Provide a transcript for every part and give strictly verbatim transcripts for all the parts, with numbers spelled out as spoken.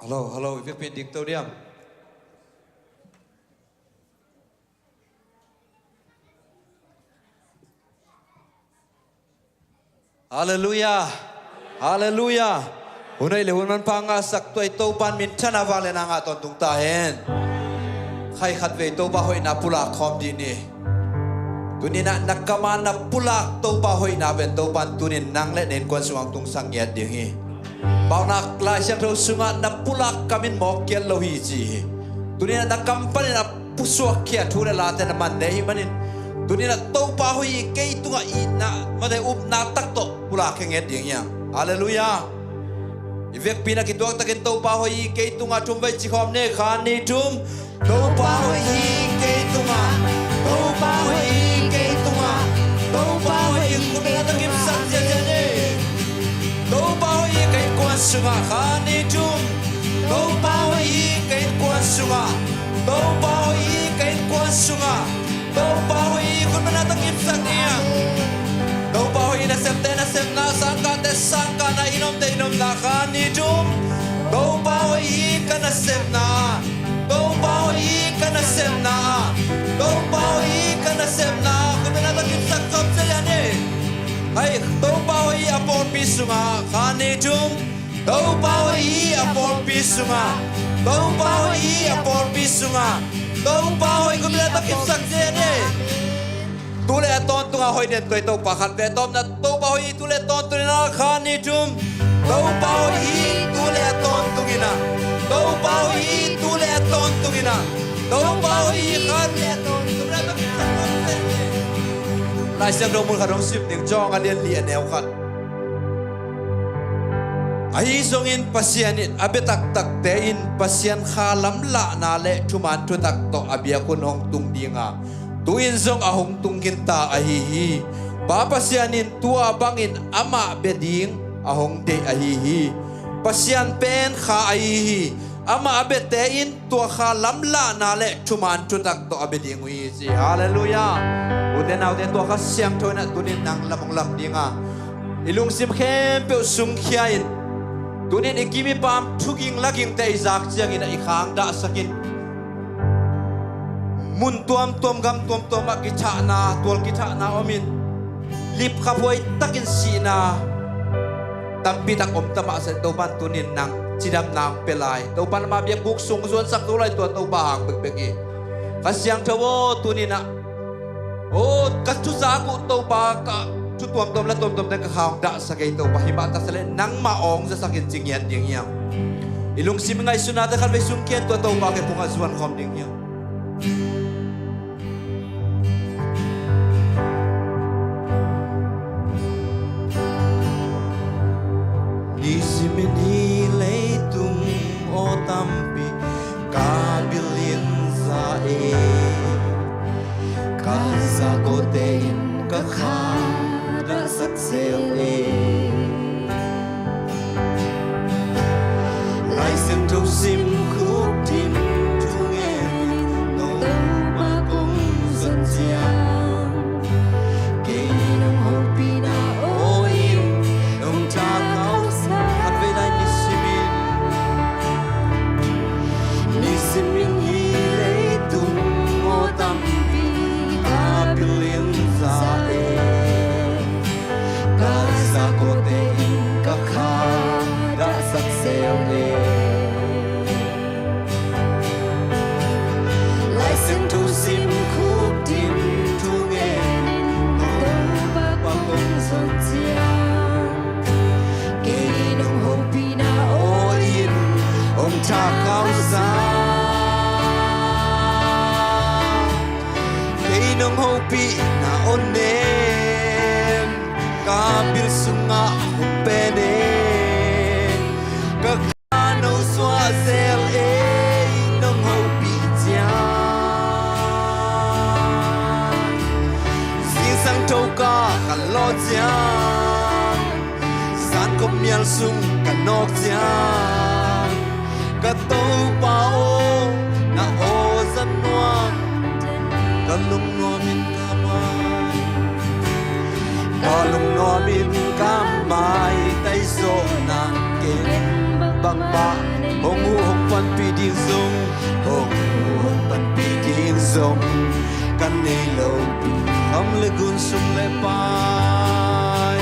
Hello, hello, i vekpi in ding to diam? Halleluiah. Halleluiah. Hun hoih le hun manpha ngahsak tuai Topan minthanna vangliatna ngah tawntung ta hen. Khai khatvei Topa hoihna pulak khawm dih ni. Tuninah na kamah na pulak Topa hoihna pen Topan tunin nang le na innkuan sungah hong tungsak ngiat ding hi. Paunak Lai Siangtho sungah na pulak kam in mawk kiat lo hi ci hi. Tuninah na kam panin a pusuakkhia thu le late na man deh hi manin, tuninah Topa hoih hi kei tungah itna mate upna tak tawh pulak khe nget ding hiang. Halleluiah. I vekpi na kituaktakin Topa hoih hi kei tungah thum vei ci khawm ni. Kha ni thum. Topa hoih hi kei tungah. Topa hoih hi kei tungah. Topa hoih hi kei tungah. Topa hoih hi kei kuan sungah. Kha ni thum. Topa hoih hi kei kuan sungah. Topa hoih hi kei kuan sungah. Topa hoih hi, khutbetna tawh kipsak ni a. Topa hoih hi nasepte nasepna, sangkahte sangkahna, i nomte i nomna. Kha ni thum. Topa hoih hi ka nasepna. Topa hoih hi ka nasepna. Topa hoih hi ka nasepna. Khutbetna tawh kipsak khawm cia ni. Hai, Topa hoih hi a pawlpi sungah. Kha ni thum. Topa hoih hi a pawlpi sungah. Topa hoih hi a pawlpi sungah. Topa hoih, khutbetna tawh kipsak cia ni. Tu le a tawntungah hoih den tuai Topa khat ve tawpna. Topa hoih hi tu le a tawntung in a. Kha ni thum. Topa hoih hi tu le a tawntung in a. Topa hoih hi tu le a tawntung in a. Topa hoih hi kha ni a tawntung in a. Lai Siangtho mun khat hong sim ding, John a lian li a neu khat. Ahi zongin Pasian in a bia taktakte in Pasian kha lamlahna le thuman thutak tawh a biak hun hong tung dinga, tu-in zong a hong tung khinta ahi hi. Pa Pasian in tua bangin amah bia ding a hong deih ahi hi. Pasian pen kha ahi hi. Amah a biate in tua kha lamlahna le thuman thutak tawh a bia ding uh hi ci. Halleluiah. Ute naute, tua Kha Siangtho in a tunin nang lam hong lam dinga, i lungsim khempeuh sungkhia in, tunin i kim i pam thuging lagingte i zak ciangin a i khang dahsak in, mun tuamtuam gam tuamtuam ah kithahna, tual kithahna om in, lipkhaphuai takin sihna tampi tak om ta mah seh, Topan tunin nang cidamna hong pia lai. Topan ama biakbuk sung zuansak zo lai, tua Topa hang bekbek hi. Kha Siangtho aw, tuninah, aw, ka thuzak uh Topa, ka thu tuamtuam le tuamtuamte ka kha hong dahsak ei Topa, himah taksa le nangmah awng zasakin ci ngiat ding hiam? I lungsim i ngaihsutnate khatvei sungkhia in tua Topa kiangah zuan khawm ding hiam? Nisimin hih leitung aw tampi ka bil in za e, ka zakawte in ka kha dahsak zel e. Lai Siangtho sim khuk din thungen in Topa kong zon ciang, kei nong hopihna aw in nong thakhausa. Khatvei lai nisimin, nisimin hih leitung aw tampi ka bil in za e, ka zakawte in ka kha dahsak zel e. Lai Siangtho sim khuk din thungen in Topa kong zon ciang, kei nong hopihna aw in hong thakhausa. Kei nong hopihna aw nen ka bil sungah hong pen e, ka kha no suah zel e. Nong hopih ciang, zingsang tho ka khanlawh ciang, zankhop mial sung ka nawk ciang, ka Topa aw, na aw za nuam, ka lungnuam in ka mai, ka lungnuam in ka mai tai zawh nang, kei bangmah nei Hong huh hong panpih ding zong, hong huh hong panpih ding zong ka nei lo. Kham le gun, sum le pai,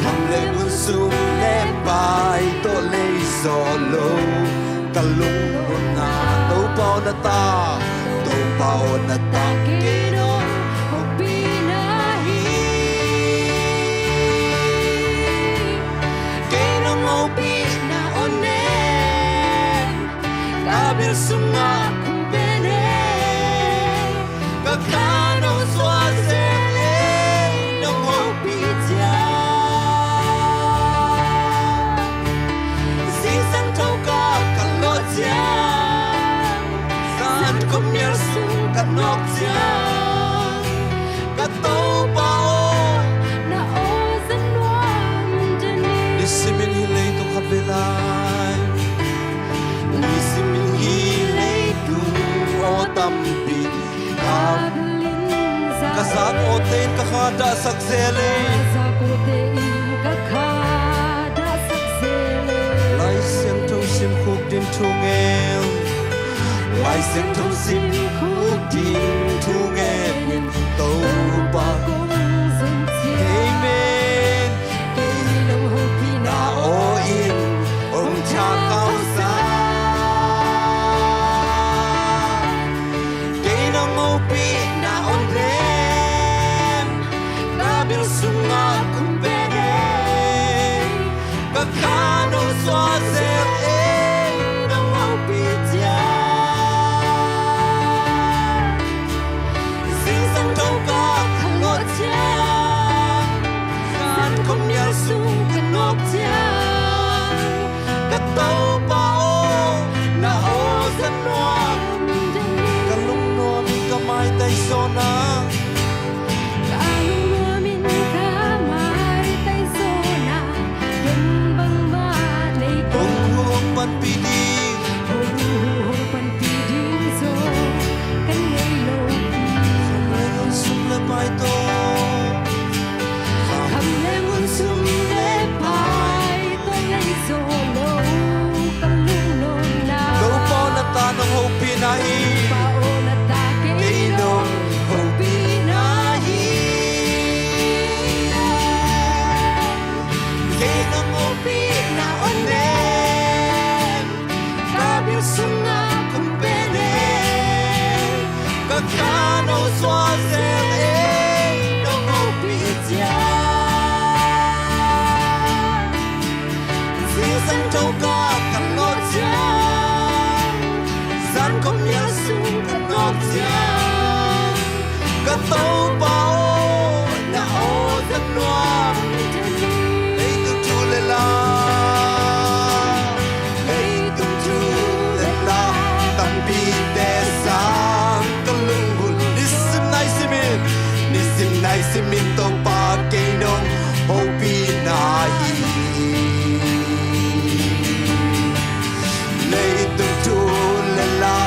kham le gun, sum le pai tawh lei zawh lo ka lungmuanna. Topa aw, na ta, Topa aw, na ta, kei nong hopihna hi. Kei nong hopihna aw nem, ka bil sungah kong pen e. Ka khan hong suah zel e, nong hopih ciang. Zingsang thokha ka lawh ciang, zan khuamial sung ka nawk ciang, ka Topa aw, na aw za nuam den hi. Nisimin hih leitung khat vei lai, nisimin hih leitung aw tampi ka, ka zak awte in ka kha dahsak zel e. Ka zak awte in ka kha dahsak zel e. Lai Siangtho simkhuk ding thungen, Lai Siangtho simkhuk ding thungen in Topa kong zong ciang. Amen. Kei nong hopihna aw in hong thakhauhsak. Kei nong hopihna aw nem, ka bil sungah kong pen e. Ka khan hong suah zel e, nong hopih ciang. Zingsang thokha ka lawh ciang, zan khuamial sung ka nawk ciang, ka Topa aw, na aw za nuam den hi. Ka lungnuam in ka maitai zawn a, ka lungnuam in ka maitai zawn a, ken bangmah nei kei. Hong huh hong panpih ding, hong huh hong panpih ding zong ka nei lo hi. Kham le gun, sum le pai tawh, kham le gun, sum le pai tawh lei zawh lo ka lungnuamna. Topa aw, na ta nong hopihna hi. Topa aw, na ta kei nong hopihna hi. Kei nong hopihna aw nem, ka bil sungah kong pen e. Ka khan hong suah zel e, nong hopih ciang. Zingsang thokha ka lawh ciang, zan khuamial sung ka nawk ciang, ka Topa aw, na aw za nuam den hi. Leitung thu le la, leitung thu le la tampite sang ka lunggulh. Nisim nai simin, nisim nai simin Topa kei nong hopihna hi. Leitung thu le la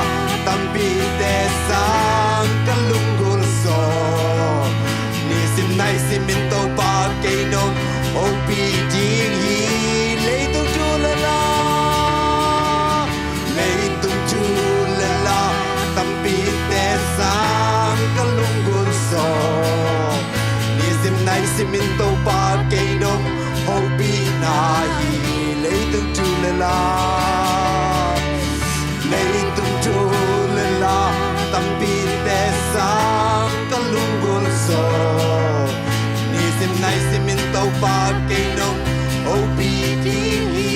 tampite sang ka lunggulh zaw, nisim nai simin Topa kei nong hopih ding hi. Leitung thu le la, leitung thu le la tampite sang ka lunggulh zaw, nisim nai simin Topa kei nong hopihna hi. Leitung thu le la, leitung thu le la tampite sang ka lunggulh zaw, nisim nai simin Topa kei nong hopih ding hi.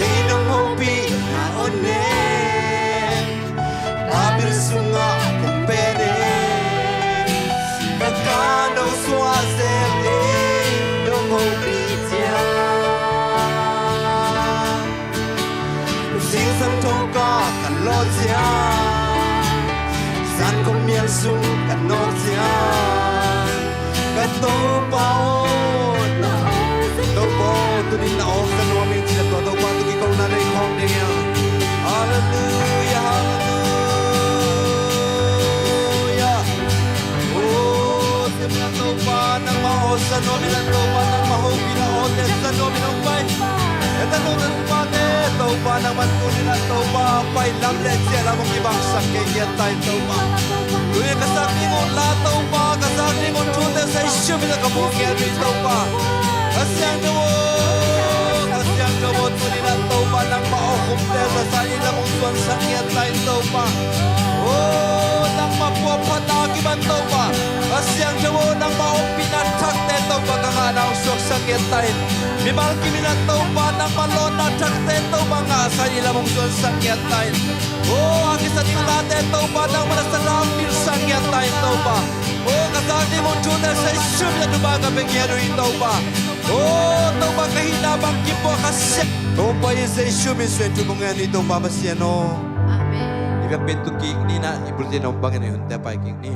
Kei nong hopihna aw nem, ka bil sungah kong pen e. Ka khan hong suah zel e, nong hopih ciang. Zingsang thokha ka lawh ciang, zan khuamial sung ka nawk ciang, ka Topa aw, na aw za nuam. Topa aw, tuni na aw za nuam ing ci-in tua Topa tungah kikona nei khawm ding hi. Halleluiah, halleluiah. Aw, Topa nangmah aw za nuam ing, Topa nangmah hopihna aw za nuam ing. Nangman tuni-in ah Topa, pai lam le ciah lam hong kibangsak kei ngiat ta in Topa. Tuni-in ka zak ding un la Topa, ka zak ding un thute Jesu min tawh ka muak ngiat uh hi Topa. Kha Siangtho aw, Kha Siangtho aw, tuni-in ah Topa nangmah awkhumte zahzah in lam hong zuansak ngiat ta in Topa. Aw, nangmah puahphatna kiman Topa. Kha Siangtho aw, nangmah ompihna thakte Topa ka ngahna hong suaksak ngiat ta in. Mimal kim in ah Topa nangmah lawnna thakte Topa ngahsak in lam hong zuansak ngiat ta in. Aw, a kisa ding tate Topa nangmah na sa lam pilsak ngiat ta in Topa. Aw, ka zak ding un thute Jesu min tawh thupha ka pia ngiat uh hi Topa. Aw, Topa ka hihna bang kipuah Kha Siangtho aw, Topa Jesu min suang in thupha ngen uh hi Topa Pasian aw. Amen. I biakpiak tu kik ni in ah, i bulletin ah om bangin i hunte pai kik ni.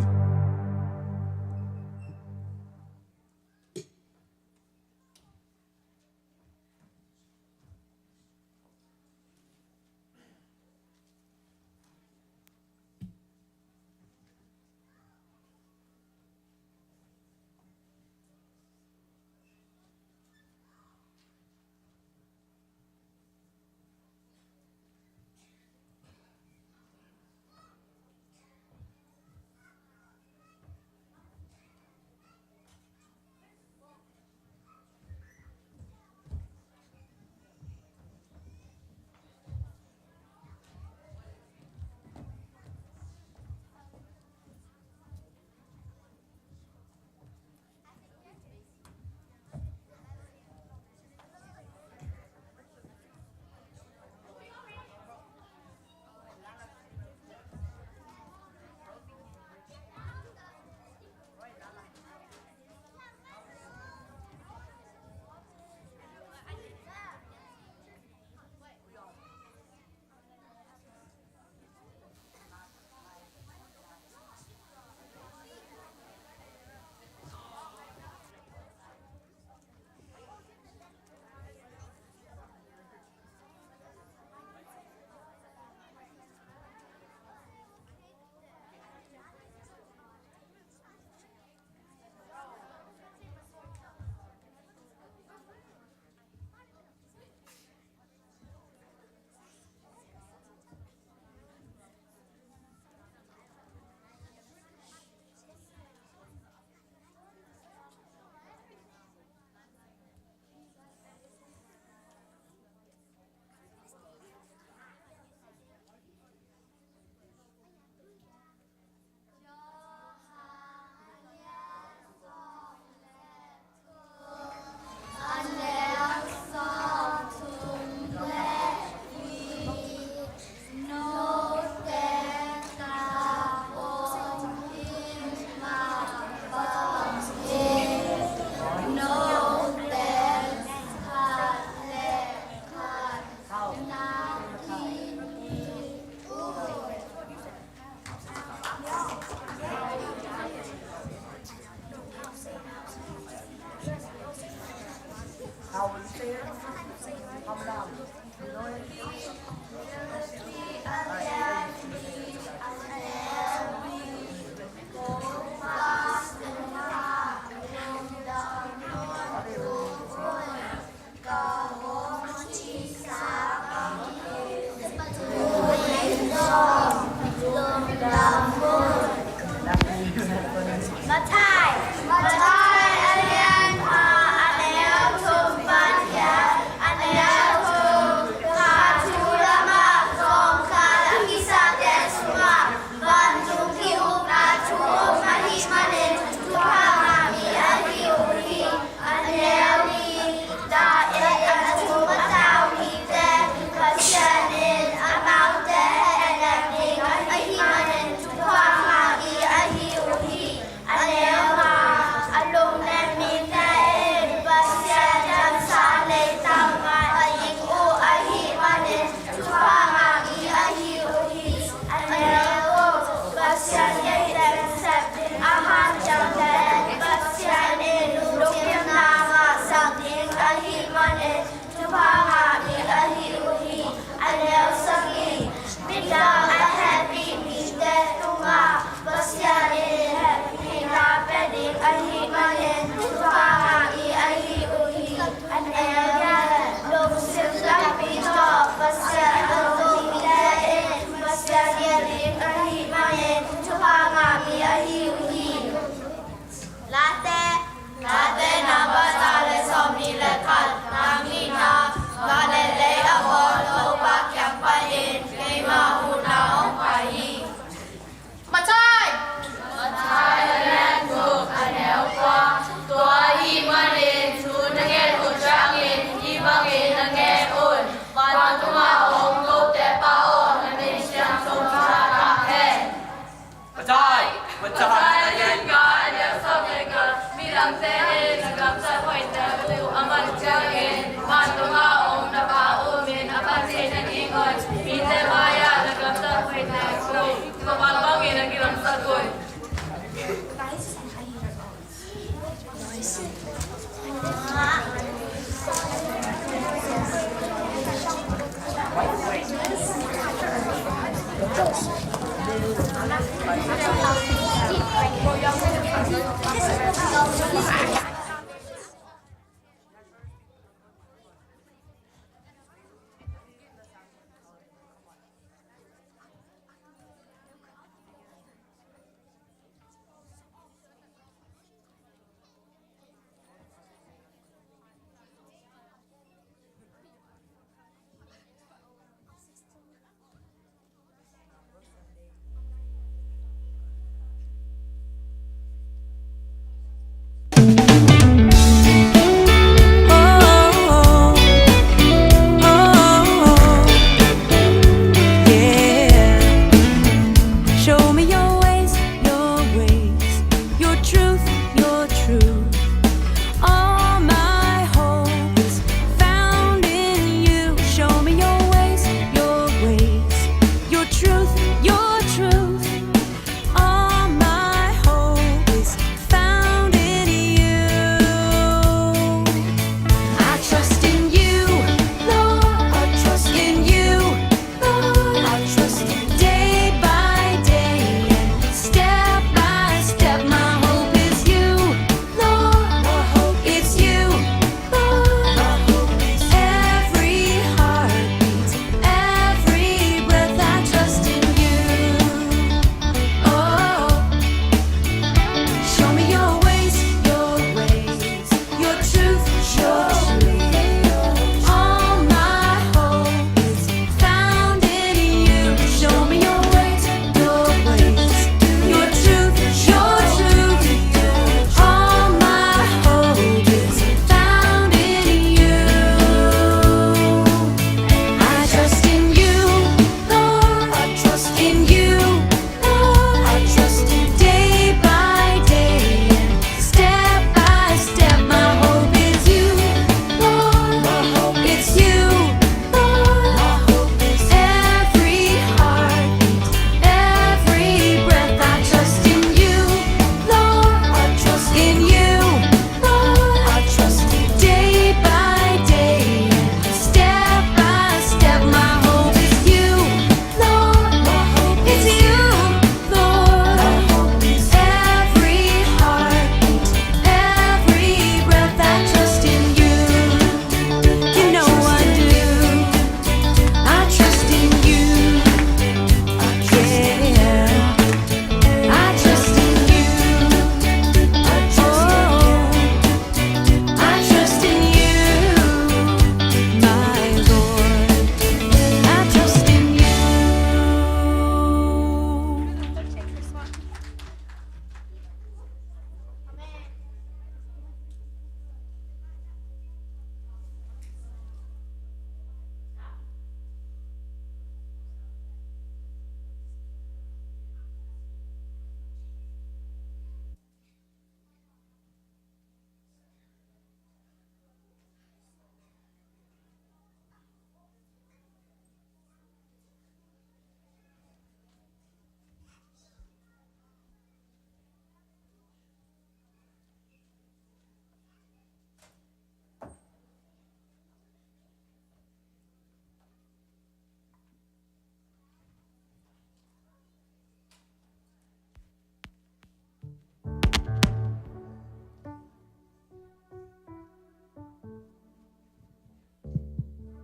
Matthai, Matthai a lian khat, a neu thum pan giat, a neu thum, kha thu lamah zawngkhal a kisate sung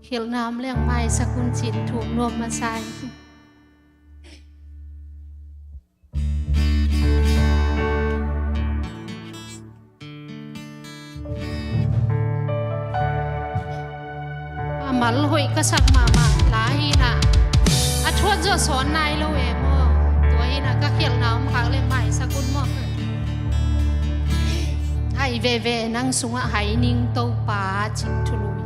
Khialhna om leng maisak un ci-in thum nuam masa hi. A mal hoih ka sak mahmah lai hi-in ah, a thuat zawh sawn nai lo e maw. Tua hi-in ah ka khialhna om khak leh maisak un maw. Hai veve, nang sungah hai ning Topa, cih thulu hi.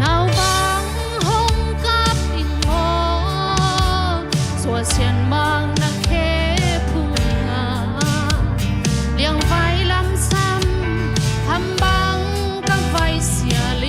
Naupang hong kap ing maw, suahsiat mang na khe phung a, liangvai lamsam, hambang ka vai sial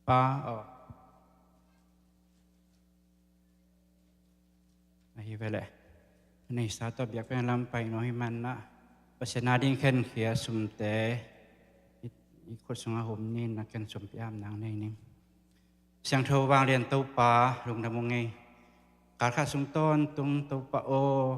Pa aw. Ahi ve leh. Neisa tawh biakpiakna lam pai nuam hi manah, Pasian ading khenkhia sumte i, i khut sungah hum ni, na ken sumpi am nang nei ning. Siangtho vanglian Topa, lungdam ung ei. Kalkhat sung tawntung Topa aw,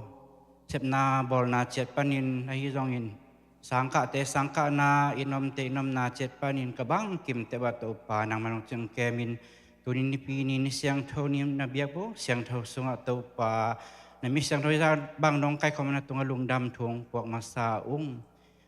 sepna bawlna ciat panin ahi zongin, sangkahte sangkahna, i nomte i nomna ciat panin ka bangkimte uah Topa nangmah nong ciangkemin, tuni nipi ni, ni siangtho ni, na biakbuk siangtho sungah Topa, na mi siangtho i zah bang nong kaikhawm na tungah lungdam thu puak masa ung.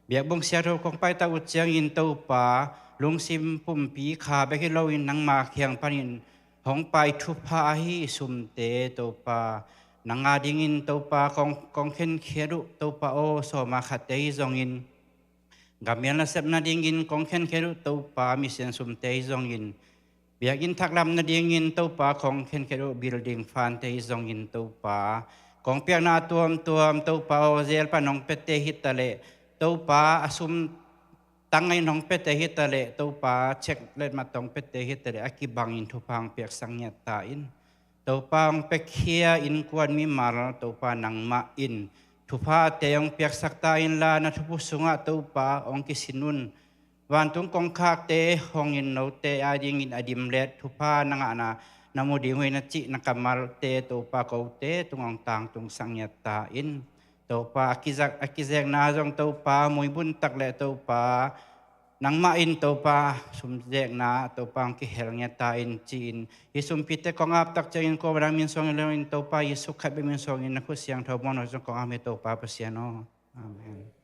Biakbuk siangtho kong paitak uh ciangin Topa, lungsim pumpi kha bek hi loin nangma kiang panin hong pai thupha ahi i sumte Topa, nang adingin Topa kong, kong khenkhiat uh Topa aw, sawma khatte hi zongin, gammial nasepna dingin kong khenkhiat uh Topa, mission sumte hi zongin, biakinn thaklam nadingin Topa kong khenkhiat uh building fund-te hi zongin Topa, kong piakna a tuamtuam Topa aw, zel pan hong piate hi taleh Topa, a sum tang in hong piate hi taleh Topa, check letmat hong piate hi taleh a kibangin thupha hong piaksak ngiat ta in. Topa hong piakhia innkuan mimal Topa nangmah in thuphate hong piaksak ta inla, na thupha sungah Topa hong kisin un. Vantung kongkhakte hong in note adingin a dimlet thupha na ngahna na mu ding uh hi na cih na kammalte Topa kote tung hong tangtungsak ngiat ta in. Topa a kizak, a kizekna zong Topa muibun tak le Topa nangmah in Topa sumzekna Topa hong kihel ngiat ta in ci-in, hi sumpite kong aptak ciangin ko nang min suang in lo in Topa Jesu Khazih min suang in na khut siangtho muang lo zong kong am hi Topa Pasian aw. Amen.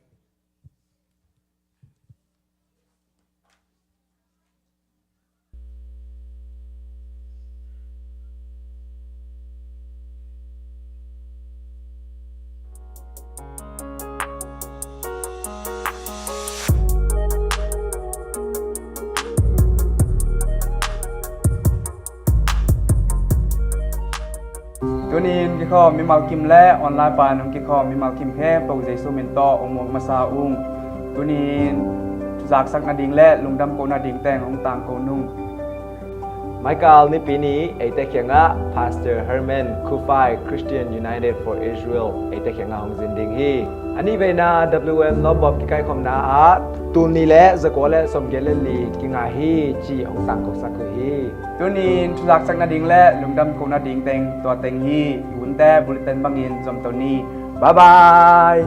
Tunin kikhawm mimal kim le online pan hong kikhawm mimal kim khempeuh Jesu min tawh hong muak masa ung. Tunin thuzaksak nading le lungdam ko nading teng hong tangko nung. Michael nipi ni eite kiangah Pastor Herman Kufai Christian United for Israel eite kiangah hong zin ding hi. A nih veina W M Lawbawm kikaikhawmna ah tul nih le zakua le sawmgiat le li kingah hi ci hong tangkosak uh hi. Tunin thuzaksak nading le lungdam ko nading teng tua teng hi. I unte bulletin bangin zomto ni. Bye bye.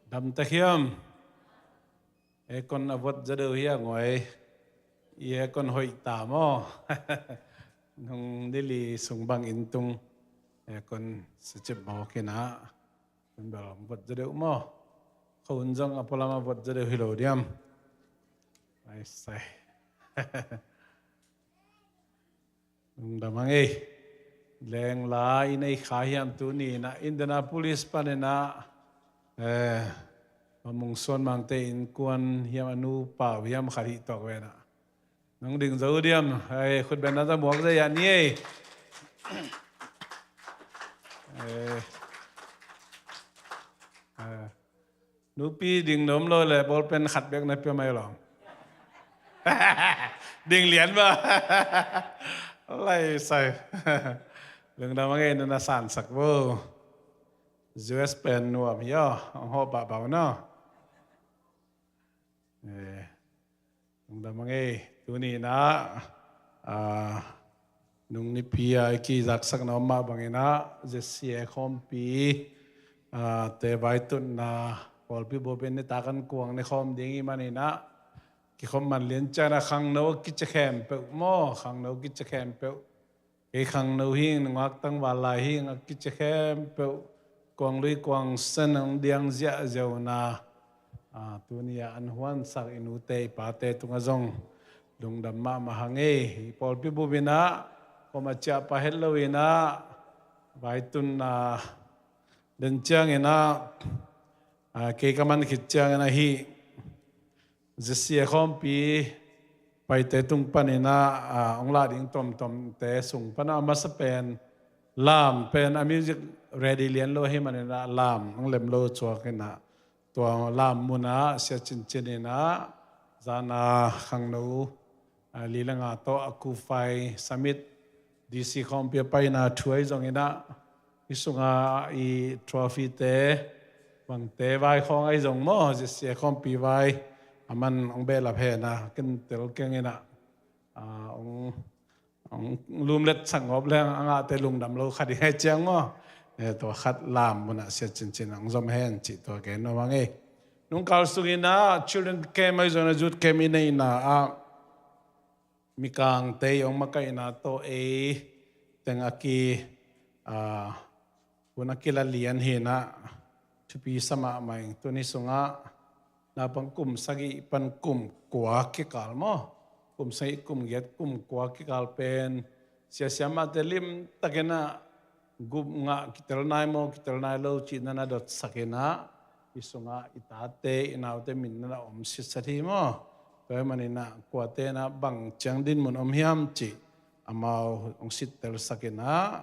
Damtek hiam? Aircon a vot zaw deuh hi a ngoi. I aircon hoih ta maw? Nung nili sung bang inn tung aircon sicip mawk hi na. Kun bel vot zaw deuh maw? Ko hun zong a pualam a vot zaw deuh hi lo diam? Ai sai. Lungdam a ngei. Lengla i nei kha hiam tuni na Indianapolis panin ah, eh, Mamung Suan Mangte innkuan hiam a nupa uh hiam khat hih tawk ve na. Nong ding zo diam, eh, khut beng na za muak zai ah ni ei. Eh, eh. Nupi ding nuam lo le ballpen khat bek na pia mai lo. Ding lian ba. Lai sai. Lungdam a ngei na na sansak bo. U S pen nuam hi aw, hong hawh pahpah uh na. Eh. Lungdam a ngei, tuni in ah, ah, nung nipi a i kizaksakna om mah bangin ah, Z C A khawmpi, ah, te vaitutna, pawlpi bup in nitak an kuang ne khawm ding i manin ah, kikhop man lian ciang a khangno a kici khempeuh maw, khangno a kici khempeuh. Kei khangno hing, nungak tangval lai hing, a kici khempeuh, kuang lui kuang sen hong diang ziahziahna, ah, tuni a an huansak i nute i pate tungah zong lungdam mahmah hang ei. I pawlpi bup in ah, koma ciah pah het lo in ah, vaitun, ah, den ciangin ah, ah, kei ka man khit ciangin ah hih Z C A khawmpi paite tung paninah, ah, hong lah ding tuamtuamte sung panah a masa pen lam pen a music ready lian lo ahih maninah lam hong lem lo cuak inah tua lam munah sia cincininah zana khangno, ah, li le nga tawh a kufai summit D C khawmpi a paina thu ahi zonginah i sunga i trophy te bangte vai khawng ahi zong maw, Z C A khawmpi vai a man hong behlap hena ken tel kenginah, ah, hong, hong lumlet sak ngawp leng a ngahte lungdam lo khat i ngai ciang maw. Eh, tua khat lam munah sia cincin hong zom hen cih tua gen nuam hang ei. Nungkal sunginah children camp ahi zongin a youth camp i neihna ah mikangte i hong makaihna tawh ei teng a ki, ah, hun a kila lian hinah thupi sa mahmah ing. Tuni sungah naupang kum sagih pan kum kua kikal maw, kum sagih kum giat kum kua kikal pen siasia mahte limtakinah gup ngah kitel nai maw kitel nai lo cihna na dotsakinah i sungah i tate i naute min na om sitsat hi maw. Tua hi maninah kuate na bang ciang dinmun om hiam cih amau hong sittelsak inah,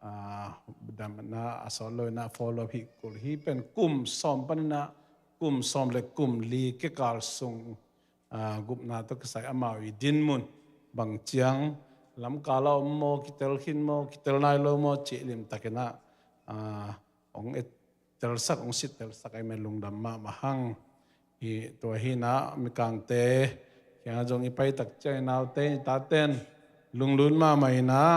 ah, damna a sawt lo inah follow up hi kul hi pen kum sawm paninah kum sawm le kum li kikal sung, ah, gupna tawh kisai amau i dinmun bang ciang lamkal a om maw kitel khin maw kitel nai lo maw cih limtakinah, ah, hong et telsak hong sittelsak ahi men lungdam mahmah hang. Hi tua hinah mikangte kiangah zong i paitak ciang i naute i taten lunglut mahmah inah,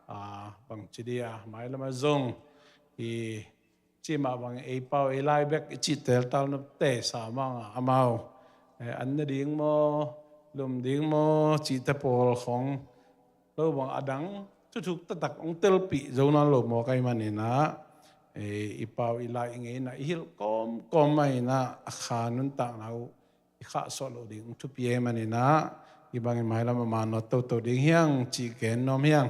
ah, bangci dia mailamah zong i cimah bang ei pau ei lai bek i cih teltal nopte sa manga amau, eh, an na ding maw lum ding maw cihte pawl khong lo bang a dang thuthuk taktak hong telpih zo nawn lo mawk ahi maninah, eh, i pau i lai i ngeina i hilh kawmkawm mah inah a kha nuntakna uh i khahsuah loh ding hong thupi ahi maninah i bangin mailam a manawt toto ding hiang cih gen nuam hiang.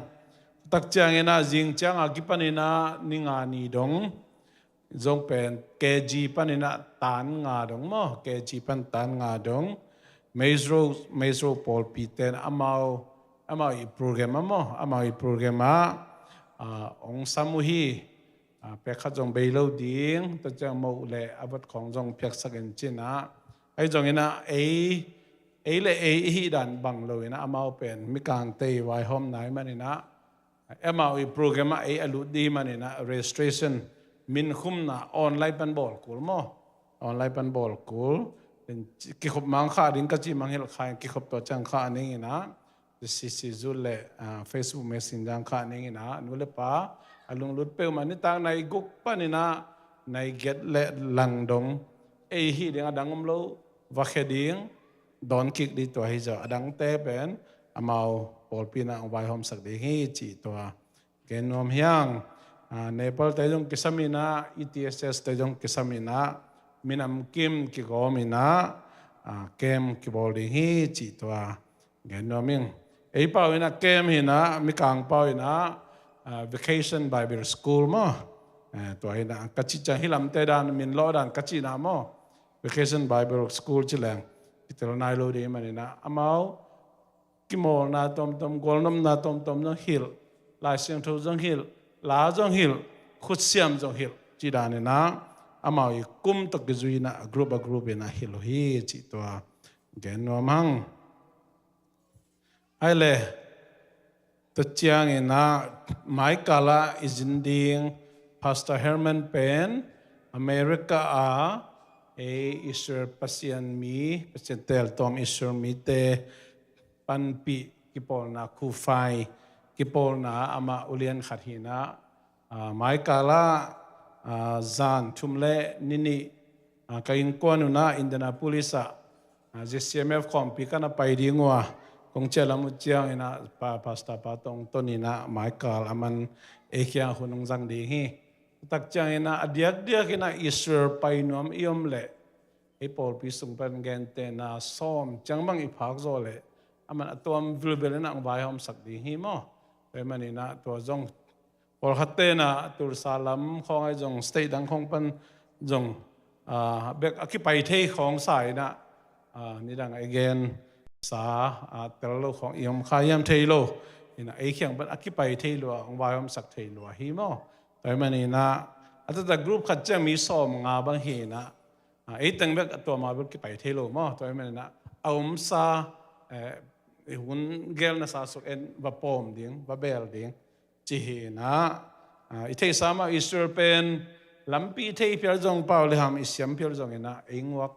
Tak cianginah zing cianga kipaninah ni nga ni dong zong pen K G paninah tan nga dong maw, K G pan tan nga dong Maze Road, Maze Road pawlpi ten amau, amau i program ah maw, amau i program ah, ah, hong sam uh hi. Ah, pek khat zong bei lo ding tua ciang moh le a vot khawng zong piaksak in cinah ahi zonginah ei, ei le ei i hih dan bang lo inah amau pen mikangte i vaihawmna ahi maninah amau i program ah ei a lut dih maninah registration min khumna online pan bawl kul maw, online pan bawl kul. Kikhop mang khah ding ka cih mang hilh kha in kikhop tua ciang khah ninginah C C Zoom le, ah, Facebook Messenger khah ninginah nu le pa a lunglut peuhmah nitak nai guk paninah nai giat le lang dong ei hih ding a dang om lo va khe ding dawn kik dih tua hi zaw a dangte pen amau pawlpi inah hong vaihawmsak ding hi cih tua gen nuam hiang. Ah, Nepal te zong kisam inah, E T S S te zong kisam inah, minam kim kigawm inah, ah, camp kibawl ding hi cih tua gen nuam ing. Ei pau inah camp hinah, mikang pau inah, ah, Vacation Bible School maw. Eh, tua hinah ka cih ciang hi lamte dan min lawh dan ka cihna maw. Vacation Bible School ci leng kitel nai lo ding maninah amau kimawlna tomtom, gualnopna tomtom zong hilh, Lai Siangtho zong hilh, la zong hilh, khutsiam zong hilh cih daninah amau i kum tawh kizuinah a group a group inah hilh uh hi cih tua gen nuam hang. Ai le tua cianginah maikalah i zin ding Pastor Herman pen America a ei Israel Pasian mi, Pasian teltawm Israel mite panpih kipawlna, kufai kipawlna amah ulian khat hinah, ah, maikalah, ah, zan thum le ni nih, ah, ka innkuan unah Indianapolis ah, ah, Z C M F khawmpi ka na pai ding uh a kong ciah lam uh cianginah pa, Pastor pa tawh hong ton inah maikal a man ei kiang hun hong zang ding hi. Tak cianginah a diakdiakinah Israel pai nuam i om leh ei pawlpi sung pan gentehna sawm ciang bang i phak zaw leh a man a tuam vilvel inah hong vaihawmsak ding hi maw. Tua hi maninah tua zong pawlkhat tenah Tulsa lam khawng ahi zong state dang khawng pan zong, ah, bek a kipai thei khawng sa inah, ah, nidang a i gen sa, a, tel lo khong i om kha hiam thei lo. Ina ei khiang pan a kipai thei lua, hong vaihawmsak thei lua hi maw. Tua hi maninah a taktak group khat ciang mi sawm nga bang hinah, a, ei teng bek a tua ma bek kipai thei lo maw. Tua hi maninah a omsa, eh, hun gelna sa suk en va pawm ding, va bel ding ci hinah, a, i theihsa mah Israel pen lampi thei phial zong pau le ham i siam phial zong inah ei nguak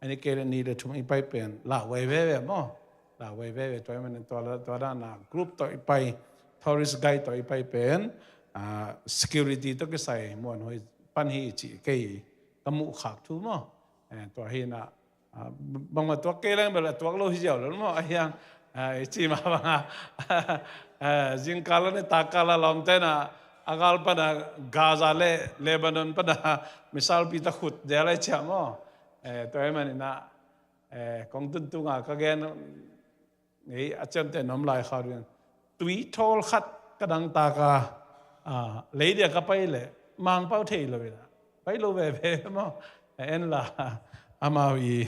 a ni kei le ni le thum i pai pen lauhuai veve maw. Lauhuai veve tua hi manin tua, tua dana group tawh i pai, tourist guide tawh i pai pen, a, security tawh kisai muanhuai pan hi cih kei ka muhkhak thu maw. Eh, tua hinah, a, bangmah tuak kei leng bel a tuak lo hi ziau lo maw a hiang, a, i ci mah banga, a, zingkal a ne takkal a lawmte na a gal pana Gaza le Lebanon pana misalpi ta khut del ai ciah maw. Eh, tua hi maninah, eh, kong tuntunga ka gen, ei a ciamte nom lai khau ding tui thawl khat ka dangtaka, a, leidia ka pai le Mangpau thei lo ina pai lo veve maw. A en la amau i,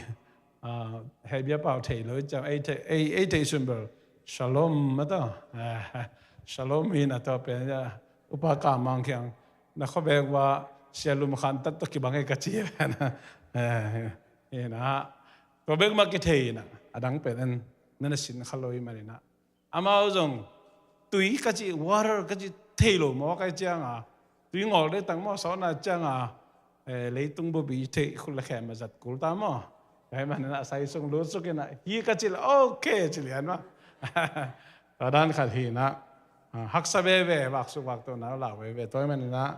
a, hebia pau thei lo i ciam ei thei, ei, ei thei sun bel Shalom mata, a, Shalom ina tua pen, a, upa ka mang khiang na kho bek wa sia lum khan tat to kibang ei ka ci pen, a, ina tua bek ma kithei ina adang pen en nana sin kha lo i manina. Amau zong tui ka ci, water ka ci thei lo maw kai cianga tui ngol de tang maw sawna cianga, eh, leitung bubi thei khul la khem a zat kul ta maw. Kai manina sai sung lut suk ina hi ka ci la okay ci lian maw. Tua dan khat hinah, a, haksa veve vak suk vak to na lau veve tua hi maninah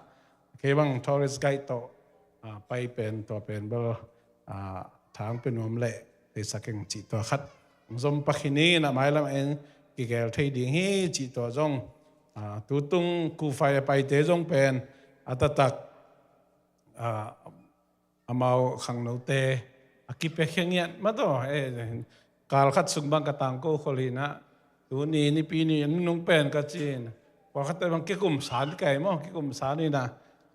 kei bang tourist guide tawh, a, pai pen tua pen bel, a, thang pe nuam le theisak eng cih tua khat zom pakhi ni na mailam eng kigel thei ding hi cih tua zong, a, tutung kufai a paite zong pen a taktak, a, amau khangnote a kipia khiangiat mataw, eh, kal khat sung bang ka tangko khol hinah tuni nipi ni nunung pen ka cin kua khat te bang kikum san kai maw kikum san hinah,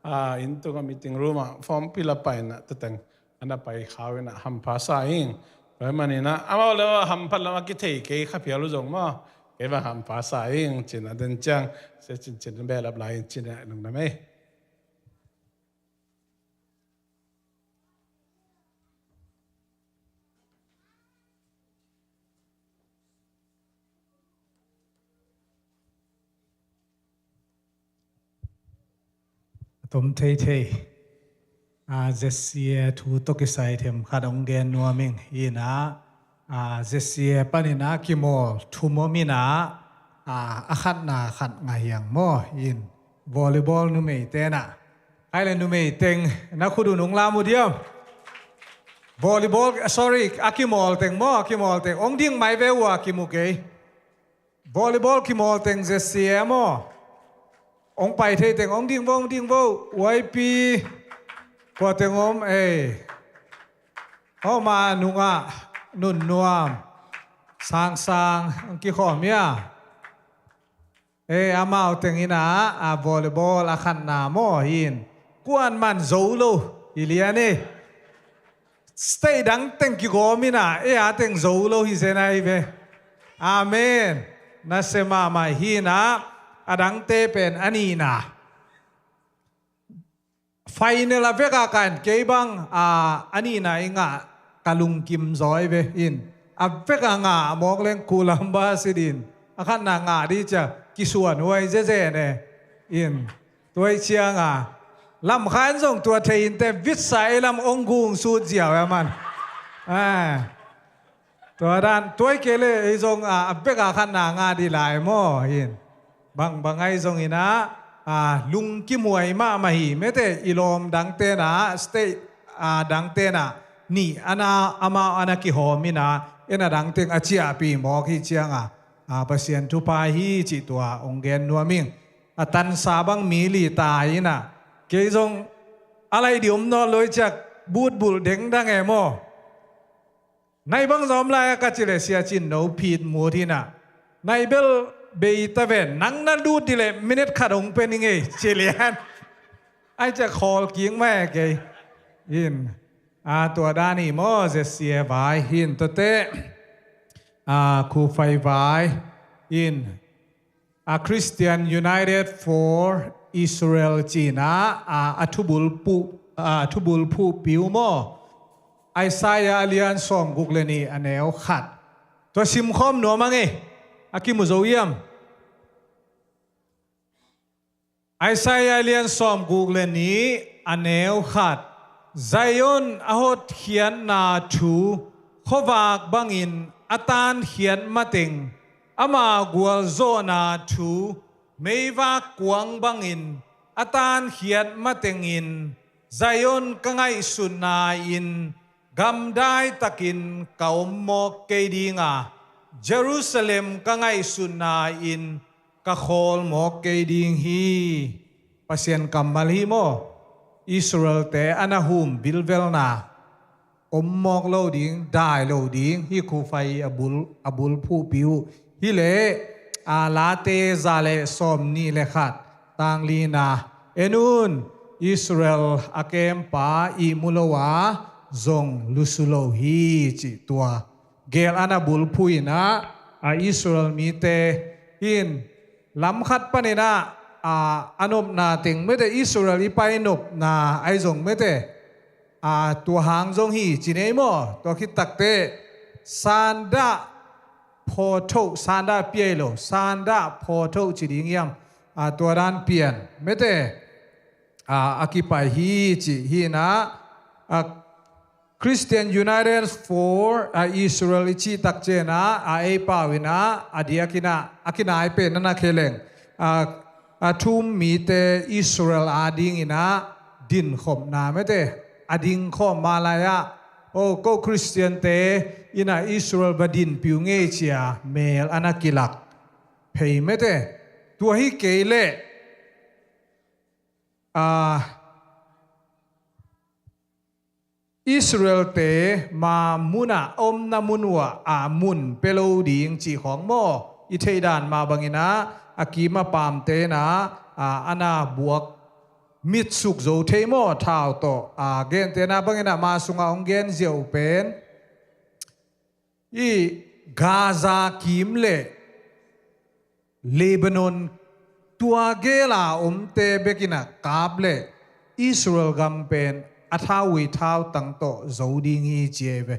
a, inn tunga meeting room ah form fill up paina tateng ana pai khau hinah hampha sa ing. Tua hi maninah amau le hamphat lam a kithei kei kha phial uh zong maw kei bang hampha sa ing cin a den ciang sia cincin belap lai in cin a lungdam ei. A tom theithei, a, Z C A thu tawh kisai themkhat hong gen nuam ing. Ina, a, Z C A paninah kimawl thum om ina, a, a khatna khat ngah hiang maw. In volleyball numei tenah kai le numei teng na khut un hong lam uh diam. Volleyball, sorry, a kimawl teng maw a kimawl teng hong ding mai ve uh a kimu kei. Volleyball kimawl teng Z C A maw. Hong pai thei teng hong ding vo hong ding vo Y P. Kua teng om ei. Homa nungah nunnuam sangsang hong kikhawm ia. Ei amau teng ina, a, volleyball a khatna maw hin kuan man zo lo hi lian ei. State dang teng kigawm ina ei a teng zo lo hi zen ai ve. Amen. Nasia mahmah hinah a dangte pen a nihna. Final a veka kan kei bang, a, a nihna i ngah ka lungkim zaw ai ve in a veka ngah mawk leng kulam ba sidin a khatna ngah di cia kisuan huai zeze ne in. Tua hi cianga lamkhan zong tua thei inte vitsa ei lam ong gung sut ziau a man. Tua dan tua hi kei le ei zong a beka khatna nga di lai maw hin. Bangbang ai zong ina lungkimuai mahmah hi mete i lawm dangtena state dangtena nih ana amau ana kihawm ina ena dangteng a ciahpi mawk hi cianga Pasian thupha hi cih tua ong gen nuam ing. A tansa bang mi li ta ina kei zong a laih di om nawn loi ciak butbulh dengdang e maw? Nai bang zom lai a ka ci le sia cin no phit mut hina nai bel bei ta ven nang na lut di le minute khat ong pe ni ngei ci lian. Ai ciak khawl kik mai kei in a tua dan hi maw Z C A vai hin tua te. A, Khufaivai in, a, Christian United for Israel cina, a, a thubul phuh, a, thubul phuhpi uh maw? Isaiah a lian sawmguk le nih a neu khat. Tua simkhawm nuam ang e, a kimu zo hiam? Isaiah lian sawmguk le nih a neu khat. Zion a hotkhiatna thu khuavak bangin a tankhiat mateng, ama gualzawhna thu meivak kuang bangin a tankhiat matengin, Zion ka ngaihsutna in gamdai takin ka om mawk kei ding a, Jerusalem ka ngaihsutna in ka khawl mawk kei ding hi. Pasian kammal hi maw? Israelte a na hum bilbelna om mawk lo ding, dai lo ding hi. Khufai a bul, a bul phuhpi uh. Hi leh, a, Late za le sawmnih le khat, tang lina. En un, Israel a kempa ihmu lo a, zong lusu lo hi, cih tua gel a na bul phuh in ah, a, Israel mite in lam khat panin ah, a, a nopna teng mete, Israel i pai nopna ahi zong mete, a, tua hang zong hi ci nei maw? Tua khit takteh sandah phawtho, sandah piai lo, sandah phawtho ci ding hiam? A, tua dan pian mete, a, a kipai hi ci hi in ah, a, Christian United for, a, Israel i cih tak ciangin ah, a, ei pau in ah, a diakin ah, a kinai pen na na khe leng. A, a thu-um mite Israel adingin ah dinkhopna mete, a dingkhawm mah lai ah, o, ko Christiante in ah Israel va dinpih uh ngei ci a mel a na kilak phei mete. Tua hi kei leh, a, Israelte ma mun ah, omna mun uh ah, a, mun pia lo ding cih khawng maw? I theih dan mah bangin ah, a kim a paamte in ah, a, a na buak mitsuk zo thei maw? Thau tawh, a, gente na bangin ah, ma sungah hong gen ziau pen, i Gaza kim le Lebanon tua gel a omte bek in ah kap leh Israel gam pen a thauvui thautang tawh zo ding hi ci ei ve.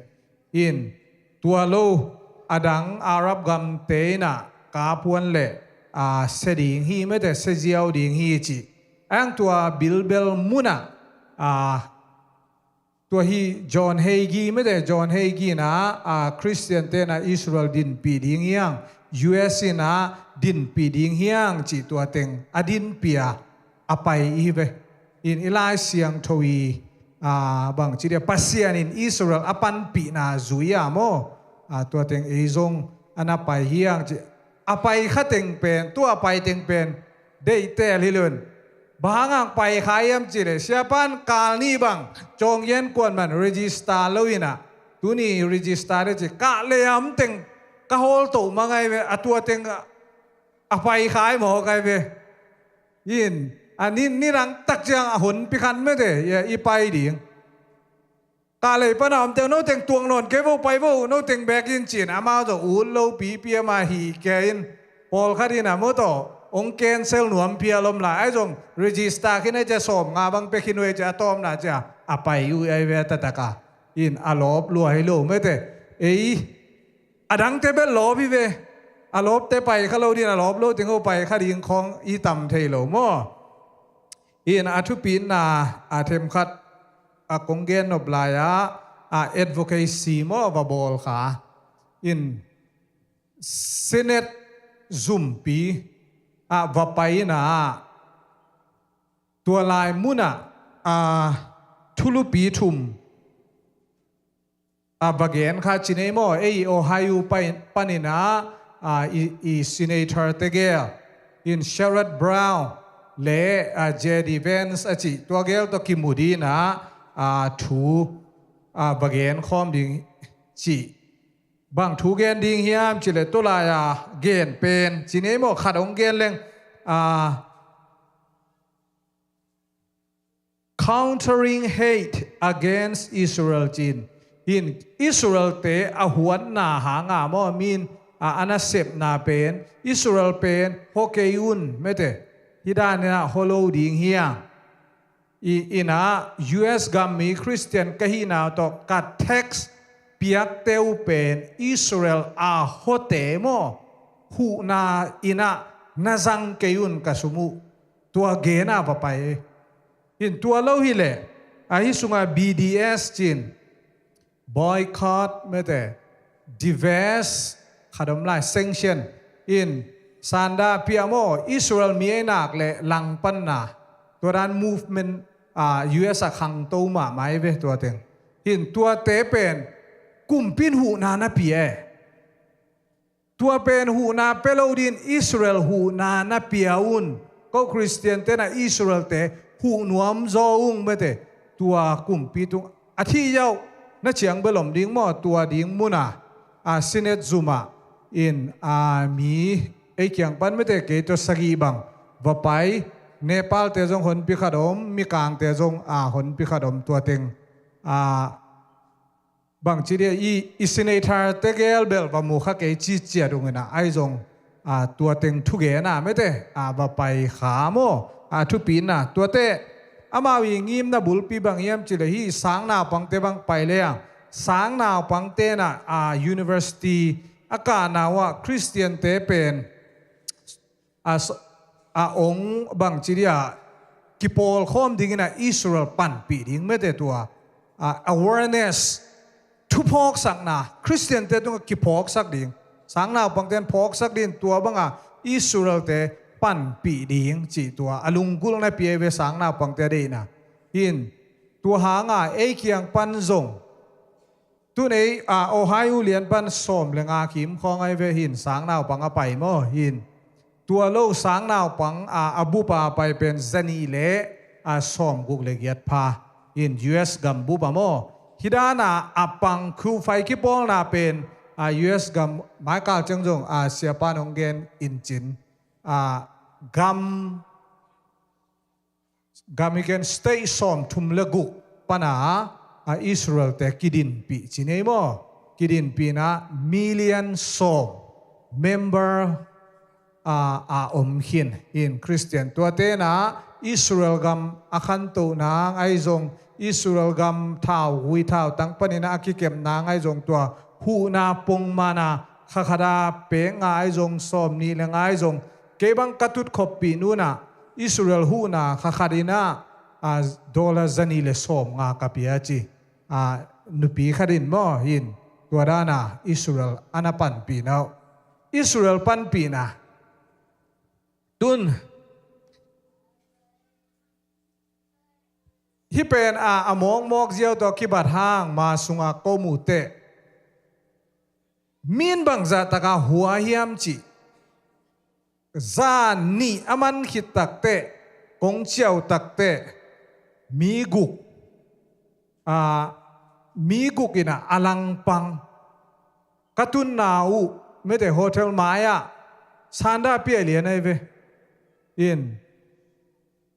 In tua lo a dang Arab gamte in ah kap uh leh, a, sia ding hi mete, sia ziau ding hi ci. A, tua bilbel mun ah, a, tua hi John Hagee mete, John Hagee in ah, a, Christiante in ah Israel dinpih ding hi hang, U S in ah dinpih ding hi hang cih tua teng a dinpih a, a pai i hi ve. In i Lai Siangtho i, a, bang ci dia, Pasian in Israel a panpihna zui a maw? A, tua teng ei zong a na pai hi hang ci. A pai kha teng pen, tua a pai teng pen deihtel hi lo in. Bang hang pai kha hiam cih leh, siapa in kal ni bang, Chawng Yen kuan man register lo in ah, tuni register de ci, kah leh a om teng ka hawl toh mah ngai ve, a tua teng a, a pai kha hi mawk ai ve. In, a, ni, ni dang tak ciang a honpi khan mete, i, i pai ding. Kah lei pan a omte, no teng tuang nawn kei vo, pai vo, no teng beek in ci-in amau tawh ut lopi pi ama hi kei in, pawlkhat in a maw tawh hong cancel nuam phial om lai. Ahi zong register khin a cia sawmnga bang pia khin uh a cia a tawpna cia a pai uh ahi ve a taktak a. In a lawp lua hi lo mete. Ei a dangte bel lawp hi ve. A lawpte pai kha lo ding, a lawp lo teng uh pai kha ding khawng i tam thei lo maw? In a thupitna a themkhat a kong gen nop lai-ah, a, advocacy maw va bawl kha. In Senate zumpi ah va pai in ah, tua lai mun ah, a, thulupi thum a va gen kha ci nei maw? Ei Ohio pai-, panin ah, a, i, i senator te gel in Sherrod Brown le, a, J D Vance a cih tua gel tawh kimu ding in ah, a, thu, a, va gen khawm ding cih. Bang thu gen ding hiam cih leh tua lai-a gen pen ci nei maw? Khat hong gen leng, a, Countering Hate Against Israel ci-in In Israel-te a huatna hanga maw, min a, a nasepna pen Israel pen hua kei un mete, hih danin ah hua lo ding hi a. I, in ah U S gam mi Khristian ka hihna tawh ka tax piakte uh pen Israel a huate maw, huhna in ah na zang kei un ka sum uh. Tua gen a va pai. In tua lo hileh, a hih sungah B D S ci-in, boycott mete, divest, khat om lai, sanction, in sanda pia maw, Israel mi ei nak leh langpanna, tua dan movement, a, U S ah khangto mahmah ei ve tua teng. In tuate pen kumpi in huhna na pia e. Tua pen huhna pia lo dingin Israel huhna na pia un. Ko Khristiante na Israel-te huh nuam zaw ung mete. Tua kumpi tung a thih yauh na ciang bel om ding maw, tua ding muna, a, Senate zum ah in, a, mi ei kiang pan mete kei tawh sagih bang va pai, Nepal-te zong honpi khat om, Mikangte zong, a, honpi khat om tua teng. A, bangci dia i, i senator tegel bel va mu kha kei ci ciat ung in ah, ahi zong, a, tua teng thugen a mete, a, va pai kha maw, a, thupi in ah. Tuate amau i ngimna bulpi bang hiam cih leh hih sangnaupangte bang pai le a, sangnaupangte in ah, a, university a kahna uh ah Khristiante pen a, s-, a ong bangci dia kipawlkhawm dingin ah Israel panpih ding mete tua, a, awareness, thuphawksakna, Khristiante tungah kiphawksak ding, sangnaupangte in phawksak ding, tua banga Israel-te panpih ding cih tua a lunggulhna pia ei ve sangnaupangte a deihna. In tua hanga ei kiang pan zong tun ei, a, Ohio lian pan sawm le nga kim khawng ahi ve hin, sangnaupang a pai maw hin. Tua lo sangnaupang, a, a bup a pai pen zanih le, a, sawmguk le giat pha hin, U S gam bup a maw. Hih dana a pang khufai kipawlna pen, a, U S gam maikal ciang zong, a, siapa in hong gen in cin, a, gam gam i gen state sawmthum le guk pana, a, Israel-te kidinpih ci nei maw? Kidinpihna million sawm member, a, a om khin in Khristian tuate na Israel gam a khantohna ngai zong, Israel gam thaugui thautang panin a kikepna ngai zong, tua huhna pongmana khakhata pek nga ai zong, sawmnih le nga ai zong, kei bang ka tut khoppih nuna Israel huhna kha khat in ah, a, dollar zanih le sawmnga ka pia ci, a, nupi khat in maw hin, tua dana Israel a na panpihna uh. Israel panpihna. Tun hih pen a, a mawkmawk ziau tawh kibat hang ma sunga ko mu teh, min bangzah taka hua hiam cih, zan nih a man khit takteh, kong ciau takteh, mi guk, a, mi guk in ah a langpang ka tunna uh mete hotel mai-ah sanda pia lian ai ve. In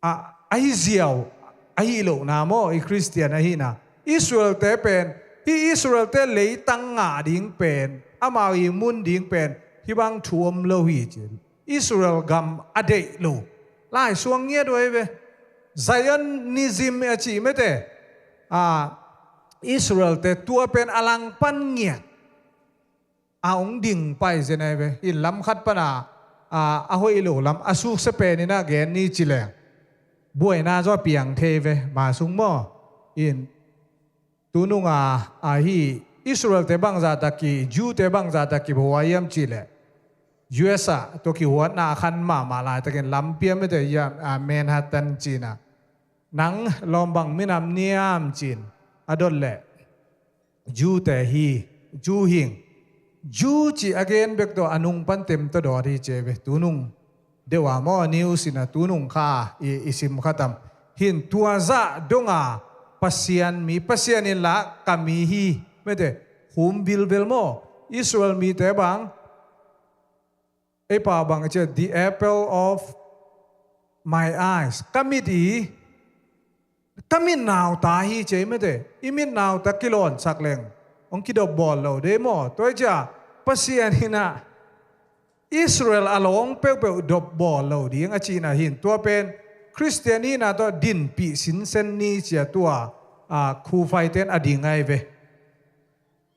a, ahi ziau, ahi lohna maw, i Khristian ahihna. Israel-te pen, hih Israel-te leitang ngah ding pen, amau i mun ding pen hih bang thu om lo hi ci. Israel gam a deih lo. Lai suang ngiat uh ai ve. Zionism a cih mete, a, Israel-te tua pen a langpan ngiat. A hong ding pai zen ai ve. In lam khat pana, a, a hoih lo lam a sukse pen in ah gen ni ci leng, buaina zaw a piang thei ve ma sung maw. In tununga, a, hih Israel-te bangzah tak ki, Jew-te bangzah tak ki bawai hiam cih leh, U S ah tua kihuatna a khan mahmah laitakin lampi a mete hiam, a, Manhattan cina, nang lawm bang minam niam cin a dot leh, Jew-te hi, Jew hing. Jew cih a gen bek tawh a nung pan tem tawh dawt hi ci ve. Tunung deuh a maw, news in ah tunung kha i, i sim kha tam. Hin tua zah donga Pasian mi, Pasian in lah ka mi hi mete, hum vilvel maw. Israel mite bang ei pau bang a ci a, the apple of my eyes. Ka mit i, ka mit nauta hi ci ei mete. I mit nauta kilawnsak leng, hong kidop bawl lo ding maw. Tua hi ciah Pasian in ah Israel a lawng peuhpeuh dop bawl lo ding a cihna hi in, tua pen Khristian hihna tawh dinpih sinsen ni ci-a tua, a, Kufaite in a ding ahi ve.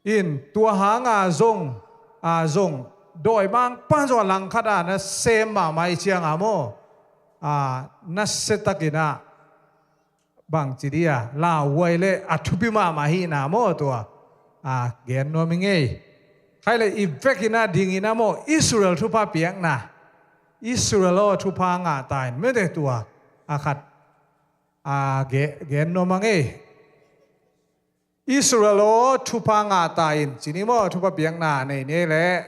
In tua hanga zong, a, zong dawimangpa'n zong a langkhat a na sem mahmah ahih cianga maw, a, nasia takin ah bangci dih a lauhuai leh a thupi mahmah hihna maw tua, a, gen nuam ing ei. Khaile i vekin ah dingin ah maw Israel thupha piakna, Israel aw thupha ngah ta in, mete tua a khat, a, ge-, gen nuam ing ei. Israel aw thupha ngah ta in, ci ni maw, thupha piakna nei ni leh.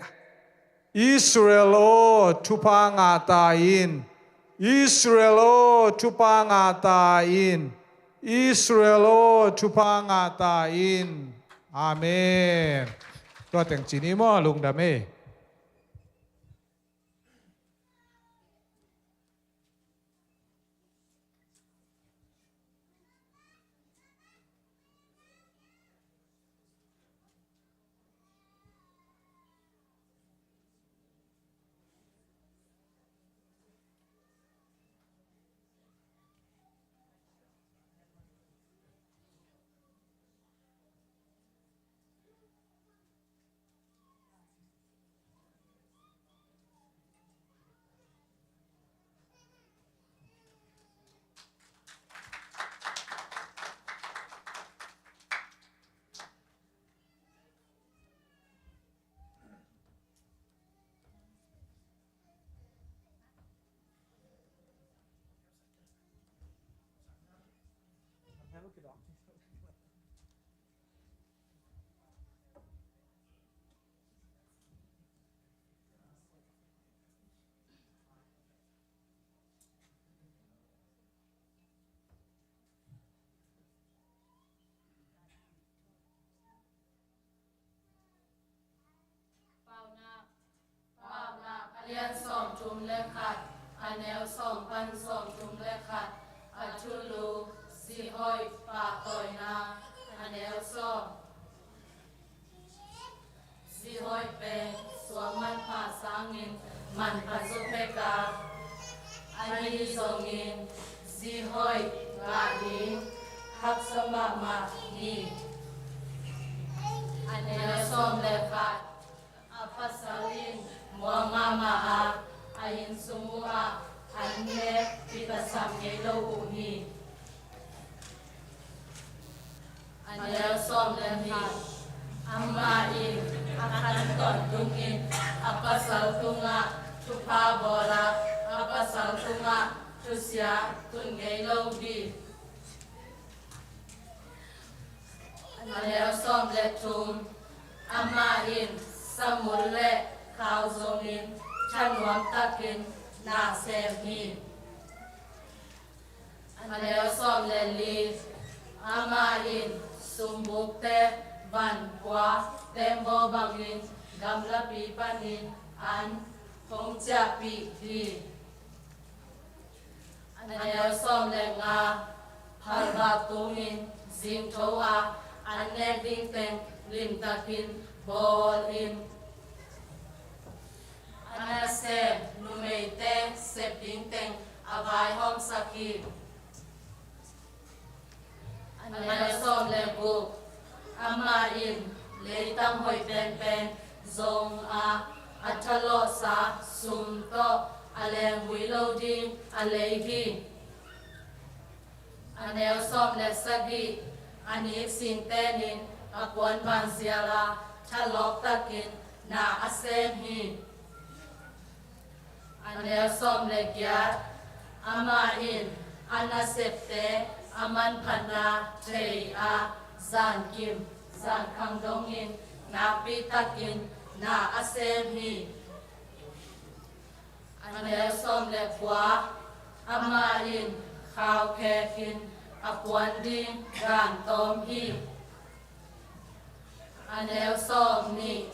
Israel aw thupha ngah ta in. Israel aw thupha ngah ta in. Israel aw thupha ngah ta in. Amen. Tua teng ci ni maw, lungdam ei. Paunak, Paunak a lian sawmthum le khat, a neu sawm pan sawmthum le khat, a thulu, Zi Hoih pahtawina, a neu sawm. Zi Hoih pen suang manpha sangin manpha zaw pek a, ahi zongin Zi Hoih gah ding haksa mahmah hi. A neu sawm le khat, a pasal in muang mahmah a, a inn sung uh ah an nek kitasam ngei lo uh hi. A neu sawm le khat, amah in a khan tawntungin a pasal tungah thupha bawl a, a pasal tungah thusia tun ngei lo hi. A neu sawm le thum, amah in samul le khau zongin thanuam takin na sem hi. A neu sawm le li, amah in sumbukte van kua tembaw bangin gamlapi panin an hong ciahpih hi. A neu sawm le nga, phalvak tungin zingtho a, an nek ding teng limtakin bawlin, a nasem numeite sep ding teng a vaihawmsak hi. A neu sawm le guk, amah in leitang hoih penpen zong a, a thalawhsa sum tawh a lenggui lo ding a lei hi. A neu sawm le sagih, a nik singtenin a puan banzial a, thalawp takin na a sem hi. A neu sawm le giat, amah in a nasepte a manphatna thei a, zankim zankhang dongin nakpi takin na a sem hi. A neu sawm le kua, amah in khau khekin a puan ding gan tawm hi. A neu sawm nih,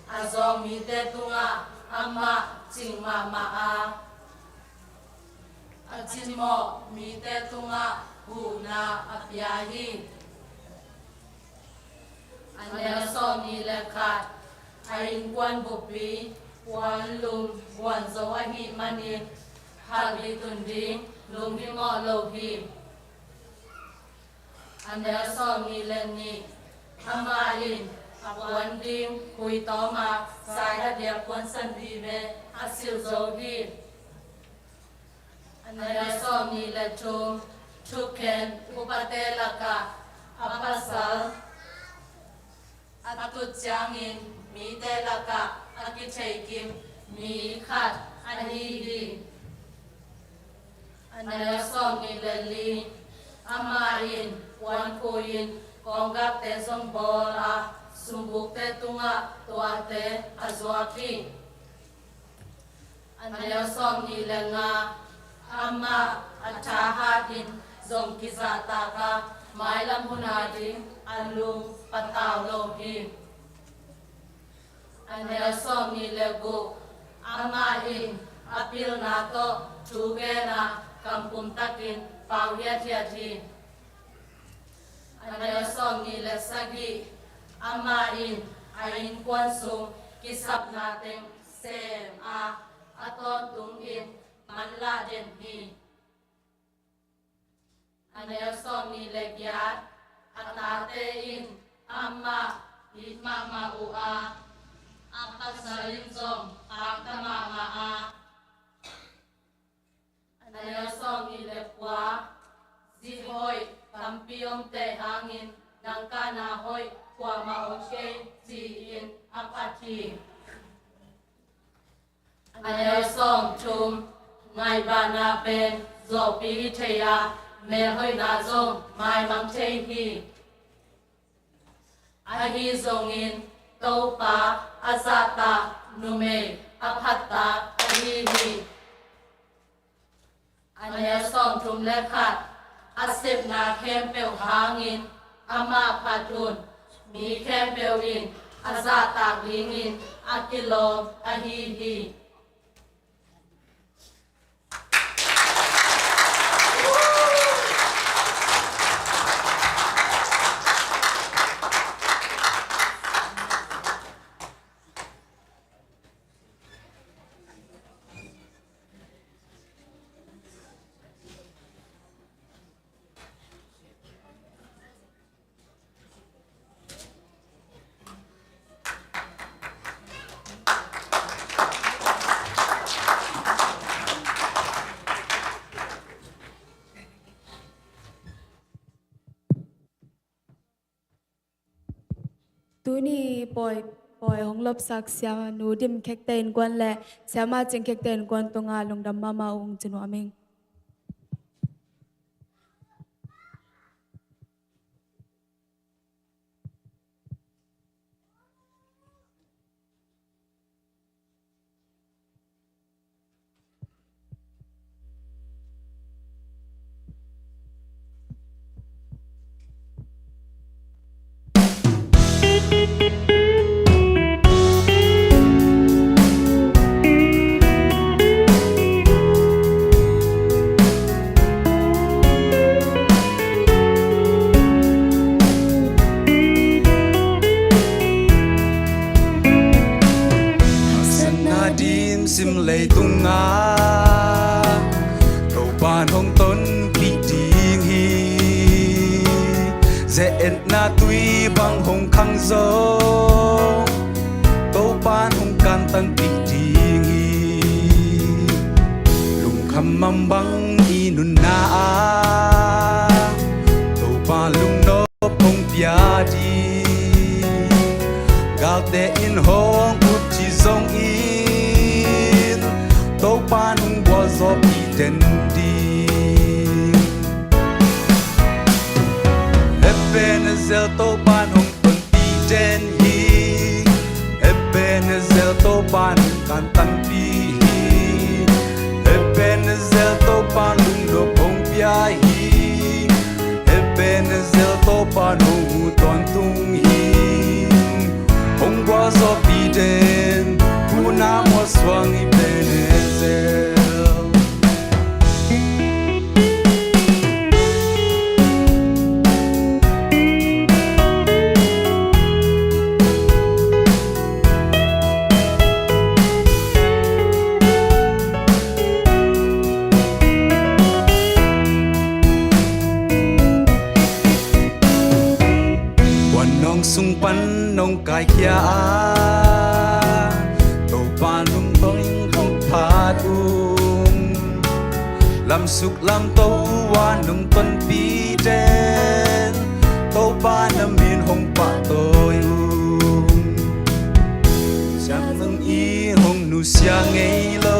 a zawng mite tungah amah cing mahmah a, a cimawh mite tungah huhna a pia hi. A neu sawm A innkuan buppi puan lum vuan zo ahih manin, phalbi tun ding lunghimawh lo hi. A neu sawmnih le nih, amah in a puan ding khui tawm a, zai a diak puansan vive a silh zo hi. A neu sawmnih le thum, thukhen upate lakah a pasal a tut ciangin mite lakah a kitheikim mi khat ahi hi. A neu sawmnih le li, amah in puan khui-in kawnggakte zong bawl a, sumbukte tungah tuate a zuak hi. A neu sawmnih le nga, amah a thahat in zong kizahtak a, mailam hun a ding a lung patau lo hi. A neu sawmnih le guk, amah in a pilna tawh thu gen a, kam pum takin pau hiathiat hi. A neu sawmnih le sagih, amah in a innkuan sung kisapna teng sem a, a tawntung in manlah den hi. A neu sawmnih le giat, a tate in amah it mahmah uh a, a pasal in zong pakta mahmah a. A neu sawmnih le kua, zi hoih tampi omte hangin nang kahna hoih kuamah om kei, ci-in a phat hi. A neu sawmthum, ngaihbahna pen zawhpih thei a, melhoihna zong maimang thei hi. Ahi zongin Topa a zahtak numei a phattak ahi hi. A neu sawmthum le khat, a sepna khempeuh hangin amah phat un, mi khempeuh in a zahtak dingin a kilawm ahi hi. Tuni pawi, pawi hong lopsak Siamanu Dim Khekte innkuan le Siama Cing Khekte innkuan tungah lungdam mahmah ung ci nuam ing. Haksatna dim sim leitungah Topa'n hong tonpih ding hi. Ze-etna tui bang hong khang zong Topa'n hong kantanpih ding hi. Lungkham mangbang i nunna ah Topa lungnop hong pia ding. Galte in hong ut ci zongin Topa'n hong gualzawhpih den ding. Ebenezer, Topa'n hong tonpih den hi. Ebenezer, Topa'n hong kantanpih hi. Ebenezer, Topa'n lungnop hong pia hi. Ebenezer, Topa'n hong ut tawntung hi. Hong gualzawhpih den, hun a muansuang Ebenezer. Nong sung pan nong kaikhia a, Topa lungdam hong phat ung. Lamsuk lamto a nong tonpih den, Topa na min hong pahtawi ung. Siangtho i hong nusia ngei lo,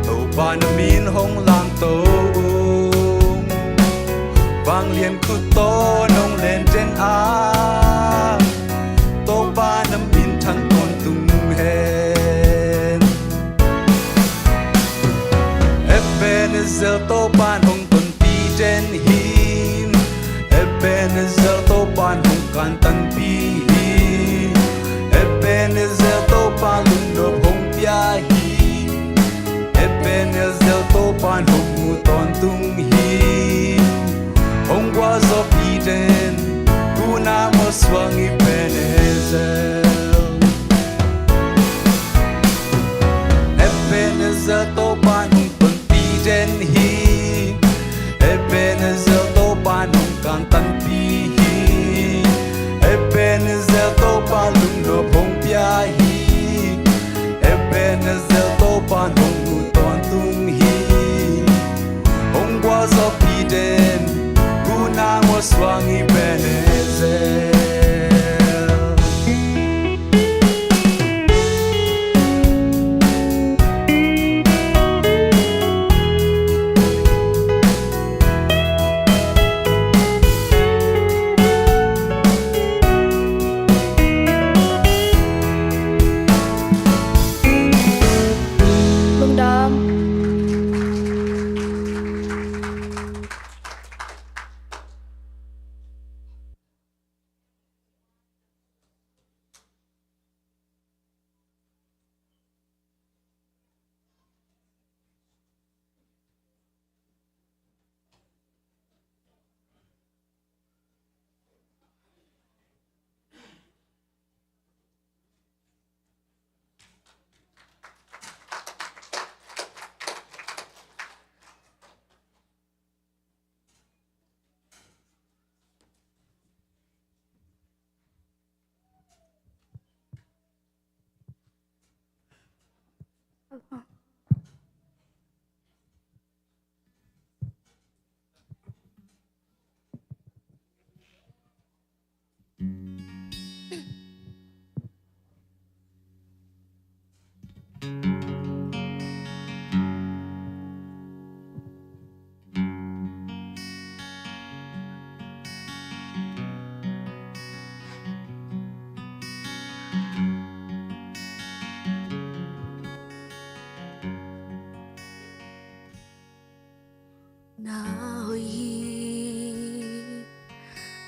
Topa na min hong lamto ung. Vanglian khut tawh nong lenden a, Topa na min thang tawntung hen. Ebenezer, Topa hong tonpih den hi. Ebenezer, Topa hong kantanpih hi. Ebenezer, Topa lungnop hong pia hi. Ebenezer, Topa hong mu tawntung hi. Hong gualzawhpih den, tu-in a mualsuang Ebenezer. Ebenezer, Topa hong tonpih den hi. Ebenezer, Topa hong kantanpih hi. Ebenezer, Topa lungnop hong pia hi. Ebenezer, Topa hong mu tawntung hi. Hong gualzawhpih den, tu-in a mualsuang Ebenezer. Lungdam. Na hoih hi,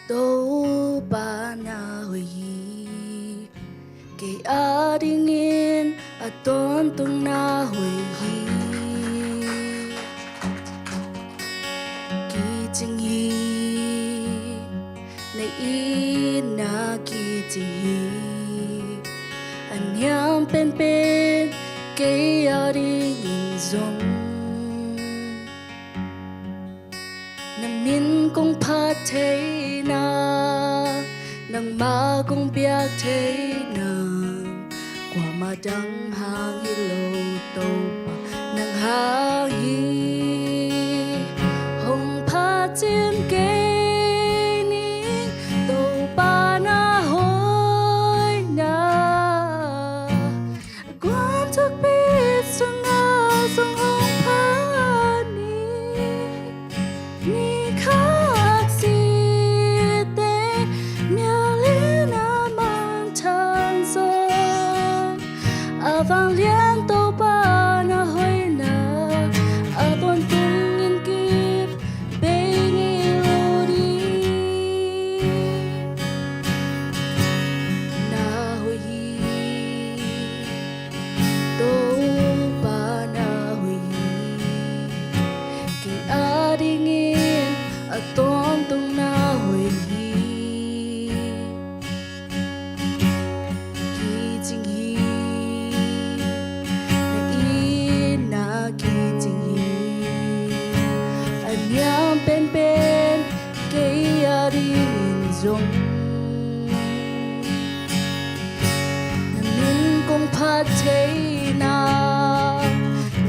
Topa na hoih hi. Kei adingin a tawntung na hoih hi. Kicing hi, na itna kicing hi. A niam penpen kei adingin zong na min kong phat theihna, nangmah kong biak theihna, kuamah dang hang hi lo, Topa nang hang hi. Hong phat cin kei ning, Topa na hoihna. Guan thukpi sungah zong hong phat ni. Ni khat site mial in a mangthang zong, a vanglian Topa na hoihna Phat theihna,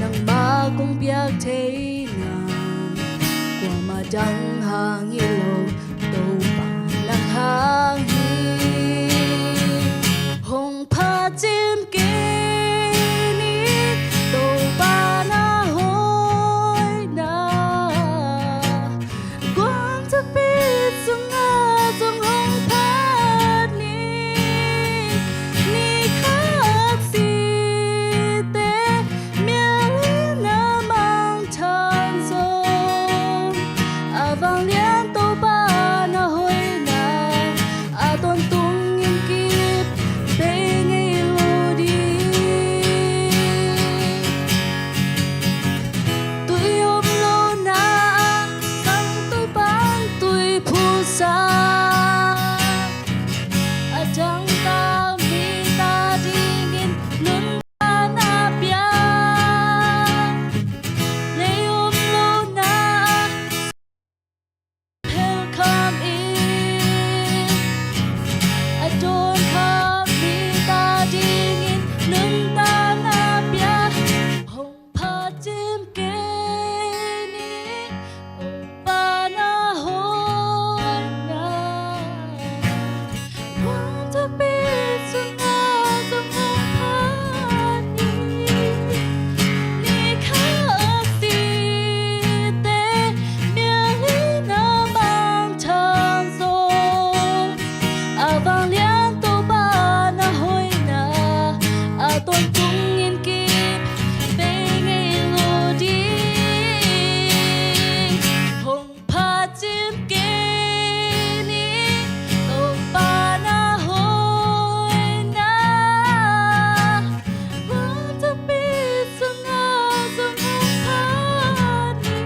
nangmah kong piak theihna, kuamah dang hang hi lo, Topa nang hang hi. Hong phat cim kei ni, Topa na hoihna. Guam takpi sungah zong hong phat ni, ni khak site, mial in a mangthang zong, a vanglian Topa na hoihna, a tawntung in kip bei ngei lo ding. Tui om lohna ah, sang tui pan tui phusa, a dangtak mite adingin nuntakna pia. Lei om lohna ah, phelkham in, a dawnkhak mite adingin nuntakna pia. Hong phat cim kei ni, Topa na hoihna. Guam takpi sungah zong hong phat ni, ni khak site, mial in a mangthang zong, a vanglian Topa na hoihna, a tawntung in kip bei ngei lo ding. Hong phat cim kei ni, Topa na hoihna. Guam takpi sungah zong hong phat ni,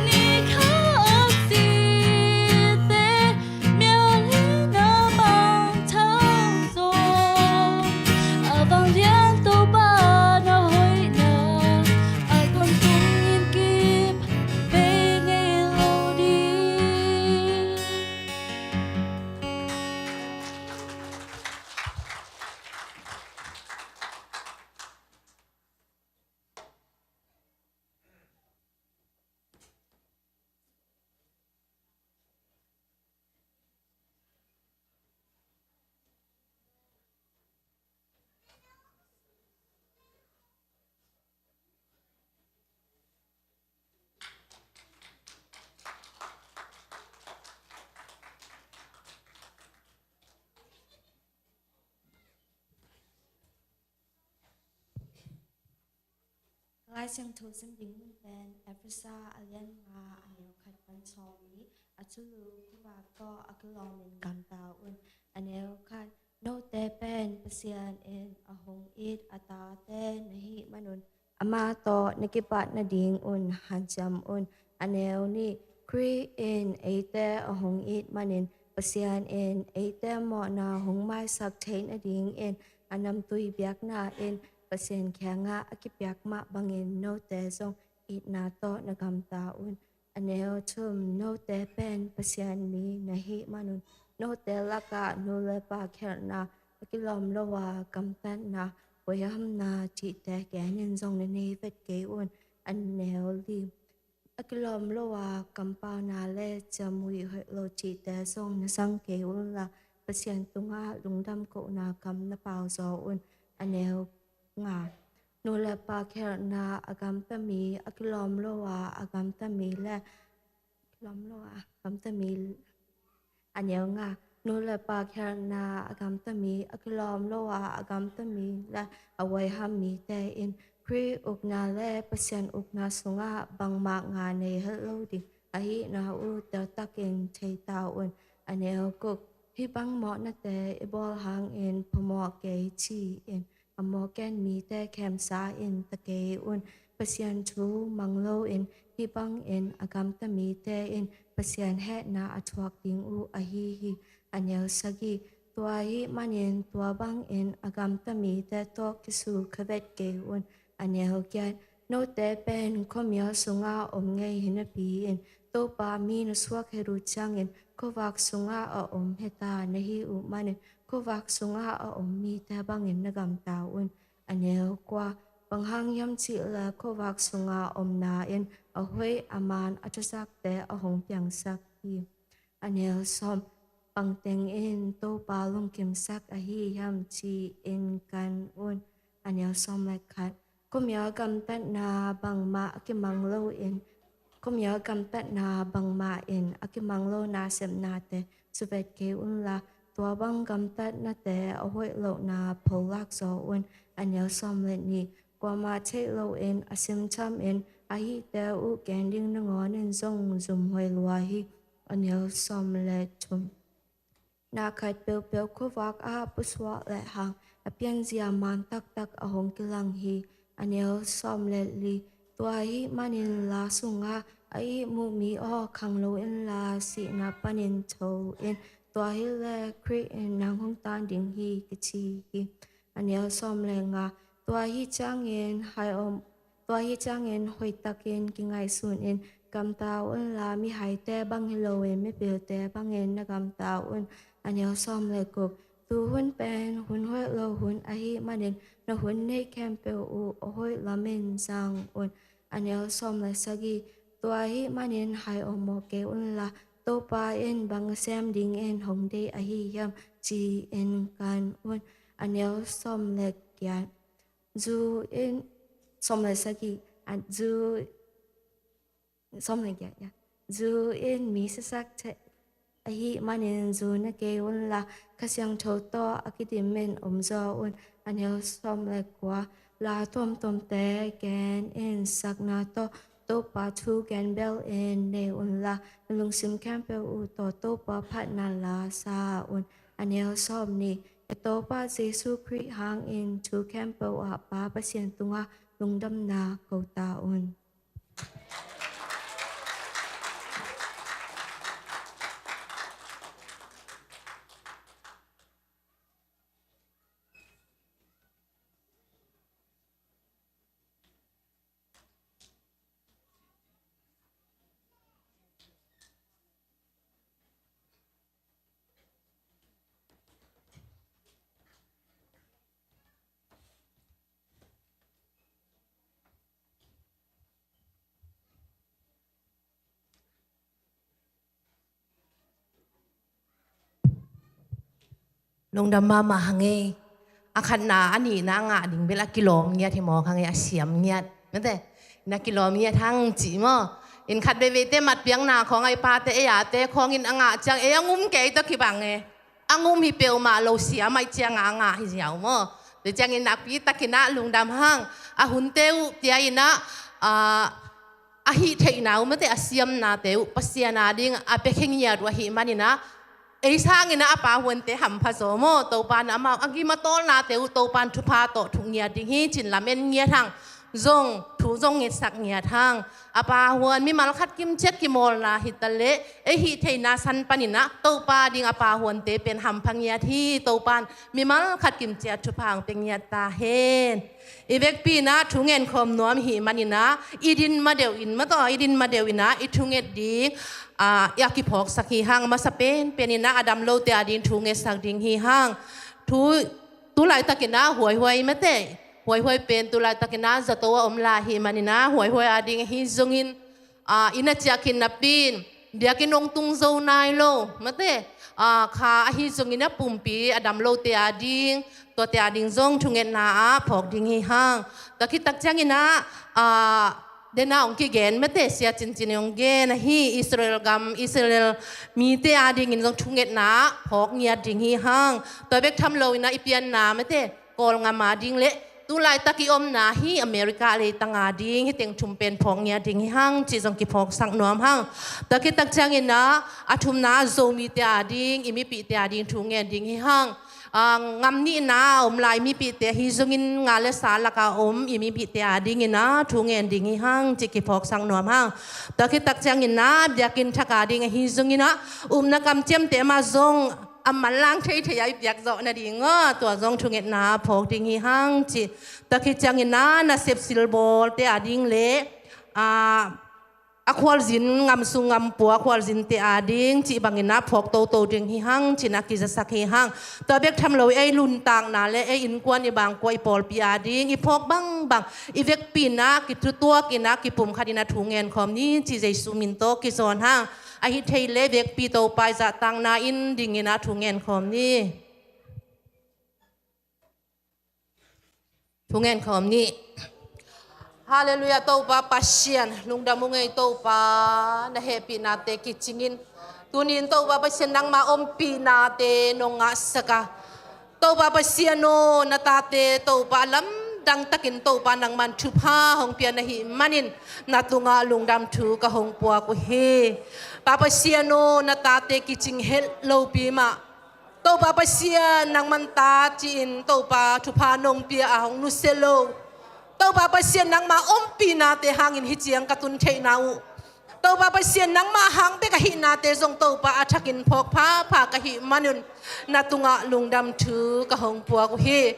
ni khak site, mial in a mangthang zong, a vanglian Topa na hoihna, a tawntung in kip bei ngei lo ding. Ka Lai Siangtho sim ding mun pen Efesa a lian nga, a neu khat pan sawmnih. A thulu khuavak tawh a kilawm in gamta un. A neu khat, note pen Pasian in a hong it a tate na hih manun, amah tawh na kipat nadingun hanciam un. A neu nih, Khrih in eite a hong it manin Pasian in eite mawhna hong maisak theih nadingin a namtui biakna in Pasian kiangah a kipiak mah bangin note zong itna tawh na gamta un. A neu thum, note pen Pasian mi na hih manun, note lakah nu le pa khialhna, a kilawm lo a gamtatna, huaihamna cihte genin zong na nei vet kei un. A neu li, a kilawm lo a kampauna le ciamnuih hoih lo cihte zong na zang kei unla, Pasian tungah lungdam kohna kam na pau zaw un. A neu nga, nu le pa khialhna a gamta mi, a kilawm lo a a gamta mi le, kilawm lo a gamta mi, a neu nga, nu le pa khialhna a gamta mi, a kilawm lo a a gamta mi le a huaiham mite in Khrih ukna le Pasian ukna sungah bangmah nga nei het lo ding ahihna uh teltakin thei ta un. A neu guk, hih bang mawhnate i bawl hangin phamawh kei ci-in a mawh ken mite khemsa in ta kei un. Pasian thu mang loin hih bangin a gamta mite in Pasian hehna a thuak ding uh ahi hi. A neu sagih, tua ahih manin tua bangin a gamta mite tawh kisukha vet kei un. A neu giat, note pen khuamial sungah om ngei hi napi-in Topa mi na suak het uh ciangin khuavak sungah a om heta na hi uh manin khuavak sungah a om mite bangin na gamta un. A neu kua, bang hang hiam cihleh khuavak sunga omna in a hoih a man a thuasakte a hong piangsak hi. A neu sawm, bangteng in Topa lungkimsak ahi hiam ci-in kan un. A neu sawm le khat, khuamial gamtatna bangmah a kimang loin, khuamial gamtatna bangmah in a kimang lo nasepnate suvet kei unla, tua bang gamtatnate a hoih lohna pholak zaw un. A neu sawm le nih, kuamah theih loin a simthamin a hihte uh gen ding nangawnin zong zumhuai lua hi. A neu sawm le thum, na khat peuhpeuh khuavak ah pusuak lehang a pianzia man taktak a hong kilang hi. A neu sawm le li, tua ahih manin la sungah a ihmu mi aw, khanglo inla sihna panin tho in, tua hileh Khrih in nang hong tan ding hi, kici hi. A neu sawm le nga, tua ahih ciangin hai om, tua ahih ciangin hoihtakin kingaihsun in gamta unla, mihaite bang hi loin mipilte bangin na gamta un. A neu sawm le guk, tu hun pen hun hoih lo hun ahih manin na hun neih khempeuh uh a hoih lamin zang un. A neu sawm le sagih, tua ahih manin hai om mawk kei unla, Topa in bang a sem dingin hong deih ahi hiam ci-in kan un. A neu sawm le giat, zu in, sawm le sagih, a zu, sawm le giat, ya. Zu in mi siasak thei ahih manin zu ne kei unla, Kha Siangtho tawh a kidimin om zaw un. A neu sawm le kua, la tuamtuamte gen in sakna tawh Topa thu gen belin nei unla, na lungsim khempeuh uh tawh Topa phatna la sa un. A neu sawm nih, i Topa Jesu Khrih hangin thu khempeuh ah Pa Pasian tungah lungdamna ko ta un. Lungdam mahmah hang ei. A khatna a nihna a ngah ding bel a kilawm ngiat hi mawk hang ei, a siam ngiat. Mate, na kilawm ngiat hang cih maw. Inn khat veiveite matpiakna khawng a i pate ei ate khawngin a ngah ciang ei a ngum kei tawh kibang e. A ngum hi peuhmah lo siam ahih ciangah a ngah hi ziau maw. Tua ciangin nakpi takin ah lungdam hang. A hunte uh tia in ah, ah, a hih theihna uh mate a siamnate uh Pasian a ding a piakhia ngiat uh ahih manin ah, ei sangin ah a Pa Huante hampha zaw maw. Topa in amau a gim a tawlnate uh Topa in thupha tawh thuk ngiat ding hi cin lamen ngiat hang. Zong thu zong ngetsak ngiat hang. A Pa Huan mimal khat kimciat kimawlna hi ta leh ei hih theihna san panin ah Topa ding a Pa Huante pen hampha ngiat hi. Topa in mimal khat kimciat thupha hong pia ngiat ta hen. I vekpi in ah thu ngen khawm nuam i hih manin ah i din ma deuh in, mate, i din ma deuh in ah i thunget ding, ah, i a kiphawksak hi hang. Masa penpen in ah a dam lote a ding thu ngetsak ding hi hang. Thu, tu laitakin ah Huaihuai mate, Huaihuai pen tu laitakin ah zato a om lai hi manin ah Huaihuai a ding ahi zongin, ah, inn a ciah khin napi in biakinn hong tung zo nai lo, mate, ah, kha ahi zongin a pumpi a dam lote a ding, tuate a ding zong thungetna ah phawk ding hi hang. Tua khit tak ciangin ah, ah, dena hong kigen mate, Sia Cincin hong gen ahi, Israel gam, Israel mite a dingin zong thungetna ah phawk ngiat ding hi hang. Tua bek tham loin ah i pianna mate, Kawlngam a ding le tu laitak i omna hi America leitang a ding, hih teng thum pen phawk ngiat ding hi hang cih zong kiphawksak nuam hang. Tua khit tak ciangin ah a thumna ah Zomite a ding, i mipihte a ding thu ngen ding hi hang. Ah, ngam nihna a om lai mipihte ahi zongin nga le sa lak a om i mipihte a dingin ah thu ngen ding hi hang cih kiphawksak nuam hang. Tua khit tak ciangin ah biakinn thak a ding ahi zongin ah upna kamciamte mah zong a manlang theithei a i piak zawh nading aw, tua zong thungetna phawk ding hi hang cih. Tua khit ciangin ah nasep silbawlte a ding le, ah, a khualzin, ngam sung ngam pua khualzinte ading cih bangin a phawk toto ding hi hang, ci-in a kizasak hi hang. Tua bek tham lo, ei nuntakna le ei innkuan, i bangkua, i pawlpi ading i phawk bangbang, i vekpi-in a kithutuak in a kipumkhat in a thu ngen khawm ni, ci Jesu min tawh kizawn hang. Ahi thei leh vekpi Topa i zahtakna in dingin a thu ngen khawm ni. Thu ngen khawm ni. Halleluiah, Topa Pasian, lungdam ung ei Topa, na hehpihnate kicingin. Tuni-in Topa Pasian, nangma ompihnate nong ngahsak a, Topa Pasian aw, na tate Topa, a lamdang takin Topa nangman thupha hong pia na hih manin na tungah lungdam thu ka hong puak uh hi. Pa Pasian aw, na tate kicing het lopi mah, Topa Pasian, nangman ta ci-in Topa thupha nong pia a hong nusia lo, Topa Pasian, nangma ompihnate hangin hih ciang ka tun theihna uh, Topa Pasian, nangma hang bek ahihnate zong Topa a thakin phawk phapha ka hih manun na tungah lungdam thu ka hong puak uh hi.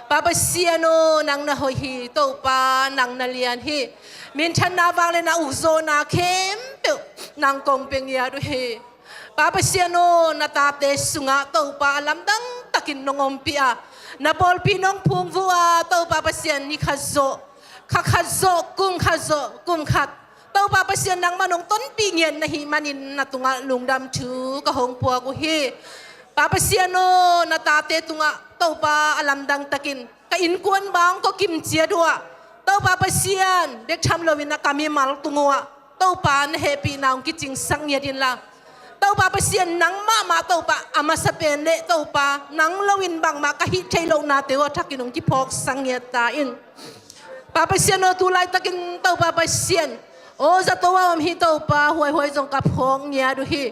Pa Pasian aw, nang na hoih hi Topa, nang na lian hi. Minthanna, vangliatna, ukzawhna khempeuh nang kong pia ngiat uh hi. Pa Pasian aw, na tate sungah Topa a lamdang takin nong ompih a, na pawlpi nong phungvuh a, Topa Pasian, ni khat zawh, kha khat zawh, kum khat zawh, kum khat, Topa Pasian, nangman hong tonpih ngiat na hih manin na tungah lungdam thu ka hong puak uh hi. Pa Pasian aw, na tate tungah Topa a lamdang takin ka innkuan bang kong kimciat uh ah, Topa Pasian, bek tham loin a ka mimal tung uh ah, Topa na hehpihna hong kicingsak ngiat inla, Topa Pasian, nangmah mah Topa a masa pen leh Topa, nang loin bangmah ka hih theih lohnate uh a thakin hong kiphawksak ngiat ta in. Pa Pasian aw, tu laitakin Topa Pasian aw, zato a om hi Topa, huaihuai zong ka phawk ngiat uh hi.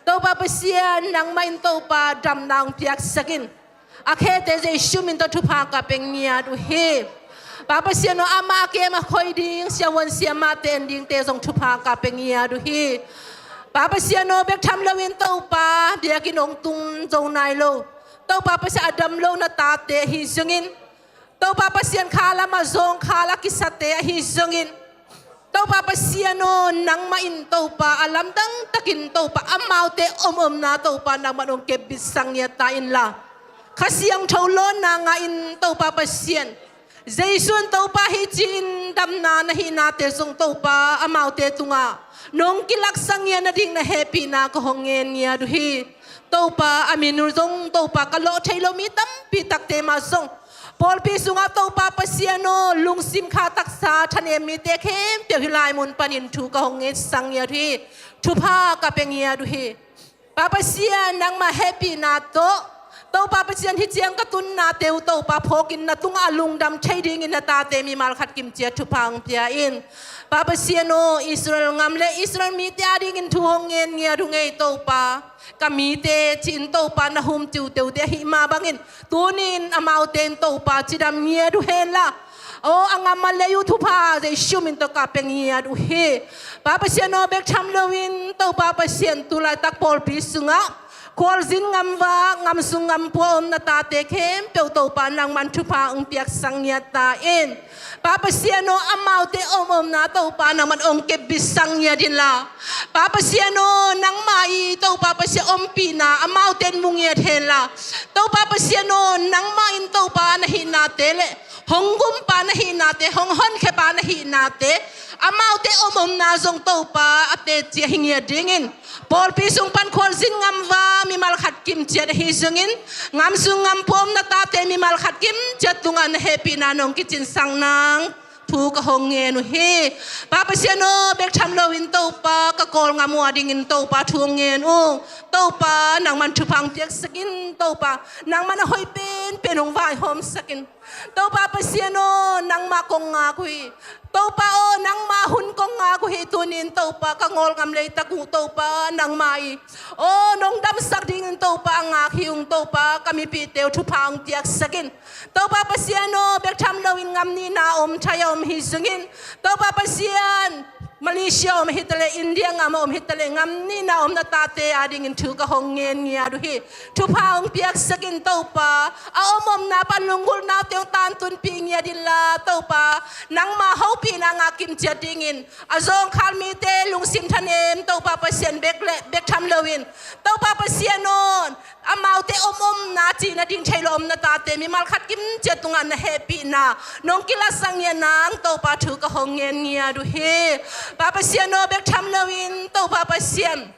Topa Pasian, nangmah in Topa damna hong piaksak in. A khete Jesu min tawh thupha ka pia ngiat uh hi. Pa Pasian aw, amah a kem a khoi ding, siavuan siamahte en dingte zong thupha ka pia ngiat uh hi. Pa Pasian aw, bek tham loin Topa biakinn hong tung zo nai lo, Topa Pasian, a dam lo na tate ahi zongin, Topa Pasian, kha lamah zawngkhal a kisate ahi zongin, Topa Pasian aw, nangmah in Topa a lamdang takin Topa amaute omomna Topa nangman hong kepbitsak ngiat ta inla, Kha Siangtho lawnna ngahin Topa Pasian, Jesu in Topa hi ci-in damna na hihnate zong Topa amaute tungah nong kilaksak ngiat nading na hehpihna ka hong ngen ngiat uh hi. Topa, a min uh zong Topa ka lawh thei lo mi tampi takte mah zong, pawlpi sungah Topa Pasian aw, lungsim kha taksa thanem mite khempeuh hih lai mun panin thu ka hong ngetsak ngiat uh hi. Thupha ka pia ngiat uh hi. Pa Pasian, nangmah hehpihna tawh Topa Pasian, hih ciang ka tunnate uh Topa phawkin na tungah a lungdam thei dingin na tate mimal khat kimciat thupha hong pia in. Pa Pasian aw, Israel ngam le Israel mite adingin thu hong ngen ngiat uh ei Topa. Ka mite ci-in Topa na hum tiuteu te ahih mah bangin, tuni-in amaute in Topa cidam ngiat uh henla, aw, a ngam a lei uh thupha Jesu min tawh ka pia ngiat uh hi. Pa Pasian aw, bek tham loin Topa Pasian, tu laitak pawlpi sungah khualzin ngamvak, ngam sung ngam pua om na tate khempeuh Topa nangman thupha hong piaksak ngiat ta in. Pa Pasian aw, amaute omomna Topa nangman hong kepbitsak ngiat inla, Pa Pasian aw, nangmah i Topa Pasian ompihna amaute in mu ngiat henla, Topa Pasian aw, nangmah in Topa na hihnate le hong gumpa na hihnate, hong honkhiapa na hihnate, amaute omomna zong Topa a teci ahi ngiat dingin, pawlpi sung pan khualzin ngamvak mimal khat kimciat ahi zongin, ngam sung ngam pua om na tate mimal khat kimciat tungah na hehpihna nong kicinsak nang thu ka hong ngen uh hi. Pa Pasian aw, bek tham loin Topa ka Kawlgam uh adingin Topa thu hong ngen uh. Topa nangman thupha hong piaksak in Topa, nangman a hoih penpen hong vaihawmsak in. Topa Pasian aw, nangmah kong ngak uh hi. Topa aw, nangmah hun kong ngak uh hi. Tuni-in Topa ka Kawlgam leitak uh Topa nangmah i, aw, nong damsak dingin Topa a ngak hi ung Topa, ka mipite uh thupha hong piaksak in. Topa Pasian aw, bek tham loin ngam nihna om thei a om hi zongin, Topa Pasian, Malaysia om hi ta leh, India gam a om hi ta leh, gam nihna om na tate adingin thu ka hong ngen ngiat uh hi. Thupha hong piaksak in Topa, a om omna pan lunggulhna uh teng tantunpih ngiat inla Topa, nangma hopihna ngah kimciat dingin a zawngkhal mite lungsim thanem Topa Pasian bek le bek tham loin, Topa Pasian aw, amaute om omna cih nading thei lo om na tate mimal khat kimciat tungah na hehpihna nong kilatsak ngiat nang Topa thu ka hong ngen ngiat uh hi. Pa Pasian aw, bek tham loin Topa Pasian,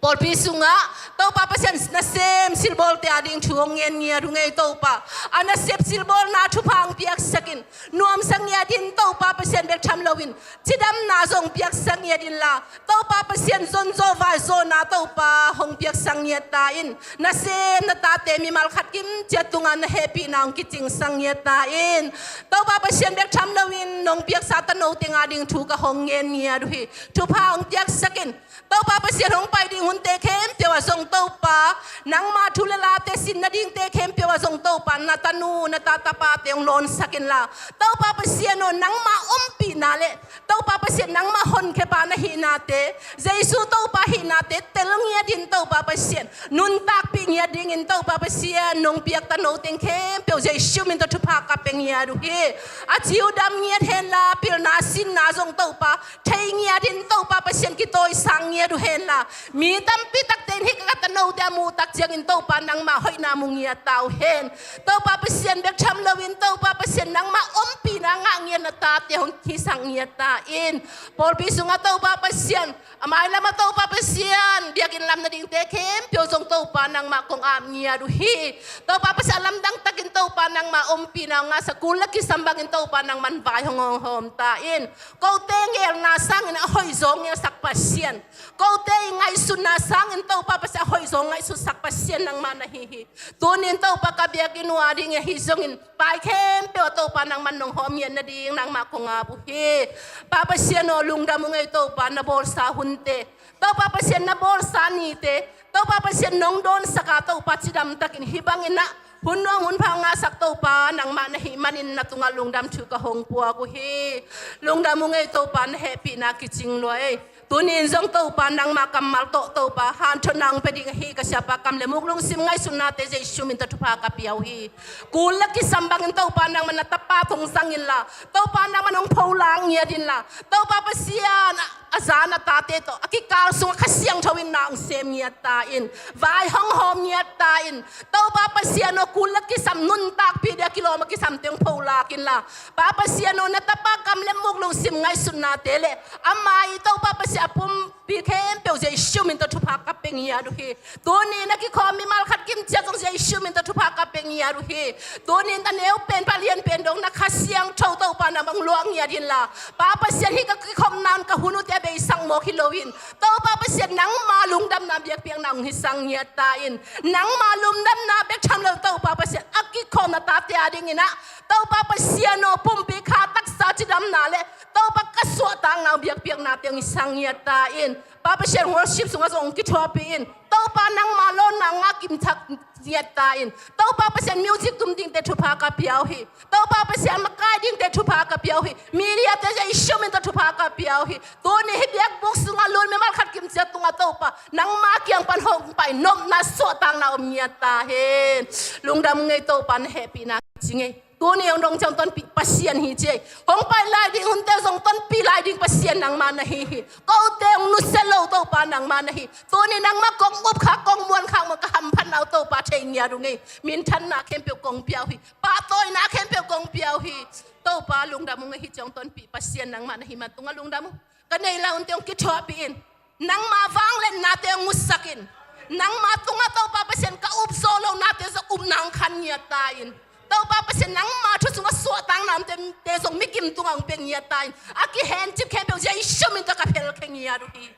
pawlpi sungah Topa Pasian nasem silbawlte ading thu hong ngen ngiat uh ngei Topa. A nasep silbawlna thupha hong piaksak in, nuamsak ngiat in Topa Pasian bek tham loin, cidamna zong piaksak ngiat inla, Topa Pasian zonzawh vaizawhna Topa hong piaksak ngiat ta in, nasem na tate mimal khat kimciat tungah na hehpihna hong kicingsak ngiat ta in, Topa Pasian bek tham loin nong piaksa tano teng ading thu ka hong ngen ngiat uh hi. Thupha hong piaksak in, Topa Pasian hong pai ding hunte khempeuh ah zong Topa, nangma thu le late sin nadingte khempeuh ah zong Topa, na tanu na tatapate hong lawnsak inla, Topa Pasian aw, nangma ompihna le Topa Pasian nangma honkhia pa na hihnate, Jesu Topa hihnate tel ngiat in Topa Pasian nuntakpih ngiat dingin Topa Pasian nong piak tano teng khempeuh Jesu min tawh thupha ka pia ngiat uh hi. A ci uh dam ngiat henla, pilna sinna zong Topa thei ngiat in Topa Pasian kitawisang ngiat uh henla, mi tampi takte in hih ka tanote a muh tak ciangin Topa nangma hoihna mu ngiat ta uh hen. Topa Pasian bek tham loin Topa Pasian nangma ompihna ngah ngiat na tate hong hisak ngiat ta in, pawlpi sungah Topa Pasian, a mailam ah Topa Pasian biakinn lam nadingte khempeuh zong Topa nangma kong ap ngiat uh hi. Topa Pasian, a lamdang takin Topa nangma ompihna hong ngahsak, kul le kisam bangin Topa nangman vai hong hawm ta in, kote ngelna sangin a hoihzaw ngelsak Pasian, kote i ngaihsutna sangin Topa Pasian a hoihzaw ngaihsutsak Pasian nangma na hi hi. Tunin Topa ka biakinn uh ading ahi zongin, pai khempeuh ah Topa nangman nong hawm ngiat nading nangma kong ap uh hi. Pa Pasian aw, lungdam uh ngei Topa, na bawlsa hunte, Topa Pasian na bawlsa nite, Topa Pasian nong dawnsak a Topa cidam takin hih bangin ah hun nuam hun pha ngahsak Topa nangma na hih manin na tungah lungdam thu ka hong puak uh hi. Lungdam uh ngei Topa, na hehpihna kicing lua ei. Tunin zong Topa nangma kammal tawh Topa hanthawnna hong pia ding ahi ka siapa kam le muk lungsim ngaihsutnate Jesu min tawh thupha ka pia uh hi. Kul le kisam bangin Topa nangman na tapa hong zang inla, Topa nangman hong pholak ngiat inla, Topa Pasian a, a zan a tate tawh a kikal sungah Kha Siangtho in na hong sem ngiat ta in, vai hong hawm ngiat ta in, Topa Pasian aw, kul le kisam nuntakpih dia kilawm a kisamte hong pholak inla, Pa Pasian aw, na tapa kam le muk lungsim ngaihsutnate le ama i Topa Pasian a pumpi khempeuh Jesu min tawh thupha ka pia ngiat uh hi. Tunin a kikhawm mimal khat kimciat zong Jesu min tawh thupha ka pia ngiat uh hi. Tunin a neu pen, palian pen dong na Kha Siangtho Topa nangman luah ngiat inla, Pa Pasian, hih ka kikhopna un ka hun uhte a beisak mawk hi loin, Topa Pasian nangma lungdamna biakpiakna hong hisak ngiat ta in, nangma lungdamna bek tham lo Topa Pasian a kikhawm na tate adingin ah Topa Pasian aw, pumpi kha taksa cidamna le Topa ka suahtakna uh biakpiaknate hong hisak ngiat ta in, Pa Pasian, worship sungah zong hong kithuahpih in, Topa nangma lawnna ngah kimsak ngiat ta in, Topa Pasian music tum dingte thupha ka pia uh hi. Topa Pasian, makai dingte thupha ka pia uh hi. Mediate Jesu min tawh thupha ka pia uh hi. Tuni hih biakbuk sungah lut mimal khat kimciat tungah Topa nangma kiang pan hong pai nopna suahtakna om ngiat ta hen. Lungdam uh ngei Topa, na hehpihna ci ngei. Tuni hong dong ciang tonpih Pasian hi ci ei. Hong pai lai ding hunte zong tonpih lai ding Pasian nangma na hi hi. Kote hong nusia lo Topa nangma na hi. Tuni nangma kong up khak, kong muan khak mah ka hamphatna uh Topa thei ngiat uh ngei. Minthanna khempeuh kong pia uh hi. Pahtawina khempeuh kong pia uh hi. Topa lungdam uh ngei, hih ciang tonpih Pasian nangma na hi man tungah lungdam uh. Ka neih lai hunte hong kithuahpih in. Nangma vangliatnate hong musak in. Nangma tungah Topa Pasian ka up zawh lohnate zong upna hong khan ngiat ta in. Topa Pasian nangma thu sungah suahtakna omte zong mikim tungah hong pia ngiat ta in. A kihencip khempeuh Jesu min tawh ka phelkhia ngiat uh hi.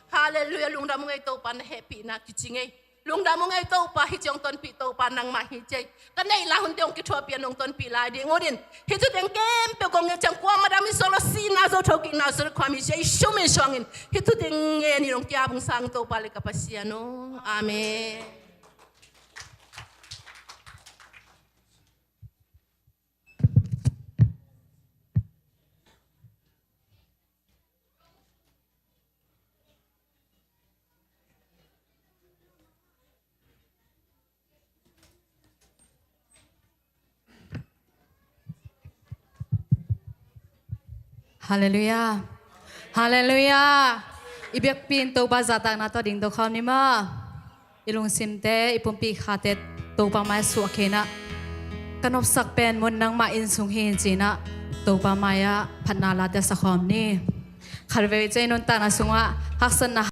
Halleluiah, lungdam uh ngei Topa, na hehpihna kici ngei. Lungdam uh ngei Topa, hih ciang tonpih Topa nangma hi ci ei. Ka neih lai hunte hong kithuahpih a nong tonpih lai ding uh in. Hih thuteng khempeuh kong ngen ciang kuamah dam i suak lo, sihna zo, thokikna zo, khuami Jesu min suangin hih thuteng ngen in hong kiap hong sang Topa le ka Pasian aw. Amen. Halleluiah. Halleluiah. I biakpi in Topa zahtakna tawh ding to khawm ni maw. I lungsimte, i pumpi khate Topa mai suah kei inah, ka nopsak pen mun nangmah inn sung hi ci-inah Topa mai-ah phatna late sa khawm ni. Khatvei ciang i nuntakna sungah haksatna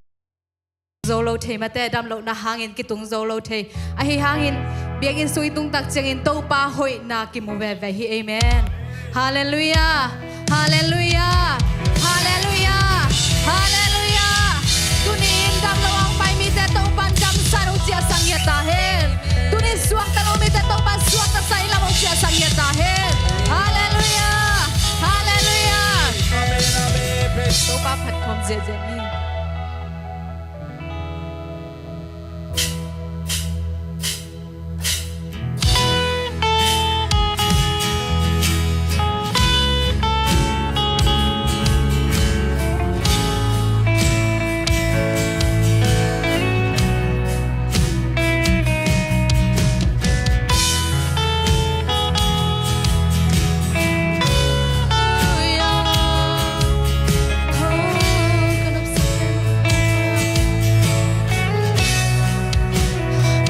zo lo thei mate, dam lohna hangin kitung zo lo thei. Ahi hangin biakinn sung i tung tak ciangin Topa hoihna kimu veve hi. Amen. Halleluiah. Halleluiah. Halleluiah. Halleluiah. Tuni-in dam lo a hong pai mite Topa'n damsak uh ciahsak ngiat ta hen. Tuni suakta lo mite Topa'n suakta sa in lam hong ciahsak ngiat ta hen. Halleluiah. Halleluiah. Topa phat khawm ziahziah ni.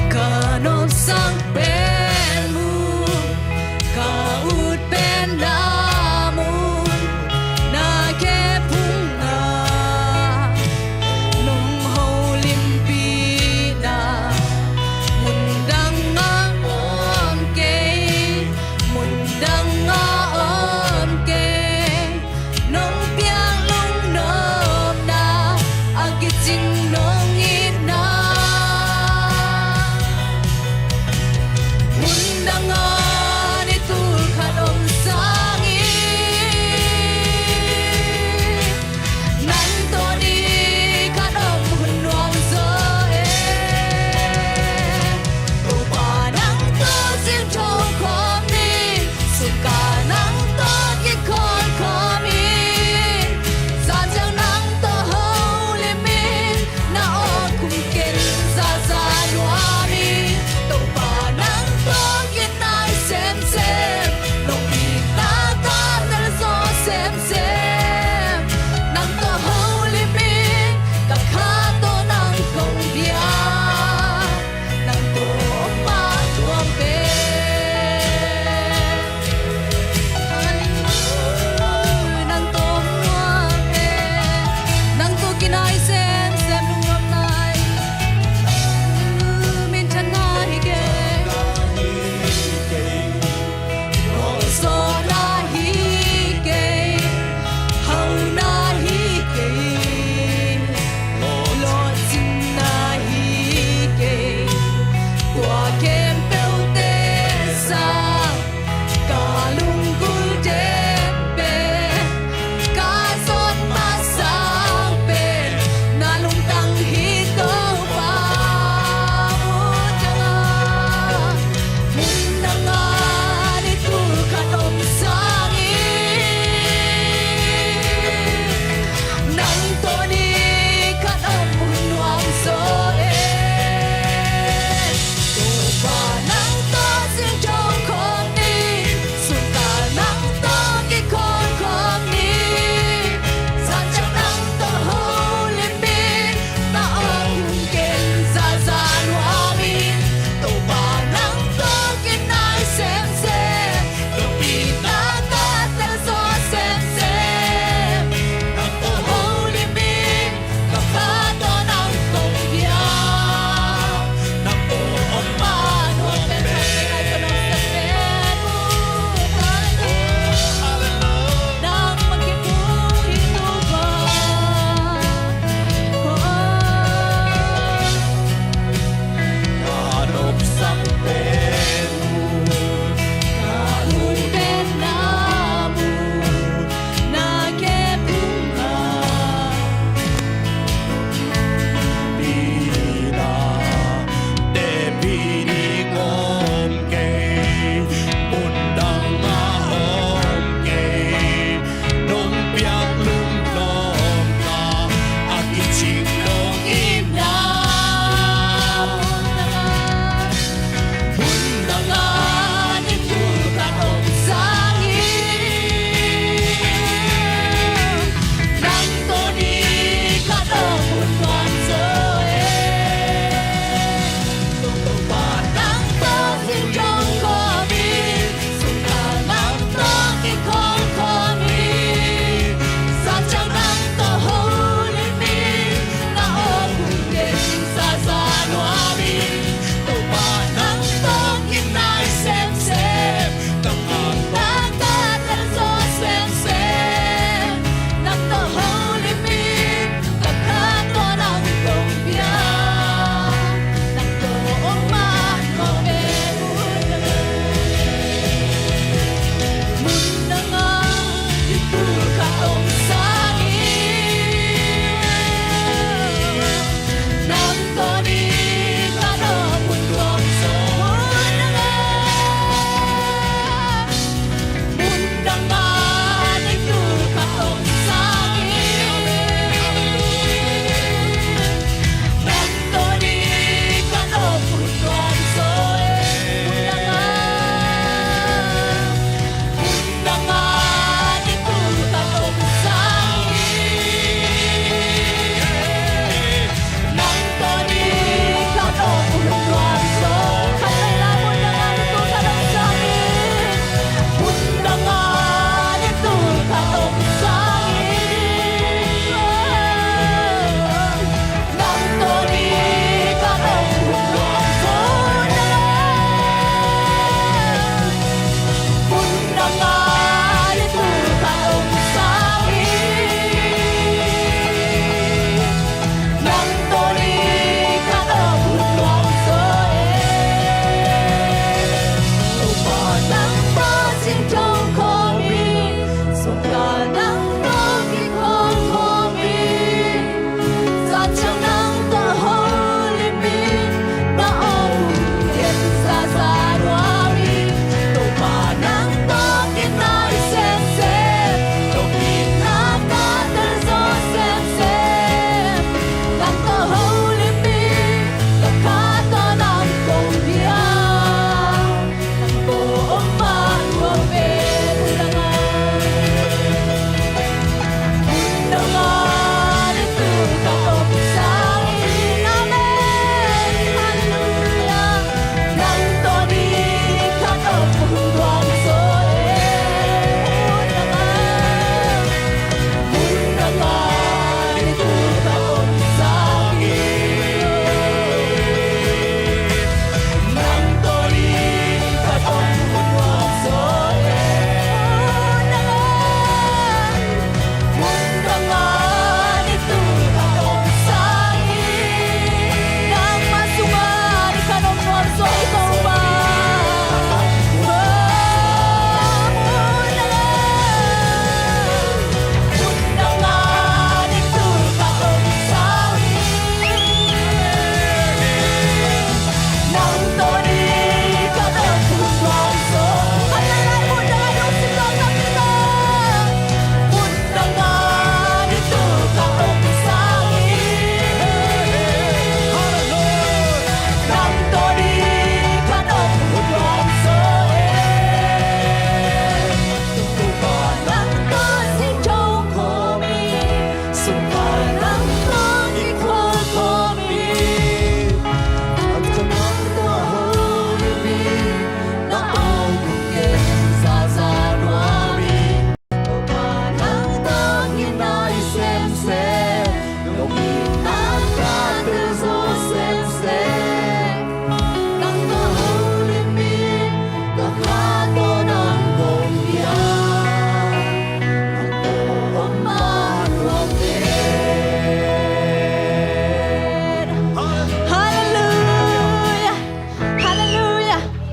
Ka nopsak pen mun, ka ut pen na mun, na khe phung na nong holimpihna mun dang a om kei, mun dang a om kei. Nong piak lungnopna a kicing nong itna, hun dang a ni tul khat om sangin nang tawh ni khat om hun nuam zaw e. Topa nang tawh zin tho khawm ni. Sukah nang tawh kikhawl khawm in, zan ciang nang tawh holim in, na awk khum ken zaza nuam in. Topa nang tawh kinai semsem, nong itna ka tel zaw semsem. Nang tawh holim in, ka kha tawh nang kong bia. Nang tawh om mah tuam pen. Nang tawh om mah pen. Nang tawh kinai semsem lungnop nai. Minthanna hi kei. Lawhsawhna hi kei, hauna hi kei, lawhcinna hi kei. Tua khempeuhte sang ka lungkulte pen, ka zawt masa pen na lungtang hi Topa. Mun dang a, mun dang a ni tul khat om sangin nang tawh ni khat om hun nuam zaw e. Topa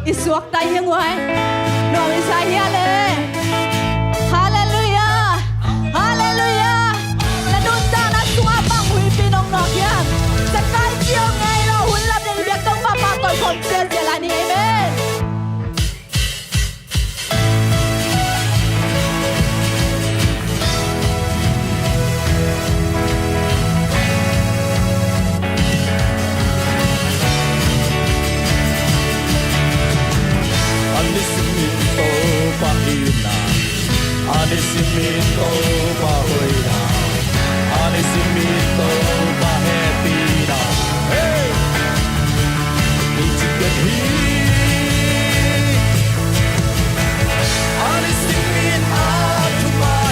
I suakta hi hang uh ai. Nuam i sa hia le. Halleluiah. Halleluiah. Na nuntakna sungah bang huihpi nong nawk hiam? Sakai ci om ngei lo, hun lap ding i biak Topa pahtawi khawm ziahziah lai ni. Amen. A nisim in Topa itna, a nisim in Topa hoihna, a nisim in Topa hehpihna. Hey! Hi ci pen hi. A nisim in a thumanna,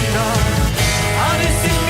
a nisim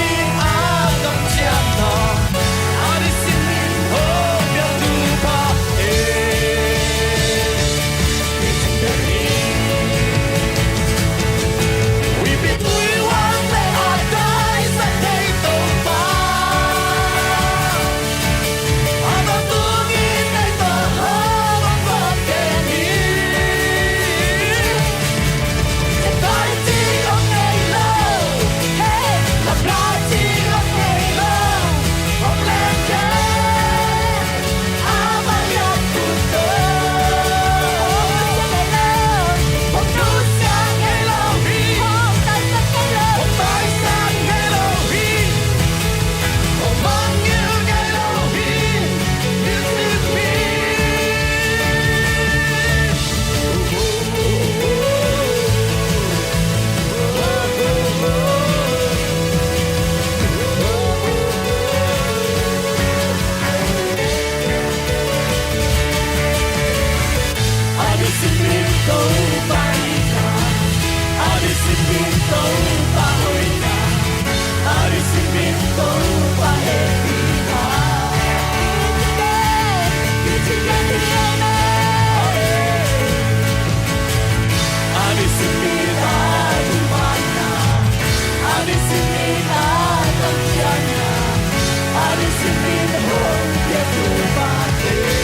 in a kamciamna, a nisim in hong piak Topa. Hey!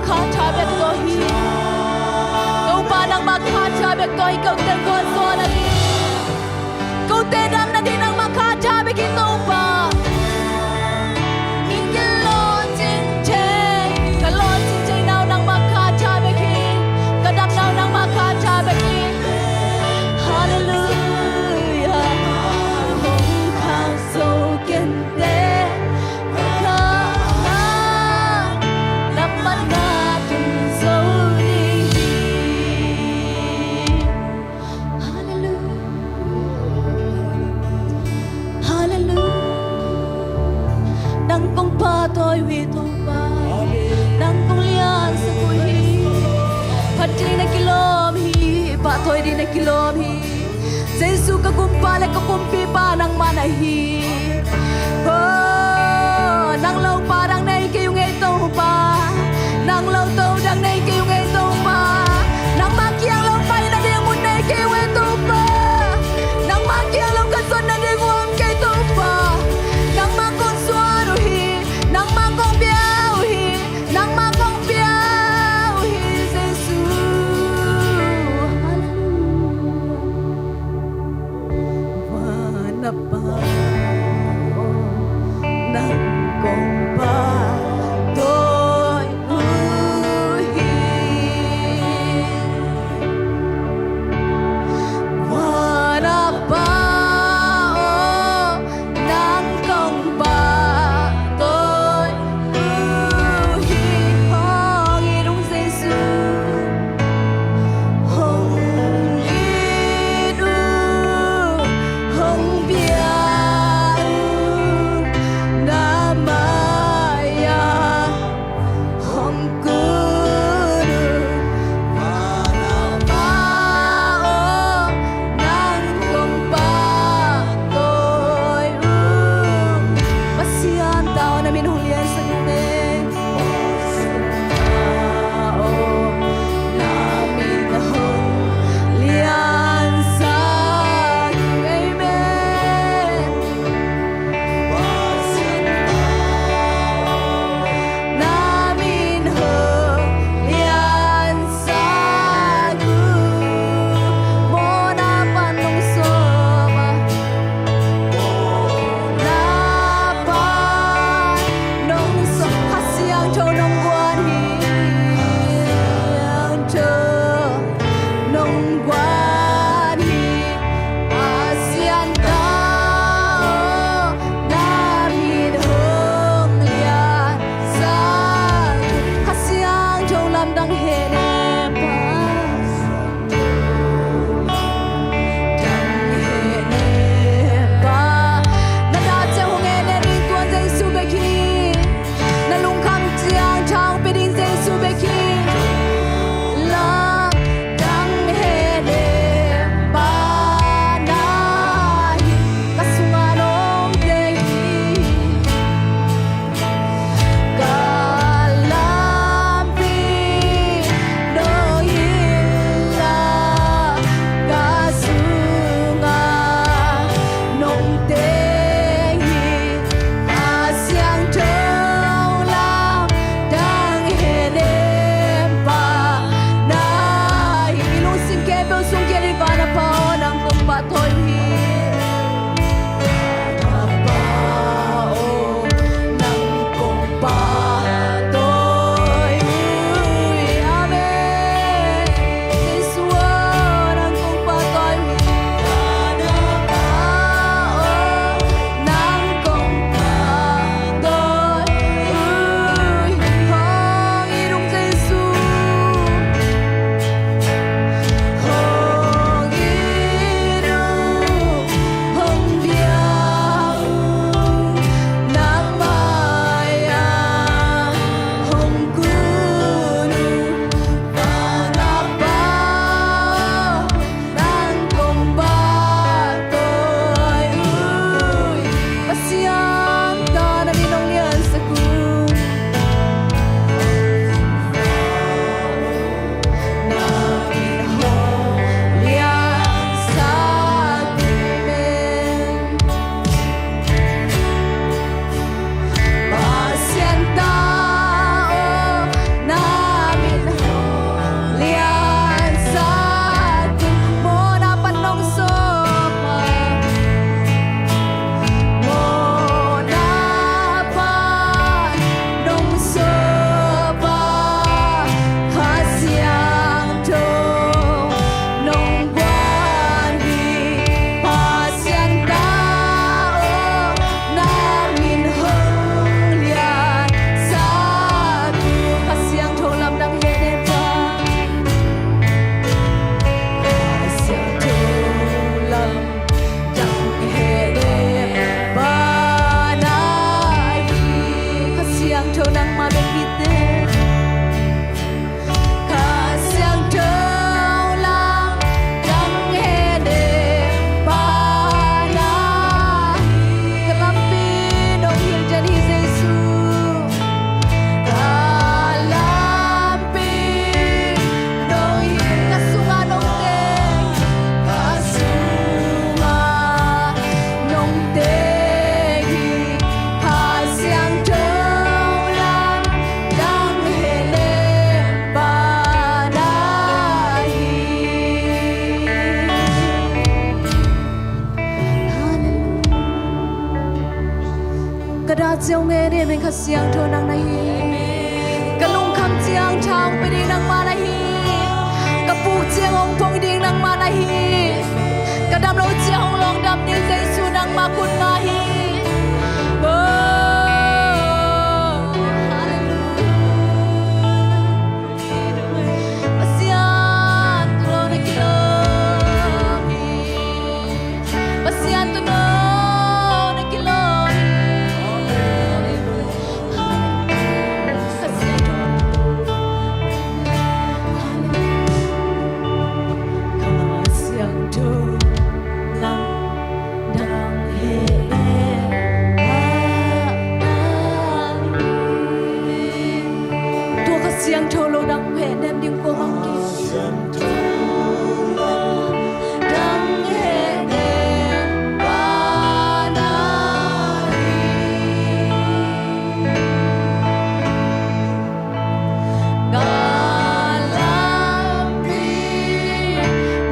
Kha tha bek tawh hi. Topa, nangmah kha tha bek tawh hi. Kote gualzo nading, kote dam nading nangmah kha tha bek hi Topa. Min kilawh cingcing, ka lawh cingcing nau nangmah kha tha bek hi. Ka dam nau nangmah kha tha bek hi. Halleluia. Hong khak zo kente. Halleluia. Halleluia. Nang kong pahtawi uh hi Topa. Nang kong liansak uh hi. Phat ding na kilawm hi. Pahtawi ding na kilawm hi. Jesu ka gumpa le ka kumpipa nangmah na hi. Oh, nang lopa dang nei kei ung ei Topa. Nang loto dang nei kei ung ei Topa. Nangmah kiang lo pai nading mun nei kei ung ei Topa. Nangmah kiang lo ka zon nading uh om kei Topa. Nangmah kong suan uh hi. Nangmah kong bia uh hi. Nangmah kong bia uh hi Jesu. Halleluia. Van a Pa aw, nang kong pahtawi uh hi. Van a Pa aw, nang kong pahtawi uh hi. Hong it ung Jesu. Hong it uh, hong bia uh, nang Ciang hong heh ni, Kha Siangtho nang na hi. Ka lungkham ciang tha hong pia ding nangmah na hi. Ka puh ciang hong phong ding nangmah na hi. Ka dam lo ciang hong lawng dam ding Jesu nangmah khut mah hi. Oh, hallelujah. Pasian tungah na kilawm hi. Pasian tungah na kilawm hi. Pasian tungah. Kha Siangtho lam dang heh leh bang na hi. Tua Kha Siangtho lo dang heh nem ding kua bang ki. Dang heh nem bang na hi. Ka lampi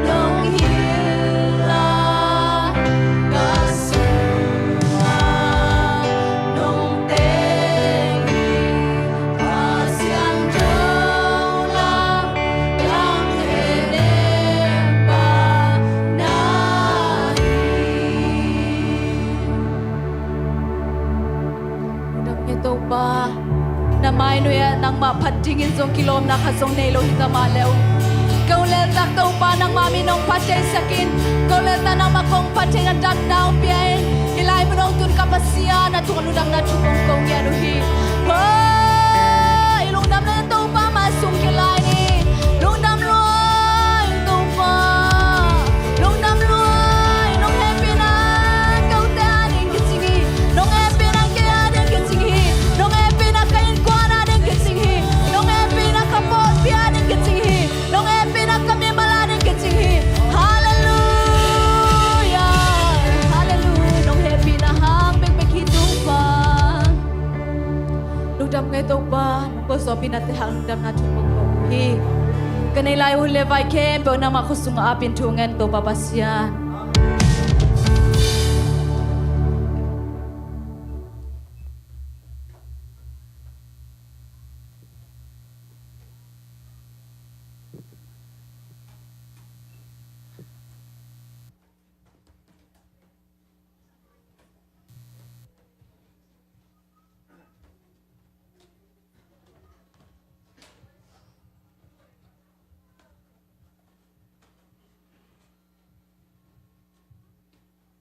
nong hilh a, ka sungah nong teng hi. Kha Siangtho lam dang heh nem bang na hi. Lungdam ing Topa, na mainuia nangmah phat dingin zong kilawmna khat zong nei lo hi ta mah leh, ko leltak Topa nangmah min hong phat theisak in. Ko leltak nangmah kong phat thei na damna hong pia in. Hih lai mun hong tun ka Pasian na tungah lungdamna thu kong ko ngiat uh hi. Oh, i lungdamna Topa mah sung kilai ni. Lungdam lua ing Topa. Lungdam lua ing, nong hehpihna kote ading kicing hi. Nong hehpihna kei ading kicing hi. Nong hehpihna ka innkuan ading kicing hi. Nong hehpihna ka pawlpi ading kicing hi. Nong hehpihna ka mimal ading kicing hi. Halleluia. Halleluia. Nong hehpihna hang bekbek hi Topa. Lungdam ing Topa. Nong gualzawhpihnate hang lungdamna thu kong ko hi. Ka neih lai hun le vai khempeuh nangmah khut sungah apin thu ngen Topa Pasian.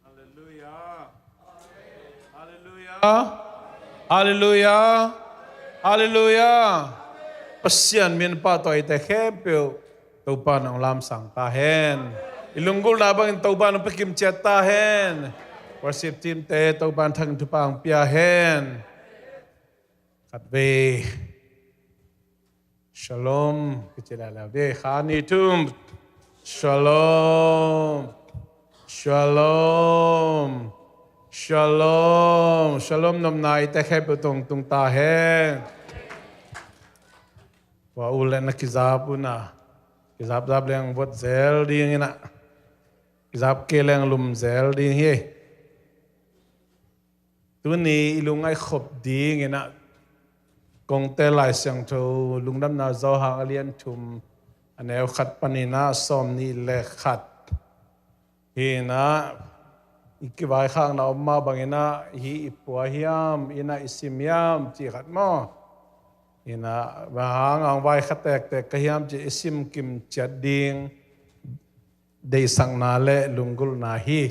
Halleluia. Halleluia. Halleluia. Halleluia. Pasian min pahtawi te khempeuh Topa nong lamsang ta hen. I lunggulhna bangin Topa nong pia kimciat ta hen. Worship team te Topa thangin thupha hong pia hen. Khatvei. Shalom. Kici lala ve kha ni thum. Shalom. Shalom. Shalom. Shalom nopna i te khempeuh tungah tung ta hen. Tua u le na kizap uh na. Kizapzap leng vot zel ding ina. Kizap kei leng lum zel ding hi. Tuni i lungngaih khop ding ina kong tel Lai Siangtho Lungdamna Johan a lian thum a neu khat panin a sawm nih le khat. Hi ina i kivaikhakna om mah bangin a hi i pua hiam, ina i sim hiam cih khat maw? Ina bang hang a hong vaikhak tektek ka hiam cih i sim kimciat ding deihsakna le lunggulhna hi.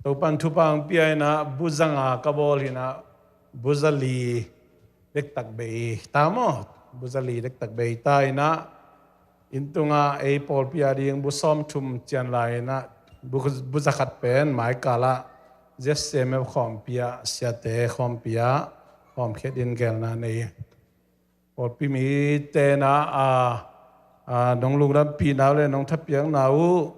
Topan thupha hong pia ina bu za nga ka bawl hi ina bu za li dektak bei ta maw? Bu za li dektak bei ta ina inn tungah ei pawlpi a ding bu sawmthum cian lai ina bu, bu za khat pen maikal ah Z C M F khawmpi ah siate khawmpi ah khawmkhiat in gelna nei. Pawlpi mite na a, a, nong lungdampihna uh le nong thapiakna uh,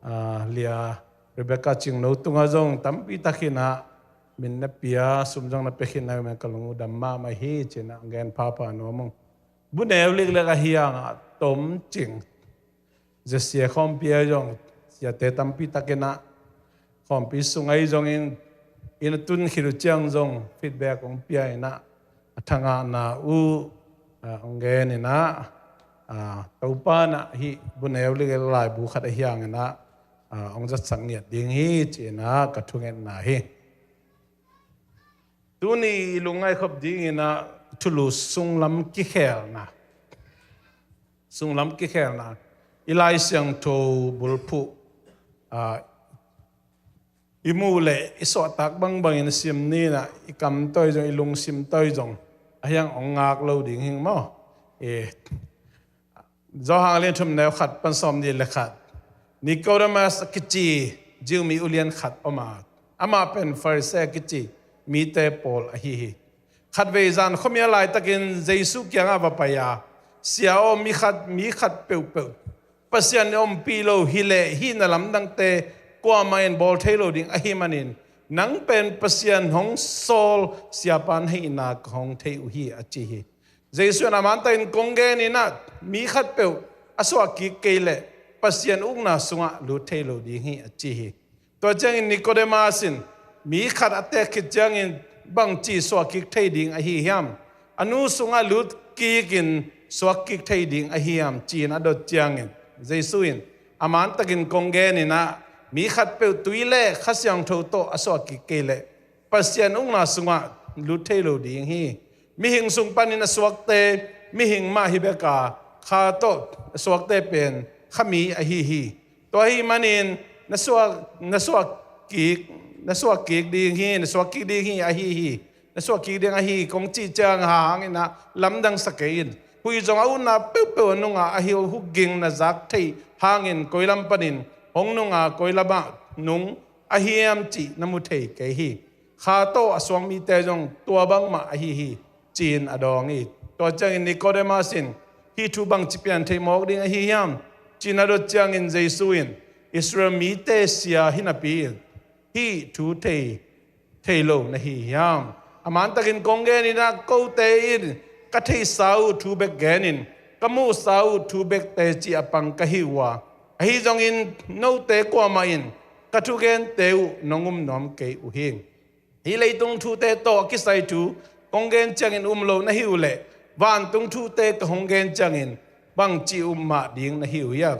a, Lia Rebecca Cingno tungah zong tampi tak hi ina min na pia, sum zong na pia khin na uh men ka lungdam mahmah hi ci ina gen phapha nuam ung. Bu neu liklek ahi hang a tom cing. Zesia khawmpi ah zong siate tampi tak ina khawmpi sung ah zong in in a tun khit uh ciang zong feedback hong pia in ah, a thangahna uh, ah, hong gen in ah, ah, Topa in ah hih Buneu Ligel laibu khat ahi hangin ah, ah, hong zatsak ngiat ding hi ci-in ah ka thungetna hi. Tuni i lungngaih khop dingin ah thulu sunglam kikhelna. Sunglam kikhelna. I Lai Siangtho bulphuh, ah, i muh le i suahtak bangbangin sim ni in ah i kam tawh zong, i lungsim tawh zong, a hiang hong ngak lo ding hi maw. Eh, Johan a lian thum neu khat pan sawm nih le khat. Nicodemus a kici Jew mi ulian khat om a, amah pen Pharisee a kici mite pawl ahi hi. Khatvei zan khuamial laitakin Jesu kiangah va pai a, "Sia aw, mi khat, mi khat peuhpeuh Pasian in ompih lo hi leh hih na lamdangte kuamah in bawl thei lo ding ahi manin, nang pen Pasian hong sawl siapa na hihna ka hong thei uh hi," a ci hi. Jesu in a mantakin kong gen in ah, mi khatpeuh a suah kik kei leh Pasian ukna sungah lut thei lo ding hi, a ci hi. Tua ciangin Nicodemus in, "Mi khat a teek khit ciangin bangci suah kik thei ding ahi hiam? A nu sungah lut kikin suak kik thei ding ahi hiam?" ci-in a dot ciangin Jesu in, "A mantakin kong gen in ah, mi khatpeuh tui le Kha Siangtho tawh a suah kik kei leh Pasian ukna sungah lut thei lo ding hi. Mihing sung panin a suakte mihing mah hi bek a, Kha tawh a suakte pen Khami ahi hi. Tua ahih manin na suak, na suak kik, na suak kik ding hi, na suak kik ding hi, ahi hi. Na suak kik ding ahi hi kong cih ciang hangin ah lamdang sa kei in. Huih zong a utna peuhpeuh a nungah ahi uh, huk ging na zak theih hangin koi lam panin hong nung a, koi lamah nung ahi hiam cih na mu thei kei hi. Kha tawh a suak mite zong tua bangmah ahi hi," ci-in a dawng hi. Tua ciangin Nicodemus in, "Hih thu bangci pian theih mawk ding ahi hiam?" ci-in a dot ciangin Jesu in, "Israel mite sia hi napi in hih thu thei, thei lo na hi hiam? A mantakin kong gen in ah, kote in ka theihsa uh thu bek genin, ka muhsa uh thu bek teci a pang ka hi uh a, ahi zongin note kuamah in ka thugente uh nong um nuam kei uh hi. Hih leitung thute tawh a kisai thu kong gen ciangin um lo na hi uh leh, vantung thute ka hong gen ciangin bangci um mah ding na hi uh hiam?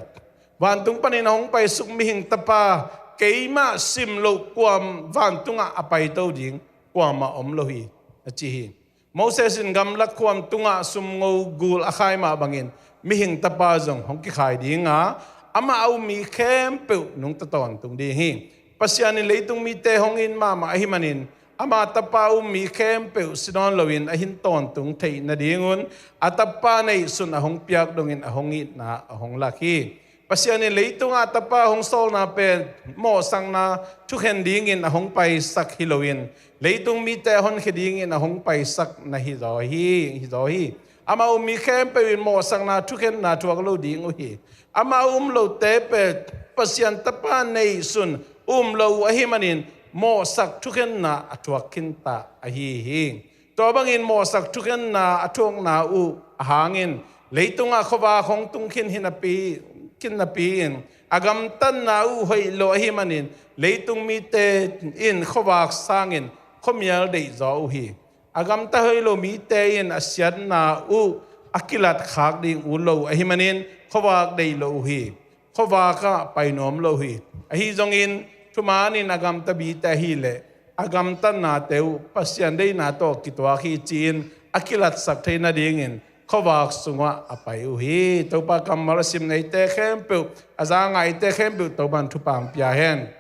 Vantung panin a hong paisuk mihing Tapa, keimah sim loh kuam vantungah a paito ding kuamah om lo hi," a ci hi. Moses in gamlak khuam tungah sumngo gul a khai mah bangin mihing Tapa zong hong kikhai ding a, amah a um mi khempeuh nungta tawntung ding hi. Pasian in leitung mite hong it mahmah ahi manin, ama Tapa a um mi khempeuh si nawn loin a hin tawntung theih nadingun a Tapa neihsun a hong piak dongin a hong itna a hong lak hi. Pasian in leitungah Tapa hong sawlna pen mawhsakna thukhen dingin a hong paisak hi loin, leitung mite a honkhia dingin a hong paisak na hi zaw hi, hi zaw hi. Amah a um mi khempeuh in mawhsakna thukhenna thuak lo ding uh hi. Amah a um lote pen Pasian Tapa neihsun um lo uh ahi manin mawhsak thukhenna a thuak khinta ahi hi. Tua bangin mawhsak thukhenna a thuakna uh a hangin leitungah khuavak hong tung khin hi napi, khin napi-in a gamtatna uh hoih lo ahi manin leitung mite in khuavak sangin khuamial deih zaw uh hi. A gamta hoih lo mite in a siatna uh a kilat khak ding ut lo uh ahi manin khuavak deih lo uh hi. Khuavakah pai nuam lo hi. Ahi zongin thumanin a gamta mite ahih leh a gamtatnate uh Pasian deihna tawh kituak hi ci-in a kilatsak thei nadingin khuavak sungah a pai uh hi. Topa kammal a sim neite khempeuh, a za ngaite khempeuh Topa'n thupha hong pia hen.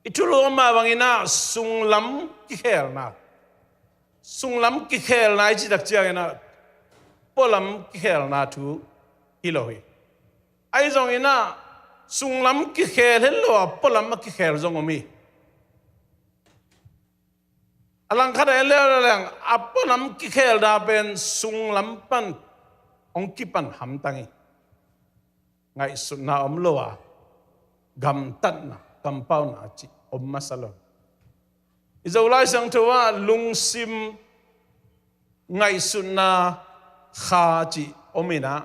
I thulu mah bangin ah sunglam kikhelna. Sunglam kikhelna i cih tak ciangin ah pualam kikhelna thu hi lo hi. Ahi zongin ah sunglam kikhel hi lo a pualam a kikhel zong om hi. A langkhat ah en leuleu leng a pualam kikhelna pen sunglam pan hong kipan hamtang hi. Ngaihsutna om lo a, gamtatna, kampauna cih om masa lo. I Zolai Siangtho ah lungsim ngaihsutna kha cih om in ah,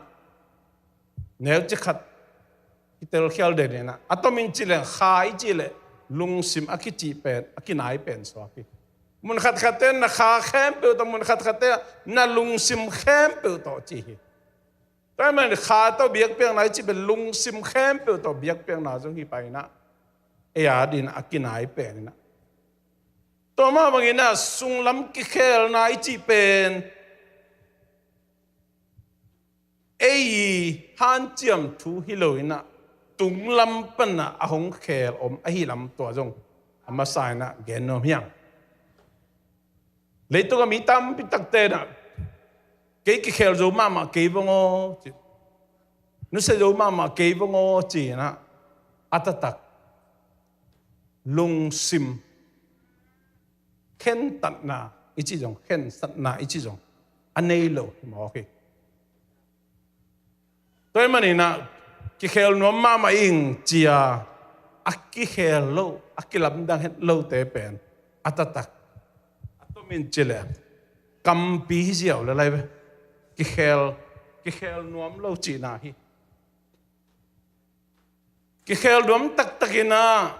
neuci khat i telkhial den in ah, a tomin cih leh kha i cih leh lungsim a kicih pen a kinai pen suak hi. Mun khatkhatte na kha khempeuh tawh, mun khatkhatte na lungsim khempeuh tawh ci hi. Tua ahih manin kha tawh biakpiakna i cih pen lungsim khempeuh tawh biakpiakna zong hi pah inah, ei adingin a kinai pen inah. Tua mah bangin ah sunglam kikhelna i cih pen ei hanciam thu hi lo inah, tunglam panah a hong khel om ahi lam tua zong a masa inah gen nuam hi hang. Leitung a mi tampi takte inah kei kikhel zo mahmah kei vong aw ci, nusia zo mahmah kei vong aw ci inah, a taktak lungsim khentatna i cih zong, khensatna i cih zong a nei lo hi mawk hi. Tua ahih manin ah kikhel nuam mahmah ing ci-a a kikhel lo, a kilamdang het lote pen a taktak, a tomin ci leh kampi hi ziau le lai ve. Kikhel, kikhel nuam lo cihna hi. Kikhel nuam taktak inah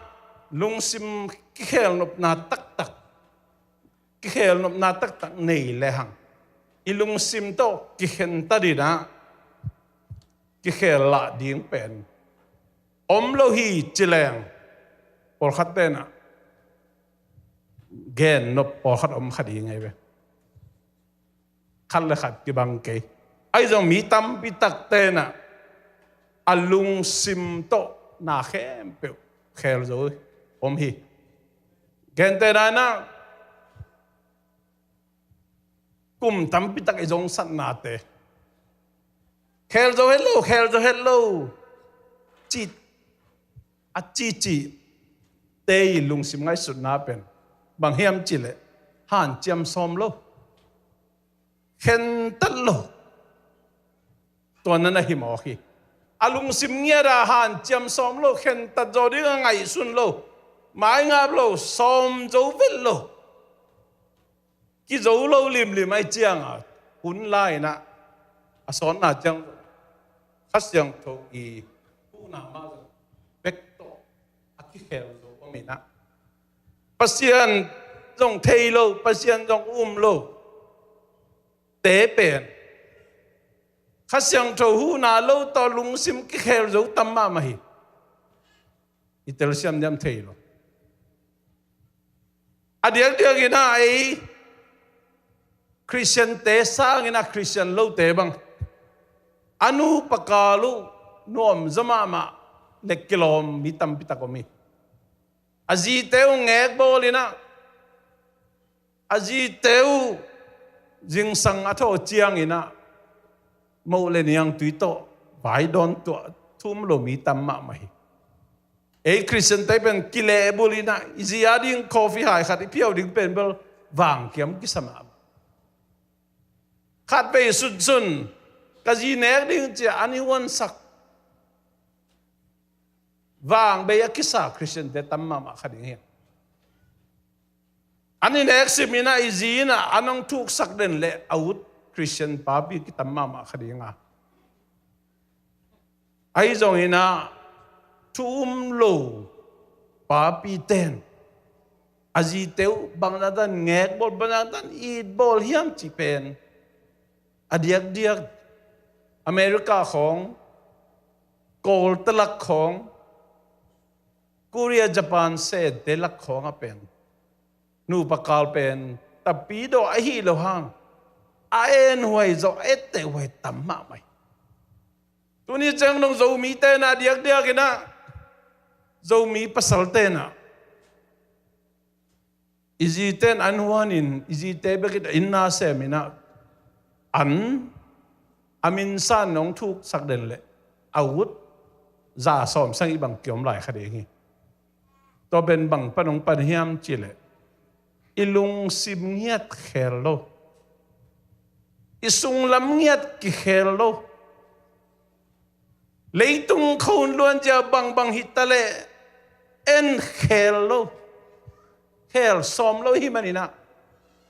lungsim kikhelnopna taktak, kikhelnopna taktak nei lehang, i lungsim tawh kikhentat inah kikhel lah ding pen om lo hi ci leng, pawlkhatte inah gennop pawlkhat om kha ding ahi ve. Khat le khat kibang kei. Ahi zong mi tampi takte inah a lungsim tawh na khempeuh khel zo om hi. Gentehna inah kum tampi tak i zongsatnate, khel zo het lo, khel zo het lo ci, a cihcihte i lungsim ngaihsutna pen bang hiam cih leh hanciam sawm lo, khentat lo, tua na na hi mawk hi. A lungsim ngiat a hanciam sawm lo, khentat zo ding a ngaihsun lo, maingap lo, sawm zo vet lo, kizo lo limlim ahih ciangin hun lai-in ah a sawtna ciang Kha Siangtho i huhna mah zong bek tawh a kikhel zo om in ah, Pasian zong thei lo, Pasian zong um lo te pen Kha Siangtho huhna lo tawh lungsim kikhel zo tam mahmah hi. I telsiam diam thei lo. A diakdiak in ah ei Khristiante sangin ah Khristian lote bang a nupa kal uh nuamzaw mahmah le kilawm mi tampi tak om hi. A zite uh ngekbawl in ah, a zite uh zingsang a thawh ciangin ah moh le niangtui tawh vai dawn tuah thu um lo mi tam mahmah hi. Ei Khristiante pen kilehbulh in ah i zi a ding coffee hai khat i phiau ding pen bel vangkiam kisa mahmah. Khatvei sunsun ka zi nek ding ci-a an i huansak, vangbei a kisa Khristiante tam mahmah kha ding hi. An i nek sim in ah i zi in ah an hong thuksak den leh a ut Khristian papi kitam mahmah kha ding a, ahi zongin ah thu um lo papite in a zite uh bangzah tan ngekbawl, bangzah tan itbawl hiam cih pen a diakdiak America khawng, Kawlte lak khawng, Korea, Japan sente lak khawng ah pen nupa kal pen tapidaw ahi lo hang a enhuai zawh, a ettehhuai tam mahmah hi. Tuni ciang dong Zomite in ah diakdiak in ah, Zomi pasalte in ah i zite in an huanin i zite bek in ah inn na sem in ah an a minsan hong thuksak den leh a ut za sawm sagih bang kiom lai kha ding hi. Tua pen bang pan hong pan hiam cih leh i lungsim ngiat khel lo, i sunglam ngiat kikhel lo. Leitung khua hun luan cia bangbang hi ta leh en khel lo, khel sawm lo hi manin ah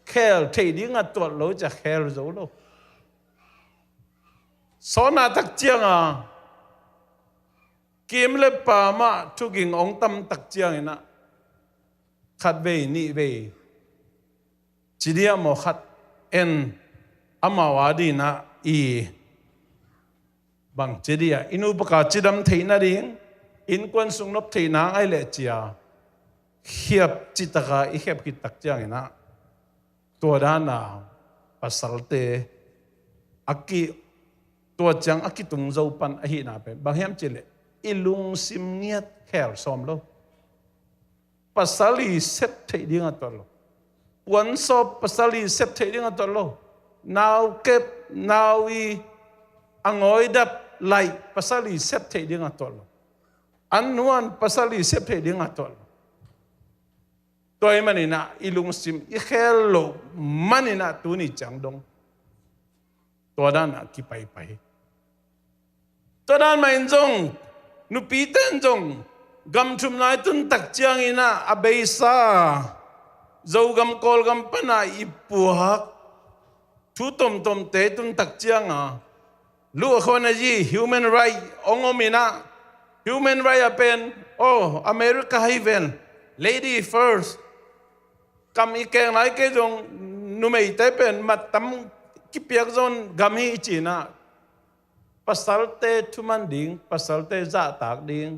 khel theih ding a tuat lo cia khel zo lo. Sawtna tak ciang a kim le pam ah thuging hong tam tak ciangin ah khat vei, nih vei, ci dia maw, khat en, amau a dinah i bang ci dia, i nu paka cidam theih nading, innkuan sung nop theih nang ai leh cia, khiap citaka i khiap khit tak cianginah, tua dana pasalte a ki, tua ciang a kitung zo pan ahihna pen bang hiam cihleh, i lungsim ngiat khel sawm lo. Pasal i sep theih dingah tuat lo. Puansawp pasal i sep theih dingah tuat lo. Nau kep, nau i a ngawi dap laih pasal i sep theih dingah tuat lo. An nuan pasal i sep theih dingah tuat lo. Tua ahih maninah i lungsim i khel loh maninah tuni ciang dong tua danah kipaipai. Tua dan mah in zong, nupite in zong gam thumna i tun tak cianginah a beisa Zogam Kawlgam pana i puak thu tomtomte i tun tak cianga, lu a khawn a yi human right hong om inah, human right a pen, oh, America hi ven, lady first. Kam i keng lai kei zong numeite pen mattam kipiak zon gam hi i cinah, pasalte thuman ding, pasalte zahtak ding,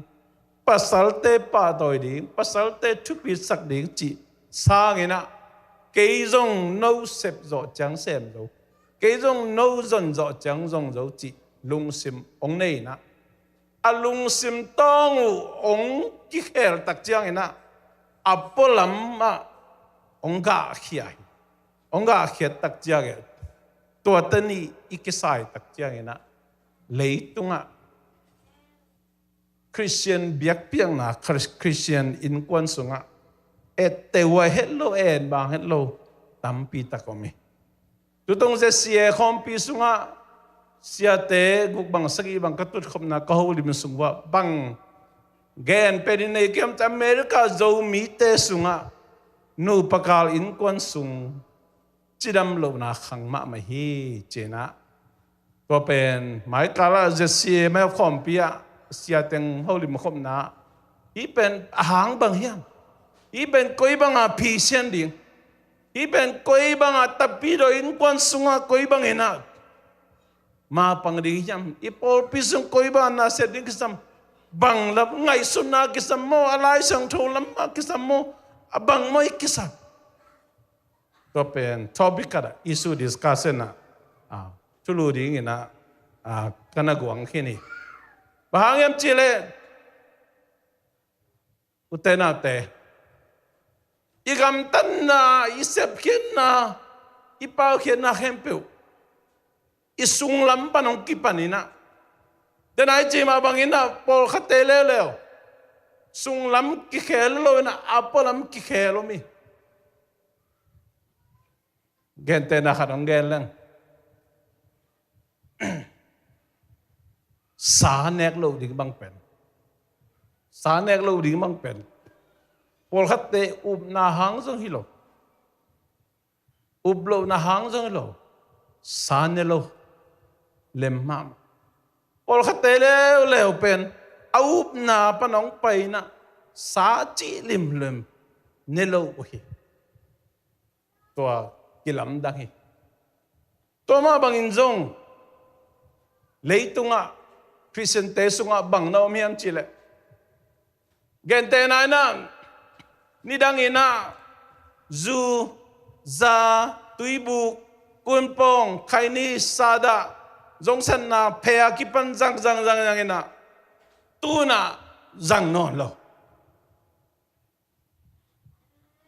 pasalte pahtawi ding, pasalte thupitsak ding cih sanginah, kei zong no sep zawh ciang sem zo, kei zong no zon zawh ciang zong zo cih lungsim hong nei inah, a lungsim tawng uh hong kikhel tak cianginah, a pualamah hong gahkhia hi. Hong gahkhiat tak ciangin, tua tani i kisai tak cianginah, leitungah Khristian biakpiakna, Khris-, Khristian innkuan sungah etteh huai het lo, en bang het lo tampi tak om hi. Tutung Z C A khawmpi sungah siate guk bang sagih bang ka tutkhopna ka holim sung uah bang gen pen in nei kiam ta, America Zomite sungah nupakal innkuan sung cidam lohna khang mahmah hi cinah. Tua pen maikalah Z C A mai khawmpi ah siateng holim khopna, hih pen a hang bang hiam? Hih pen koi banga phisian ding? Hih pen koi banga tapidawh innkuan sungah koi banginah mapang ding hiam? I pawlpi sung koi banga nasia ding kisam? Bang lam ngaihsutna kisam maw? A Lai Siangtho lam a kisam maw? A bang maw i kisam? Tua pen topic khat ah, issue discussion ah, ah, thulu dinginah, ah, ka na guang khin hi. Bang hang hiam cihleh, ute naute, i gamtatna, i sepkhiatna, i paukhiatna khempeuh i sunglam pan hong kipaninah, dena i cih mah banginah pawlkhatte leuleu sunglam kikhel loinah a pualam kikhel om hi. Gentehna khat hong gen leng, sa nek loh ding bang pen, sa nek loh ding bang pen, pawlkhatte upna hang zong hi lo, up lohna hang zong hi lo, sa ne lo lem mahmah. Pawlkhatte leuleu pen a upna pan hong painah sa cih limlim ne lo uh hi. Tua kilamdang hi. Tua mah bangin zong leitungah Khristiante sungah bang na om hiam cihleh, gentehna inah nidanginah zu, za, tuibuk, kunpawng, khaini, sadah, zongsatna phei a kipan zangzang zangzanginah tunah zang nawn lo.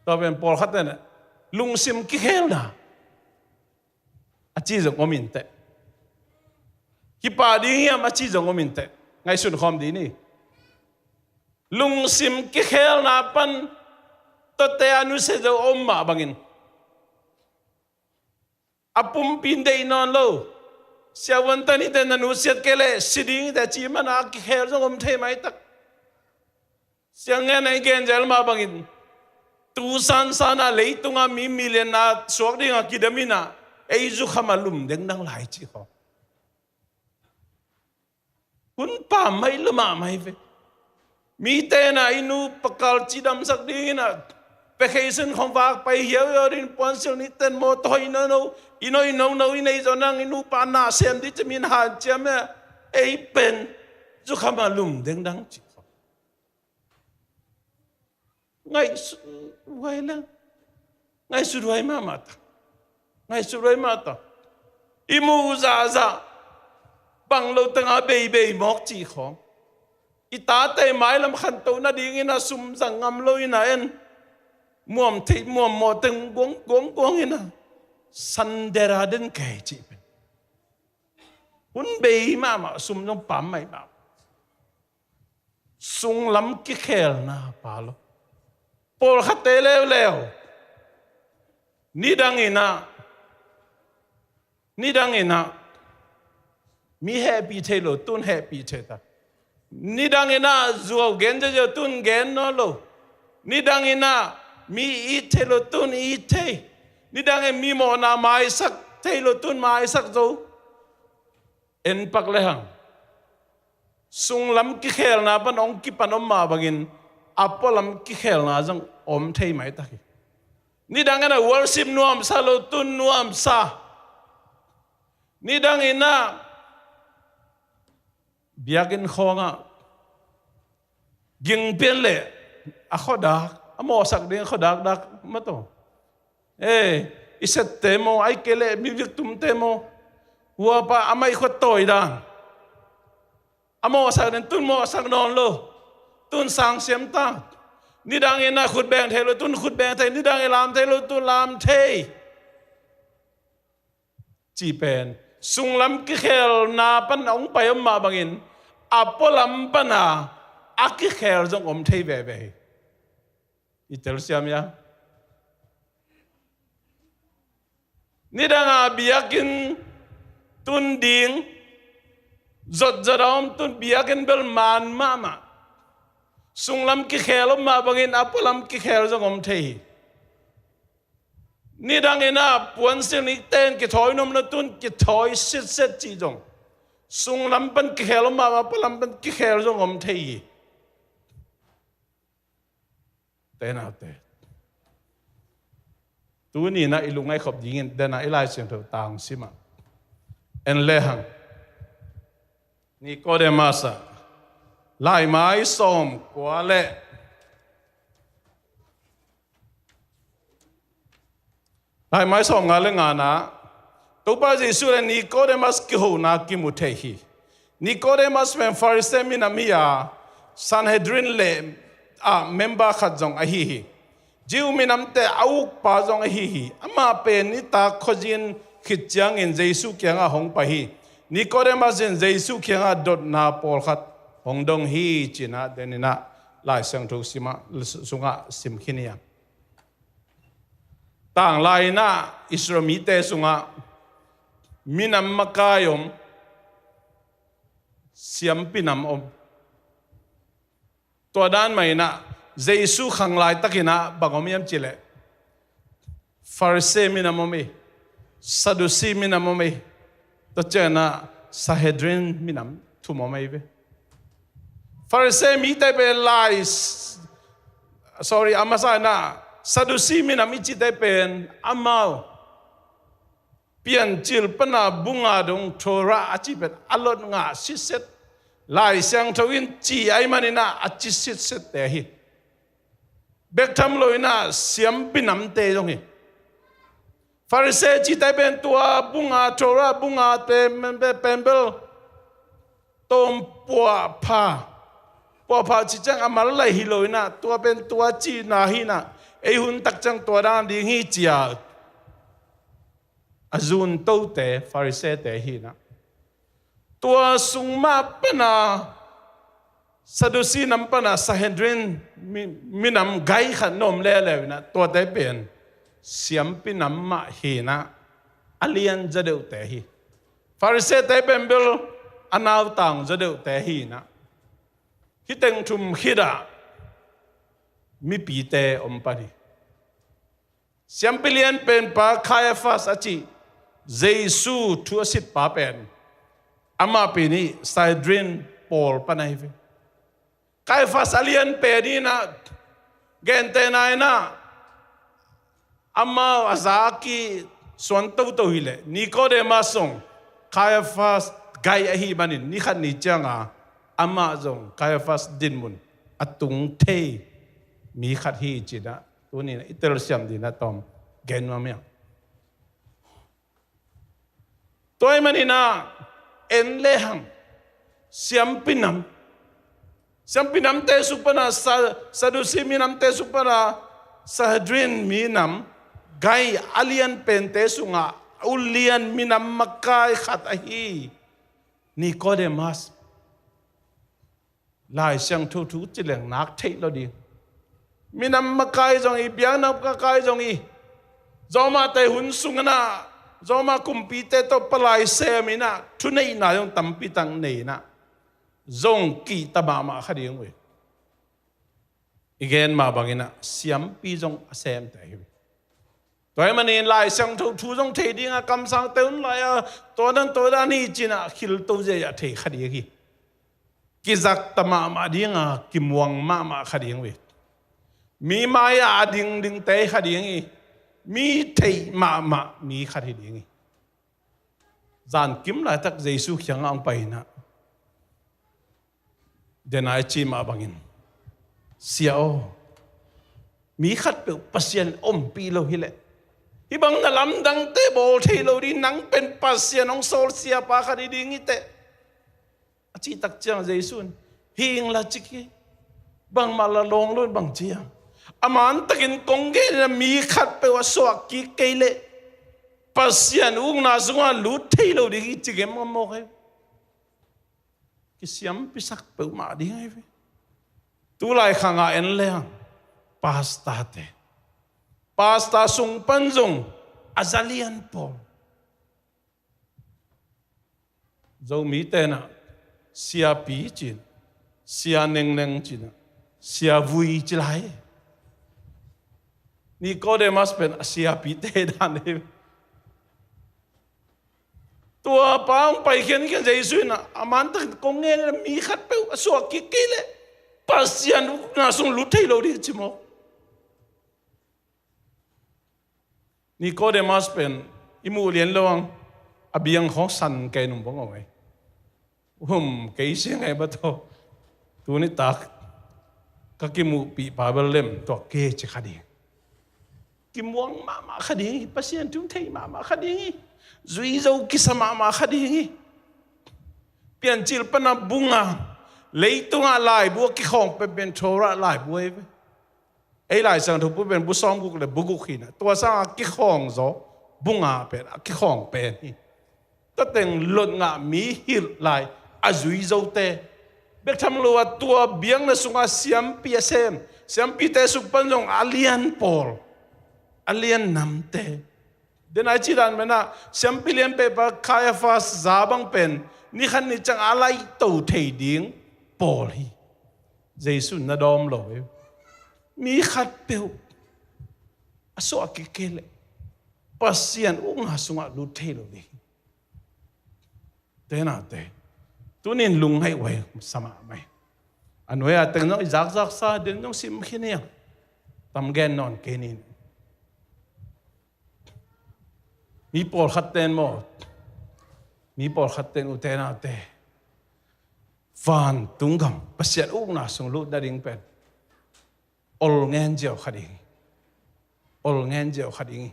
Tua pen pawlkhat ten lungsim kikhelna a ci zong om inteh. Kipah ding hiam a ci zong om inteh. Ngaihsun khawm dih ni. Lungsim kikhelna pan tuate a nusia zo om mah bangin a pumpi in deih nawn lo. Siavuan tanite na nusiat kei leh si ding teh ci mana a kikhel zong om thei maitak. Siangngena i genzel mah bangin tu sansan a leitungah mi million a suak dingah kidam inah ei zukham a lum dengdang lai ci khawng. Hun pam mai lo mahmah hi ve. Mite na i nu pakal cidamsak ding inah Vacation khong vak pai hiauhiau ding, puansilh ni ten mawtaw hoih nono, inn hoih nono i neih zawh nang, i nupa na sem ding ci-in min hanciam e. Ei pen zukham a lum dengdang ci khong. Ngaihsut huai leng. Ngaihsut huai mahmah ta. Ngaihsut huai mah ta. I muh zahzah, bang lo tengah beibei mawk cih khawng. I tate mailam khantoh nadingin a sum zang ngam lo in a en. Muam theih, muam mawh teng guang, guang, guang in a. Sandera den kei cih pen. Hun bei mahmah, sum zong pam mai mahmah. Sunglam kikhelna pa lo. Pawlkhatte leuleu. Nidang in a, nidang in a, mi hehpih thei lo, tun hehpih thei ta. Nidang in a, zuau gen ziauziau, tun gen nawn lo. Nidang in a, mi it thei lo, tun it thei. Nidang in mi mawhna maisak thei lo, tun maisak zo. En pak lehang, sunglam kikhelna pan hong kipan om mah bangin, a pualam kikhelna zong om thei maitak hi. Nidang in a worship nuamsa lo, tun nuamsa. Nidang in a biakinn khawngah gingpian leh a khuadak, a mawhsak ding khuadak dak mataw. Ei, i sette maw, ai kei leh mi viktumte maw, huapa a maih khuat tawi dan. A mawhsak ding, tun mawhsak nawn lo. Tun sang siam ta. Nidang in a khut beng thei lo, tun khut beng thei. Nidang in lam thei lo, tun lam thei. Cih pen sunglam kikhelna pan a hong pai om mah bangin, a pualam pana a kikhel zong om thei veve hi. I telsiam hia? Nidang a biakinn tun ding, zotzot a om, tun biakinn bel man mahmah. Sunglam kikhel om mah bangin a pualam kikhel zong om thei hi. Nidang in a puansilh ni ten kithawi nuam lo, tun kithawi sitset cih zong. Sunglam pan kikhel om mah, a pualam pan kikhel zong om thei hi. Te naute, tuni in a i lungngaih khop dingin den a i Lai Siangtho tang sim a en lehang, Nikodemus ah, Laimai sawmkua leh, Laimai sawmnga leh ngana, Topa Jesu leh Nikodemus kihona kimu thei hi. Nikodemus pen Pharisee minam hi a, Sanhedrin leh a member khat zong ahi hi. Jew minamte a ukpa zong ahi hi. Amah pen nitak khuazin khit ciangin Jesu kiangah hong pai hi. Nikodemus in Jesu kiangah dotna pawlkhat hong dong hi, ci-in a den in a Lai Siangtho simah, sungah sim khin hi a. Tanglai in a Israel mite sungah minam makai om, siampi nam om. Tua dan mah in a Jesu khang laitakin a bang om hiam cih leh, Pharisee minam om hi, Sadusi minam om hi, tua ciangin a Sanhedrin minam thum om ahi ve. Pharisee mite pen lai, sorry, a masa in a Sadusi minam i cihte pen amau Piancil pana bu nga dong Torah a cih pen a lot ngah sitset, Lai Siangtho in ci ahih manin a, a ci sitsette hi. Bek tham lo in a siampi namte zong hi. Pharisee cihte pen tua bu nga, Torah bu nga pen, pen, pen bel tawm puahpha, puahpha cih ciang a mal lai hi lo in a, tua pen tua cihna hi in a, ei hun tak ciang tua dan ding hi ci a, a zuntote Phariseete hi in a. Tua sung mah pana Sadusi nam pana Sanhedrin mi, minam gai khat na om leuleu in a, tuate pen siampi nam mah hi in a, a lian zaw deuhte hi. Phariseete pen bel a nautang zaw deuhte hi in a. Hih teng thum khit ah mipite om pan hi. Siampi lianpenpa Caiaphas a cih Jesu thu a sitpa pen, amah pen hih Sanhedrin pawl pan ahi ve. Caiaphas a lianpen in a, gentehna in a, Amau a za kisuan toto hileh Nicodemus zong Caiaphas gai ahih manin ni khat ni cianga amah zong Caiaphas dinmun a tung thei mi khat hi cinah tuninah i telsiam dinah tawm gen nuam hiang. Tua ahih maninah en lehang siampi nam, siampi namte sung pana Sa- Sadusi minamte sung pana Sanhedrin minam gai a lian pente sungah a ulian minam makai khat ahi Nicodemus. Lai Siangtho thu cileng nak theih lo ding. Minam makai zong hi, biakna makai zong hi. Zawmahte hun sung inah Zawmah kumpite tawh palai sem inah thuneihna zong tampi tak nei inah zong kihta mahmah kha ding uh hi. I gen mah banginah siampi zong a semte hi uh hi. Tua ahih manin Lai Siangtho thu zong thei dinga kamsangte hun lai-a tua dan tua dan hi cinah khilto zia a thei kha ding hi. Kizakta mahmah dinga kimuang mahmah kha ding uh hi. Mi mai-ah a dingdingte kha ding hi. Mi theih mahmah mi khat hi ding hi. Zankim laitak Jesu kiangah hong pai inah dena i cih mah bangin, Sia aw, mi khatpeuh Pasian in ompih lo hileh hih bang na lamdangte bawl thei lo ding, nang pen Pasian hong sawl siapa khat hi ding hi teh, a cihtak ciang Jesu in, hi ing la cik hi. Bangmah la lawng lo in bang ci hiam? A mantakin kong gen inah mi khatpeuh a suah kik kei leh Pasian ukna sungah lut thei lo ding hi ci gem mawk hi. Kisiampisak peuhmah ding ahi ve. Tulai khangah en leng pastorte, pastor sung pan zong a zalian pawl, Zomite nah siapi cin, sia nengneng cin, sia vui ci lai. Nicodemus pen a siapite dan hi. Tua pa hong pai khiankhian Jesu in a mantak kong ngen in a mi khatpeuh a suah kik kei leh Pasian ukna sung lut thei lo ding ci maw? Nicodemus pen i muh lian lo ang a biang khawng san kei nung bang aw ei. Um kei sia ngai ba tho. Tuni tak ka kimuhpih Bible lem tua kei ci kha ding. Kimuang mahmah kha ding hi, Pasian thu thei mahmah kha ding hi. Zui zo kisa mahmah kha ding hi. Piancil pana bunga leitungah laibu a kikhawng penpen Torah laibu ahi ve. Ei Lai Siangtho pen bu sawmguk le bu guk hi na. Tua sangah kikhawng zaw bunga pen a kikhawng pen hi. Tateng lot ngah mi hilh lai a zui zote bek tham lo a tua biakna sungah siampi a sem, siampite suk pan zong a lian pawl, a lian namte. Den ai ci dan menah siampi lian pehpa Caiaphas za bang pen ni khat ni ciang a laihto thei ding pawl hi. Jesu na dawm lo hi. Mi khatpeuh a suah kik kei leh Pasian ukna sungah lut thei lo ding. Te nate, tunin lungngaih huai sa mahmah hi. A nuai-a teng zong i zakzaksa den zong sim khin hi a, tam gen nawn kei nin. Mi pawlkhat ten maw, mi pawlkhat ten ute naute, vantung gam Pasian ukna sung lut nading pen ol ngen ziau kha ding hi. Ol ngen ziau kha ding hi.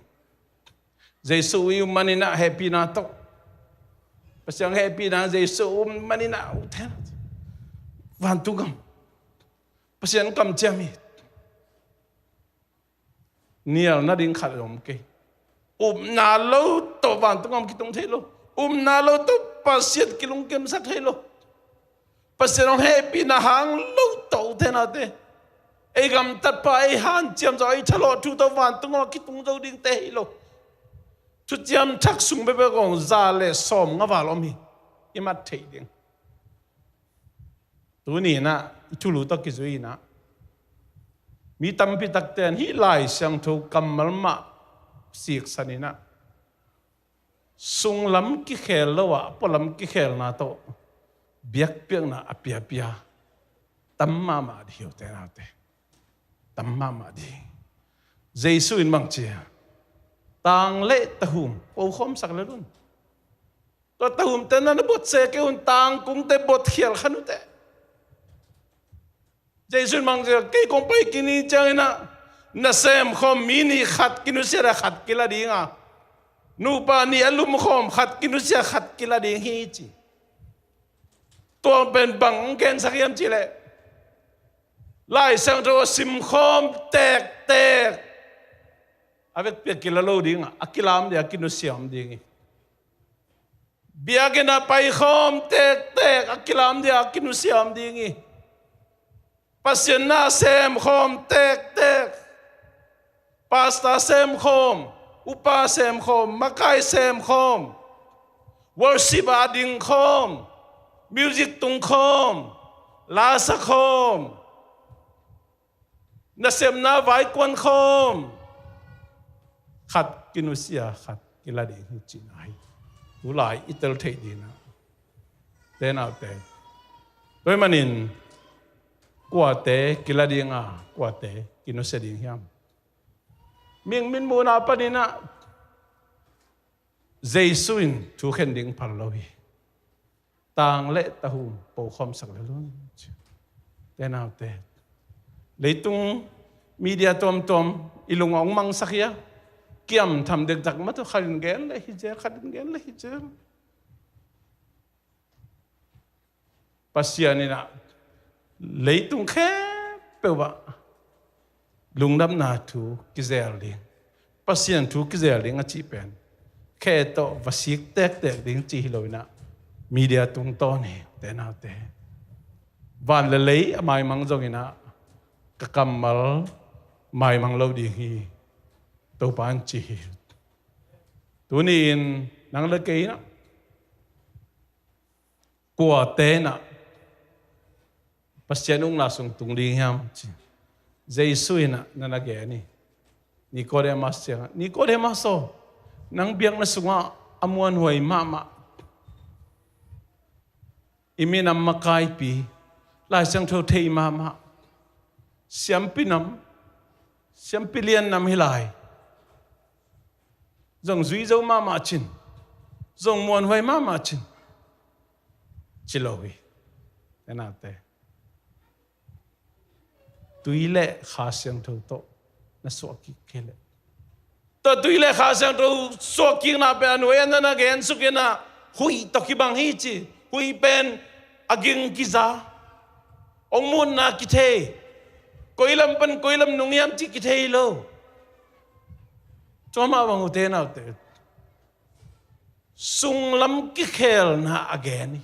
Jesu i um maninah hehpihna tawh, Pasian hehpihna Jesu um maninah ute naute, vantung gam Pasian kamciam hi. Nial nading khat a om kei. Upna lo tawh vantung gam kitung thei lo. Upna lo tawh Pasian kilungkimsak thei lo. Pasian hong hehpihna hang lo tawh ute naute, ei gamtatpa ei hanciam zaw ei thalawh thu tawh vantung gam a kitung zo dingte hi lo. Thuciam Thak sung bekbek kong za le sawm nga val om hi. I mat theih ding. Tuni inah i thulu tawh kizui inah mi tampi takte in hih Lai Siangtho kammal mah siksan inah sunglam kikhel lo ah pualam kikhelna tawh biakpiakna a piapia tam mahmah ding hi ute naute. Tam mahmah ding. Jesu in bang ci a, Tang le tahum pokhawmsak lel un. Tua tahumte na na bot se kei un, tangkungte bot khial kha un teh. Jesu in bang ci, kei kong pai kik ni ciangin ah, na sem khawm mi nih, khat kinusia a khat kila ding a, nupa nih a lum khawm khat kinusia khat kila ding hi ci. Tua pen bang hong gensak hiam cih leh, Lai Siangtho a sim khawm tektek a vekpi a kila lo ding a, a kila om ding a, kinusia om ding hi. Biakinn ah pai khawm tektek a kila om ding a, kinusia om ding hi. Pasian na sem khawm tektek, pastor sem khawm, upa sem khawm, makai sem khawm, worship ah ding khawm, music tung khawm, la sa khawm, nasepna vai kuan khawm, khat kinusia khat kila ding hi cihna hi. Tulai i tel theih ding a, te naute, tua ahih manin kuate kila ding a, kuate kinusia ding hiam? Mihing mitmuhna panin ah Jesu in thu khen ding phal lo hi. Tang le tahum pokhawmsak lel un. Te naute, leitung media tuamtuam i lung a hong mangsak hi a, kiam tham dektak mah tawh khat in gen le hi zel, khat in gen le hi zel. Pasian in ah leitung khempeuh ah lungdamna thu kizel ding, Pasian thu kizel ding a cih pen khe tawh va sik tektek ding cih hi lo in ah, media tungtawn hi, te naute. Van le lei a maimang zongin ah, ka kammal maimang lo ding hi, Topa in ci hi. Tuni-in nang le kei in ah, kuate in ah Pasian ukna sung tung ding hiam ci. Jesu in ah na na gen hi. Nikodemas ciangah, Nikodemas aw, nang biakna sungah a muanhuai mahmah, i minam makaipi, Lai Siangtho thei mahmah, siampi nam, siampi lian nam hi lai, zong zui zo mahmah cin, zong muanhuai mahmah cin, ci lo hi. Te naute, tui le Kha Siangtho tawh na suah kik kei leh, tua tui le Kha Siangtho suah kikna pen a nuai-ah na na gen suk in ah, huih tawh kibang hi ci. Huih pen a ging kiza, hong mutna kithei, koi lam pan koi lam nung hiam cih kithei lo. Tua mah bang, ute naute, sunglam kikhelna a gen hi.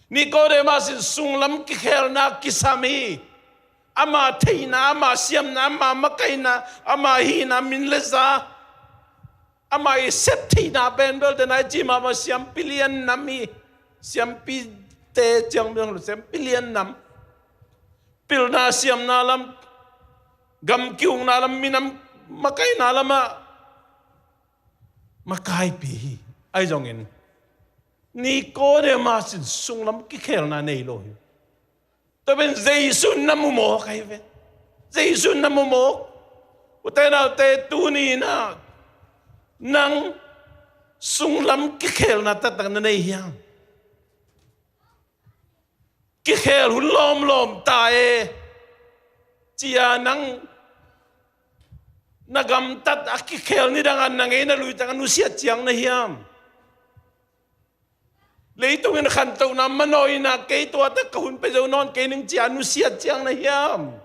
Nikodemas in sunglam kikhelna kisam hi. Ama theihna, ama siamna, ama makaihna, ama hihna, min le za, ama i sep theihna pen belte na i cih mah bang, siampi lian nam hi. Siampite ciang bang lo, siampi lian nam. Pilna siamna lam, gam kihukna lam, minam makaihna lamah makaipi hi. Ahi zongin Nikodemas in sunglam kikhelna nei lo hi. Tua pen Jesu na mu mawk ahi ve. Jesu na mu mawk. Ute naute, tuni in ah nang sunglam kikhelna taktak na nei hiam? Kikhel hun lawmlawm ta e, ci-a nang na gamtat a kikhel nidang a na ngei na lui teng a nusiat ciang na hiam? Leitung in khantohna manawh in ah, kei tua tak ka hun pia zo nawn kei ning, ci-a nusiat ciang na hiam?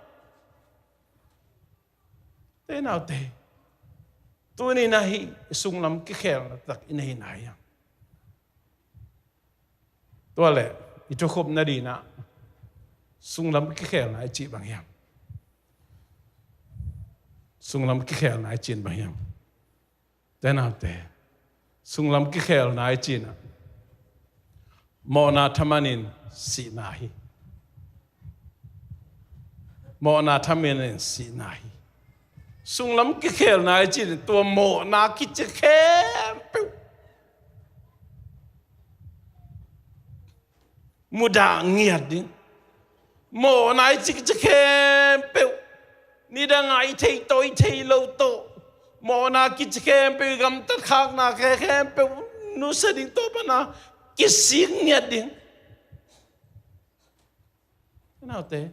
Te naute, tuni in ah hih sunglam kikhelna tak i nei na hiam? Tua leh i thukhupna ding ah sunglam kikhelna i cih bang hiam? Sunglam kikhelna i cih bang hiam? Te naute, sunglam kikhelna i cih ah mawhna thaman in sihna hi. Mawhna thaman in sihna hi. Sunglam kikhelna i cih tua mawhna kici khempeuh mudah ngiat ding. Mawhna i cih kici khempeuh, nidang a i theih tawh i theih loh tawh, Mawhna kici khempeuh, i gamtat khakna khe khempeuh nusia ding, tua pana kisik ngiat ding. Naute,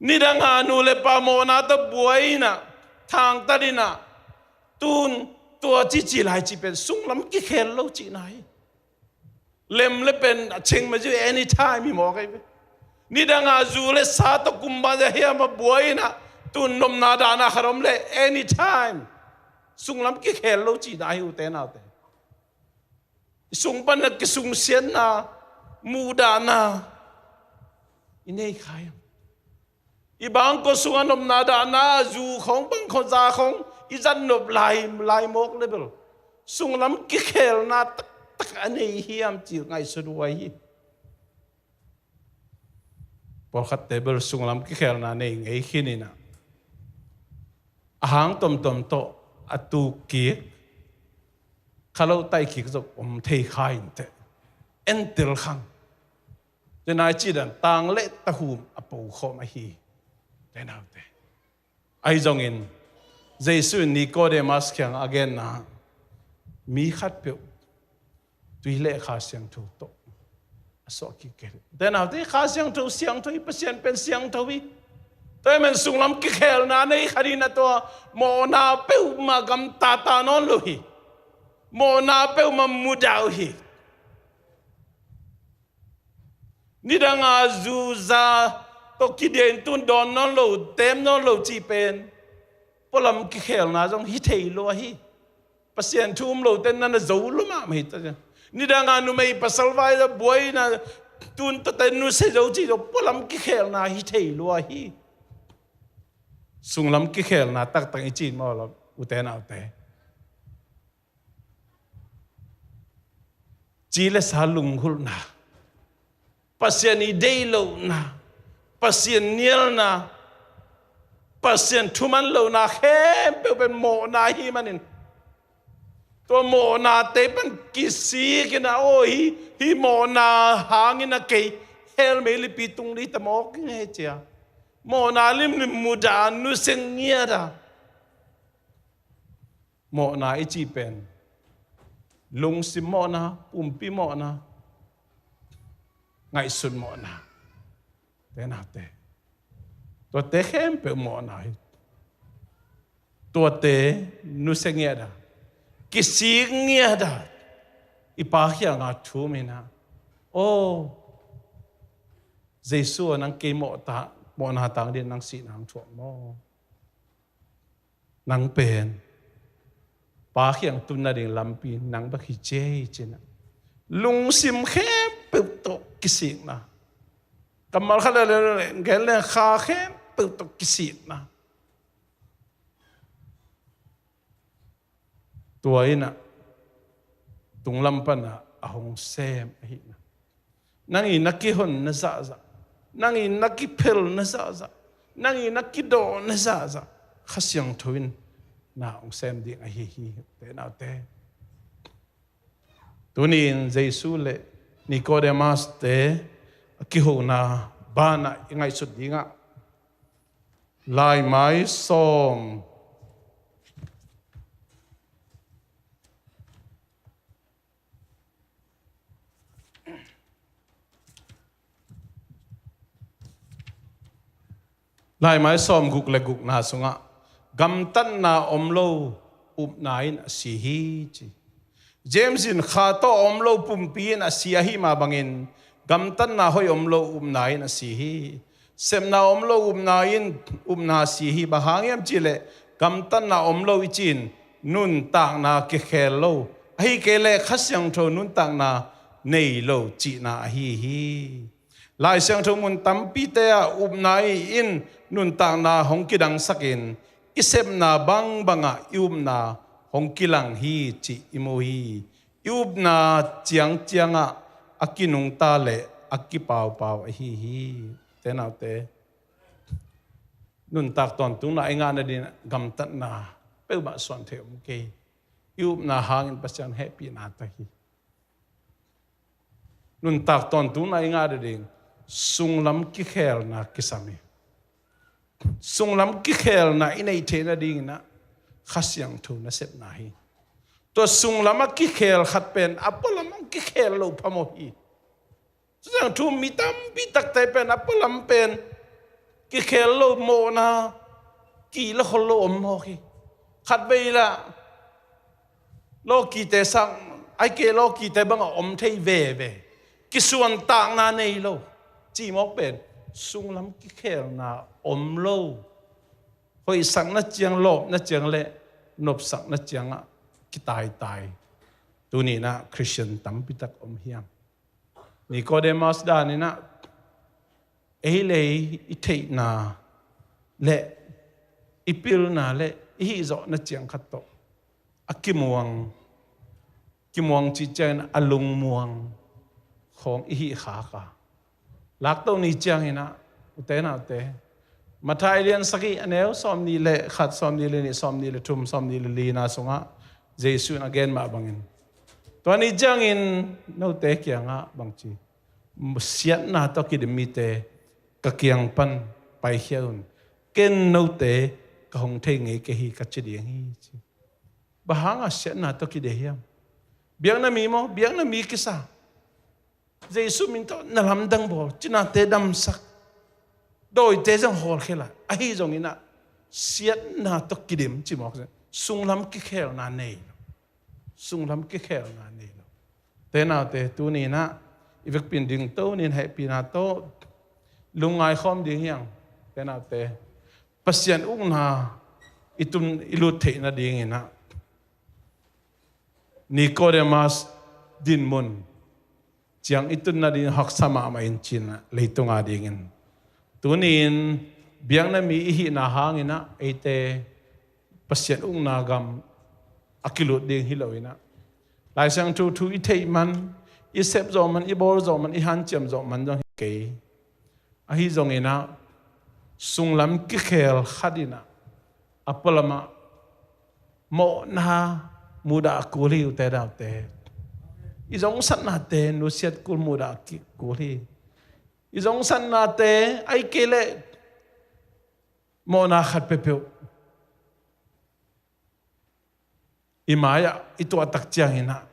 nidanga nu le pa mawhna tawh buai inah, thangtat inah, tun tua cici lai ci pen sunglam kikhel lo cihna hi. Lem le pen a cheng ma ziu anytime hi mawk ahi ve. Nidanga zu le sa tawh kumba zia hiam a buai inah, tun nopna dahna khat om le anytime sunglam kikhel lo cihna hi, ute naute. I sung pana kisungsiatna, muhdahna i nei kha hiam? I bangkua sungah nopna dahna, zu khong, bangkua za khong i zat nop lai, lai mawk le bel sunglam kikhelna taktak a nei hiam ci ngaihsut huai hi. Pawlkhatte bel sunglam kikhelna nei ngei khin inah, a hang tomtom tawh a tuk kik, kha lo taih kik zong om thei kha inteh. Entel khang. Tua nai cih dan tang le tahum a pokhawm ahi, ute naute. Ahi zongin Jesu in Nicodemus kiangah a genna, mi khatpeuh tui le Kha Siangtho tawh a suah kik kei. Ute naute, Kha Siangtho siangtho hi, Pasian pen siangtho hi. Tua ahih manin sunglam kikhelna nei kha ding inah tua mawhna peuhmah gamtata nawn lo hi. Mawhna peuhmah mudah uh hi. Nidanga zu za tawh kidiahin tun dawn nawn lo, tem nawn lo cih pen pualam kikhelna zong hi thei lua hi. Pasian thu um lote na na zo lua mahmah hi ta. Nidanga numei pasal vai za buaina tun tawte nusia zo cih zong pualam kikhelna hi thei lua hi. Sunglam kikhelna taktak i cih maw, ute naute. Ci le sa lunghulhna, Pasian i deih lohna, Pasian nialna, Pasian thuman lohna khempeuh pen mawhna ahih manin, tua mawhnate pan kisik inah, aw, hih, hih mawhna hangin a kei hell meilipi tung ding ta mawk ing e cia. Mawhna limlim mudah a, nusia ngiat a. Mawhna i cih pen lungsim mawhna, pumpi mawhna, ngaihsut mawhna, ute naute. Tuate khempeuh mawhna hi. Tuate nusia ngiat a, kisik ngiat a, i Pa kiangah thum inah, aw, Jesu aw, nang kei mawhta, mawhna tang dingin nang sihna hong thuak maw? Nang pen Pa kiang tun nading lampi nang bek hi ci ei, ci inah lungsim khempeuh tawh kisikna, kammal khat le le gen le kha khempeuh tawh kisikna. Tua inah tunglam panah a hong sem ahihna, nang i na kihonna zahzah, nang i na kiphelna zahzah, nang i na kidawhna zahzah Kha Siangtho in na hong sem ding ahi hi, ute naute. Tuni-in Jesu le Nicodemus-te a kihona banah i ngaihsut dingah, Laimai sawm, Laimai sawm guk le gukna sungah, gamtatna om lo upna in a si hi, ci. James in, kha tawh a om lo pumpi in a si ahih mah bangin, gamtatna hoih om lo upna in a si hi. Sepna om lo upna in upna a si hi. Bang hang hiam cihleh, gamtatna om lo i cih in nuntakna kikhel lo, ahih kei leh Kha Siangtho nuntakna nei lo cihna ahi hi. Lai Siangtho mun tampite ah upna in nuntakna hong kidangsakin, i sepna bangbangah i upna hong kilang hi cih i mu hi. I upna ciangciangah a kinungta le a kipaupau ahi hi. Ute naute, nuntak tawntungna i ngah nading gamtatna peuhmah suan thei om kei. I upna hangin Pasian hehpihna ta hi. Nuntak tawntungna i ngah nading sunglam kikhelna kisam hi. sunglam kikhelna i neih theih nadingin ah Kha Siangtho nasepna hi. Tua sunglam a kikhel khat pen a pualam a kikhel lo phamawh hi. Kha Siangtho mi tampi takte pen a pualam pen kikhel lo, mawhna kila khol lo om mawk hi. Khatvei lah lawkite sang, ahih kei leh lawkite bangah om thei veve, kisuantakna nei lo, cimawk pen sunglam kikhelna om lo. Hoihsakna ciang, lawpna ciang le nopsakna ciangah kitaitai tuni-in ah Khristian tampi tak om hiam? Nikodemus danin ah ei le ei i theihna le i pilna le i hihzawhna ciang khat tawh a kimuang, kimuang cih ciangin a lungmuang khawng i hih khak a, laktoh ni ciangin ah, ute naute, Matthai lian sagih, a neu sawmnih le khat, sawmnih le nih, sawmnih le thum, sawmnih le lina sungah Jesuh in a gen mah bangin, tua ni ciangin note kiangah bangci, siatna tawh kidim mite ka kiang pan paikhia un, ken note ka hong thei ngei kei hi, ka ci ding hi, ci. Bang hanga siatna tawh kidim hiam? Biakna mi maw? Biakna mi kisa. Jesuh min tawh na lamdang bawl, cinate damsak, dawite zong hawlkhia lai. Ahi zongin ah siatna tawh kidim cimawk, sunglam kikhelna nei lo. Sunglam kikhelna nei lo. Ute naute, tuni-in ah i vekpi-in dingto ni-in hehpihna tawh lungngai khawm ding hi hang. Ute naute, Pasian ukna i tun, i lut theih nadingin ah Nikodemus dinmun ciang i tun nading haksa mahmah in, ci-in ah leitung adingin tuni-in biakna mi i hihna hangin ah eite Pasian ukna gam a kilut ding hi lo-in ah, Lai Siangtho thu i theih man, i sep zawh man, i bawl zawh man, i hanciam zawh man zong hi kei. Ahi zongin ah sunglam kikhel khat in ah a pualam ah mawhna mudah kul hi, ute naute. I zongsatnate nusiat kul, mudah ki-, kul hi. I zongsatnate, ahih kei leh mawhna khat peuhpeuh i mai-ah i tuahtak ciangin ah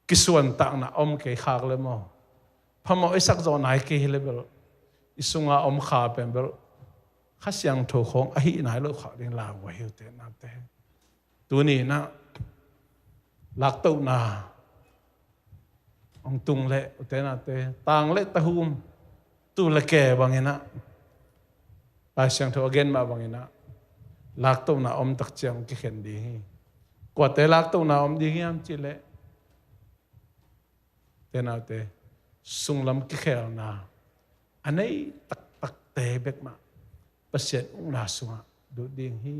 kisuantakna om kei khak le maw, phamawh i sak zawh nai kei hi le bel, i sunga om kha pen bel Kha Siangtho khawng a hih nai loh khak ding lauhuai hi, ute naute. Tuni-in ah laktohna hong tung leh, ute naute, tang le tahum, tul le ke bangin ah, Lai Siangtho a gen mah bangin ah laktohna om tak ciang kikhen ding hi. Kuate laktohna om ding hiam cih leh, ute naute, sunglam kikhelna a nei taktakte bek mah Pasian ukna sungah lut ding hi.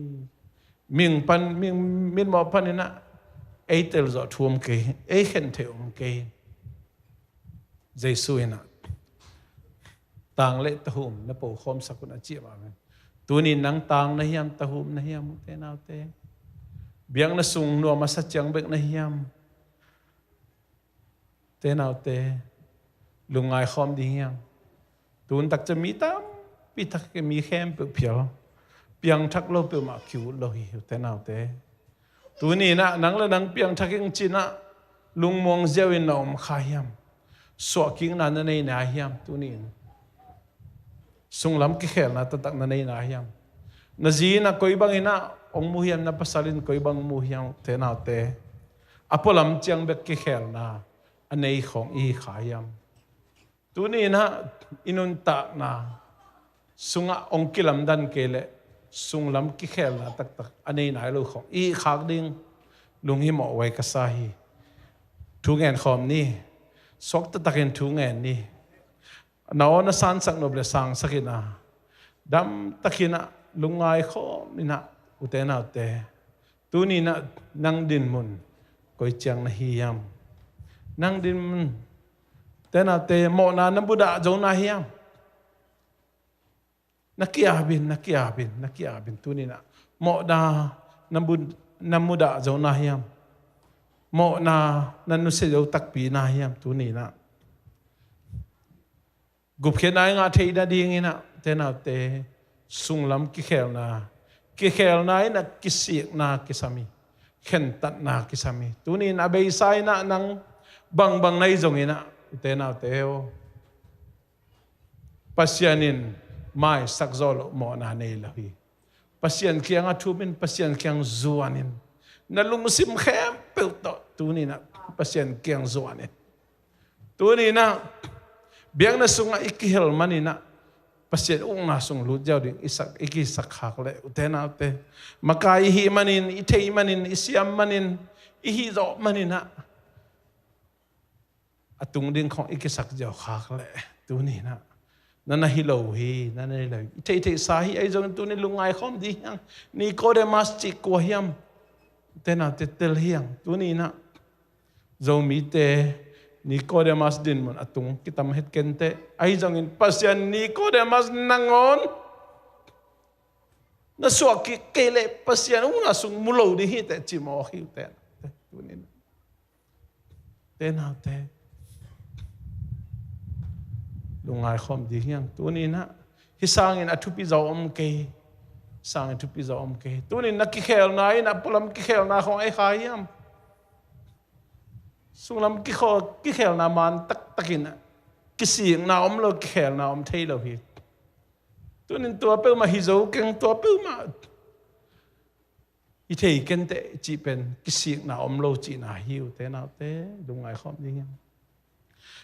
Mihing pan, mihing mitmawh panin ah ei telzawh thu om kei, ei khen theih om kei. Jesuh in ah tang le tahum na pokhawmsak un, a ci mah bangin, tuni-in nang tang na hiam, tahum na hiam, ute naute? Biakna sung nuam a sa ciang bek na hiam? Ute naute, lungngai khawm ding hi hang. Tun tak ciang mi tampi tak, mi khempeuh phial, piangthak lo peuhmah ki-ut lo hi, ute naute. Tuni-in ah nang le nang piangthak ing ci-in ah lungmuang ziau-in na om kha hiam? Suahkikna na nei nai hiam tuni-in? Sunglam kikhelna taktak na nei nai hiam? Na zi in ah koi bangin ah hong mu hiam, na pasal in koi bang mu hiam, ute naute? A pualam ciang bek kikhelna a nei khawng i hi kha hiam? Tuni-in ah i nuntakna sungah hong kilamdan kei leh sunglam kikhelna taktak a nei nai lo khawng i hi khak ding lunghimawh huai ka sa hi. Thu ngen khawm ni. Suak taktakin thu ngen ni. Na aw na sansak nop leh sangsak in ah, damtakin ah lungngai khawm in ah, ute naute, tuni-in ah nang dinmun koi ciang na hi hiam? Nang dinmun, ute naute, mawhna na mudah zo na hiam? Na ki-ap in, na ki-ap in, na ki-ap in, tuni-in ah mawhna na mu-, na mudah zo na hiam? Mawhna na nusia zo takpi na hiam tuni-in ah? Gupkhiatna i ngah theih nadingin ah Ute naute, sunglam kikhelna, kikhelna in ah kisikna kisam hi, khentatna kisam hi. Tuni in a beisa in ah nang bangbang na hi zongin ah, ute naute aw, Pasian in maisak zawh loh mawhna nei lo hi. Pasian kiangah thum in, Pasian kiang zuan in. Na lungsim khempeuh tawh tuni in ah Pasian kiang zuan in. Tuni in ah biakna sungah i kihel manin ah Pasian ukna sung lut ziau ding i sak, i kisak khak leh, ute naute, makai i hih manin, i theih manin, i siam manin, i hih zawh manin ah a tung ding khawng i kisak ziau khak leh, tuni in ah na na hi lo hi, na na hi lo hi. I theihtheihsa hi, ahi zongin tuni lungngai khawm ding hi hang. Nikodemas cih kua hiam? Ute naute, tel hi hang. Tuni in ah Zomite Nikodemas dinmun a tung kitam het kenteh. Ahi zongin Pasian Nikodemas nangawn na suah kik kei leh Pasian ukna sung mu lo ding hi teh, ci mawk hi, ute naute. Tuni in ah, ute naute, lungngai khawm ding hi hang. Tuni in ah hih sangin a thupi zaw om kei. Hih sangin thupi zaw om kei. Tuni in na kikhelna in ah pualam kikhelna khawng ei kha hiam? Sunglam kikhaw, kikhelna man taktak in ah kisikna om lo, kikhelna om thei lo hi. Tuni in tua peuhmah hi zo keng, tua peuhmah i thei kenteh cih pen kisikna om lo cihna hi, ute naute, lungngai khawm ding hi hang.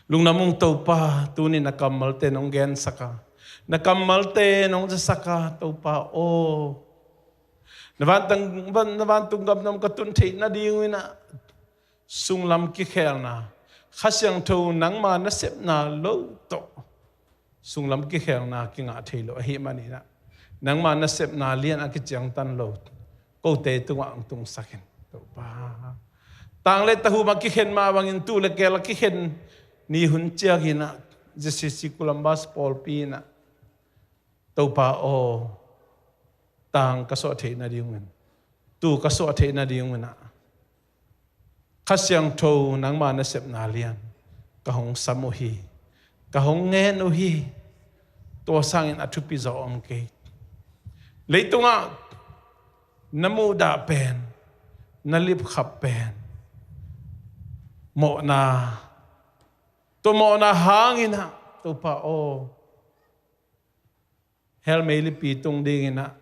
Lungdam ung Topa, tuni in na kammalte nong gensak a, na kammalte nong zasak a, Topa aw, na vantung, van, na vantung gam nong ka tun theih nading un ah sunglam kikhelna, Kha Siangtho nangma nasepna lo tawh sunglam kikhelna kinga thei lo ahih manin ah, nangma nasepna lian a kiciangtan lo kote tungah hong tungsak in, Topa. Tang le tahum a kikhen mah bangin, tuu le keel a kikhen ni hun ciangin ah, J C C Columbus pawlpi in ah, Topa aw, tang ka suah theih nading un, tuu ka suah theih nading un ah, Kha Siangtho nangma nasepna lian ka hong sam uh hi, ka hong ngen uh hi. Tua sangin a thupi zaw om kei. Leitungah na muhdah pen, na lipkhap pen mawhna, tua mawhna hangin ah, Topa aw, hell meilipi tung dingin ah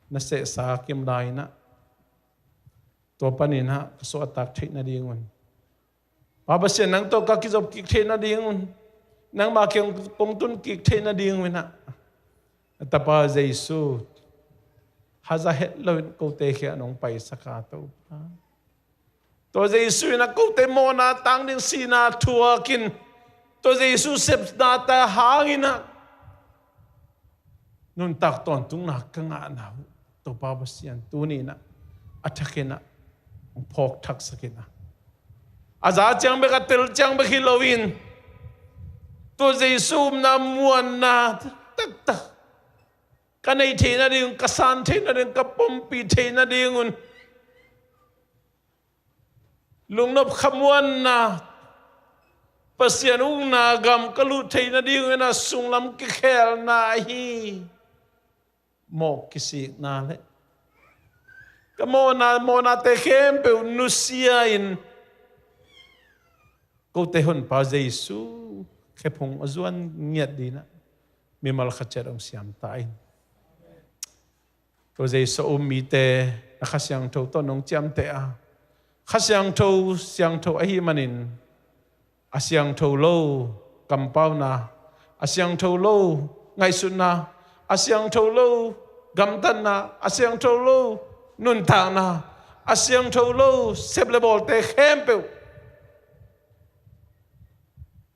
na sehsa kim lai in ah, tua panin ah ka suahtak theih nading un, Pa Pasian, nang tawh ka kizop kik theih nading un, nangma kiang kong tun kik theih nading un ah, na Tapa Jesu haza het loin kote kiangah nong paisak a, Topa. Tua Jesu in ah kote mawhna tang ding sihna thuak in, tua Jesu sepnate hangin ah nuntak tawntungna ka ngahna uh, Topa Pasian, tuni in ah a thakin ah hong phawk thaksak in ah, a za ciang bek, a tel ciang bek hi loin, tua Jesu upna muanna taktak ka neih theih nading un, ka san theih nading un, ka pompih theih nading un, lungnop khamuanna, Pasian ukna gam ka lut theih nading un ah sunglam kikhelna ahi mawh kisikna le ka mawhna, mawhnate khempeuh nusia in, kote Honpa Jesu khephung a zuan ngiat dingin ah mimal khat ciat hong siam ta in. Tua Jesu a um mite na Kha Siangtho tawh nong ciamteh a, Kha Siangtho, siangtho ahih manin, a siangtho lo kampauna, a siangtho lo ngaihsutna, a siangtho lo gamtatna, a siangtho lo nuntakna, a siangtho lo sep le bawlte khempeuh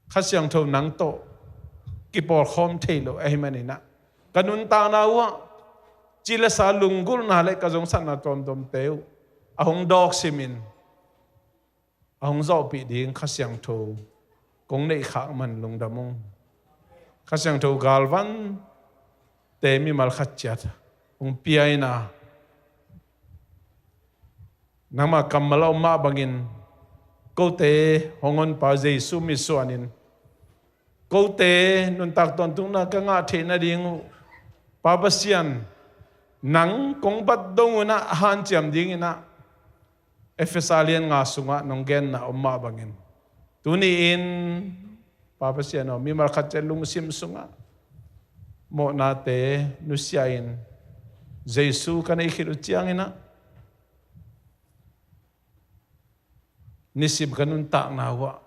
Kha Siangtho nang tawh kipawlkhawm thei lo ahih manin ah, ka nuntakna uh ah ci le sa, lunggulhna le ka zongsakna tuamtuamte uh a hong dawk simin, a hong zawhpih ding Kha Siangtho kong neih khak man lungdam ung. Kha Siangtho galvante mimal khat ciat hong pia in ah, nangma kammal a om mah bangin kote hong Honpa Jesu mitsuanin Kote nuntak tawntungna ka ngah theih nading uh, Pa Pasian, nang kong bat dong un ah hanciam dingin ah, Efesa lian nga sungah nong genna om mah bangin, tuni-in Pa Pasian aw, mimal khat ciat lungsim sungah mawhnate nusia in, Jesu ka neih khit uh ciangin ah, nisim ka nuntakna uh ah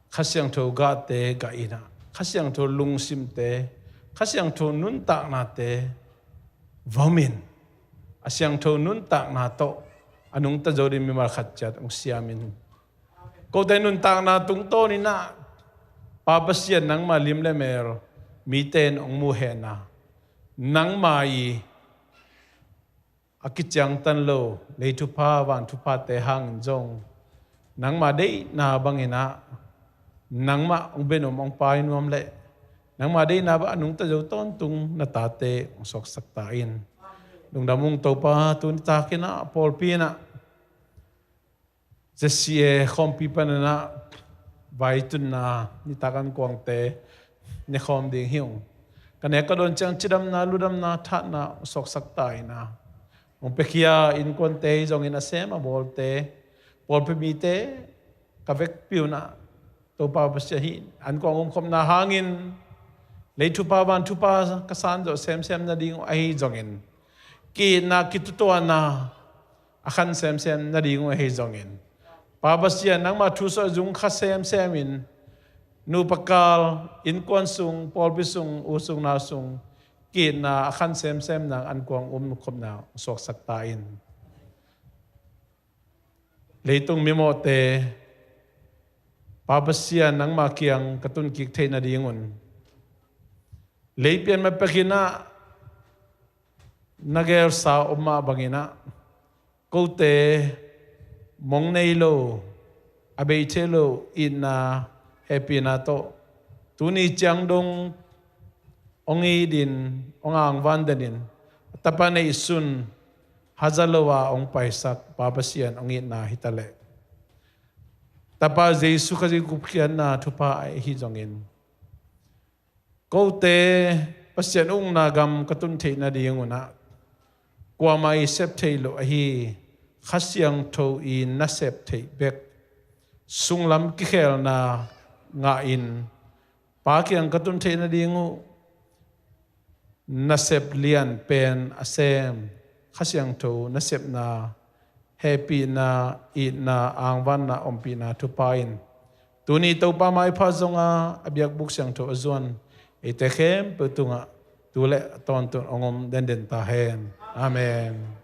Kha Siangtho gahte gah in ah, Kha Siangtho lungsimte, Kha Siangtho nuntaknate vom in, a siangtho nuntakna tawh a nungta zo ding mimal khat ciat hong siam in. Kote nuntakna tungtawn in ah, Pa Pasian, nangma lim le mel mite in hong muhehna, nangma i a kiciangtan lo lei thupha van thuphate hangin zong, nangma deihna bangin ah, nangmah hong benom hong pai nuam leh, nangma deihna bang a nungta zo tawntung na tate hong suaksak ta in. Lungdam ung Topa, tuni takin ah pawlpi in ah Z C A khawmpi panin ah vaitunna nitak ankuangte ne khawm ding hi ung. Ka nek ka dawn ciang cidamna, ludamna, thatna hong suaksak ta in ah, hong piakhia innkuante hi zongin, a sem a bawlte, pawlpi mite, ka vekpi un ah Topa Pasian, hih ankuang umkhopna hangin lei thupha van thupha ka san zawh semsem nading uh ahi zongin, ki-itna kitutuahna a khan semsem nading uh ahi zongin, Pa Pasian, nangma thu sawh zung kha semsem in, nupa kal, innkuan sung, pawlpi sung, u sung nau sung ki-itna a khan semsem nang ankuang umkhopna suaksak ta in. Leitung mimawhte, Pa Pasian, nangma kiang ka tunkik theih nadingun, lei pian ma pekin ah na gelsa om mah bangin ah, kote mong nei lo, a bei thei lo itna, hehpihna tawh tuni ciang dong hong it in, hong angvan den in, a Tapa neihsun haza lo a hong paisak Pa Pasian hong itna hi ta leh, Tapa Jesu Khazih gupkhiatna thupha ahi zongin, kote Pasian ukna gam ka tun theih nadingun ah, kuamah i sep theih loh ahi Kha Siangtho i nasep theih bek sunglam kikhelna ngah in, Pa kiang ka tun theih nading uh, nasep lian pen a sem Kha Siangtho nasepna, hehpihna, itna, angvanna, ompihna thupha in, tuni Topa maipha zonga a biakbuk siangtho a zuan eite khempeuh tungah tu le a tawntung hong om denden ta hen. Amen.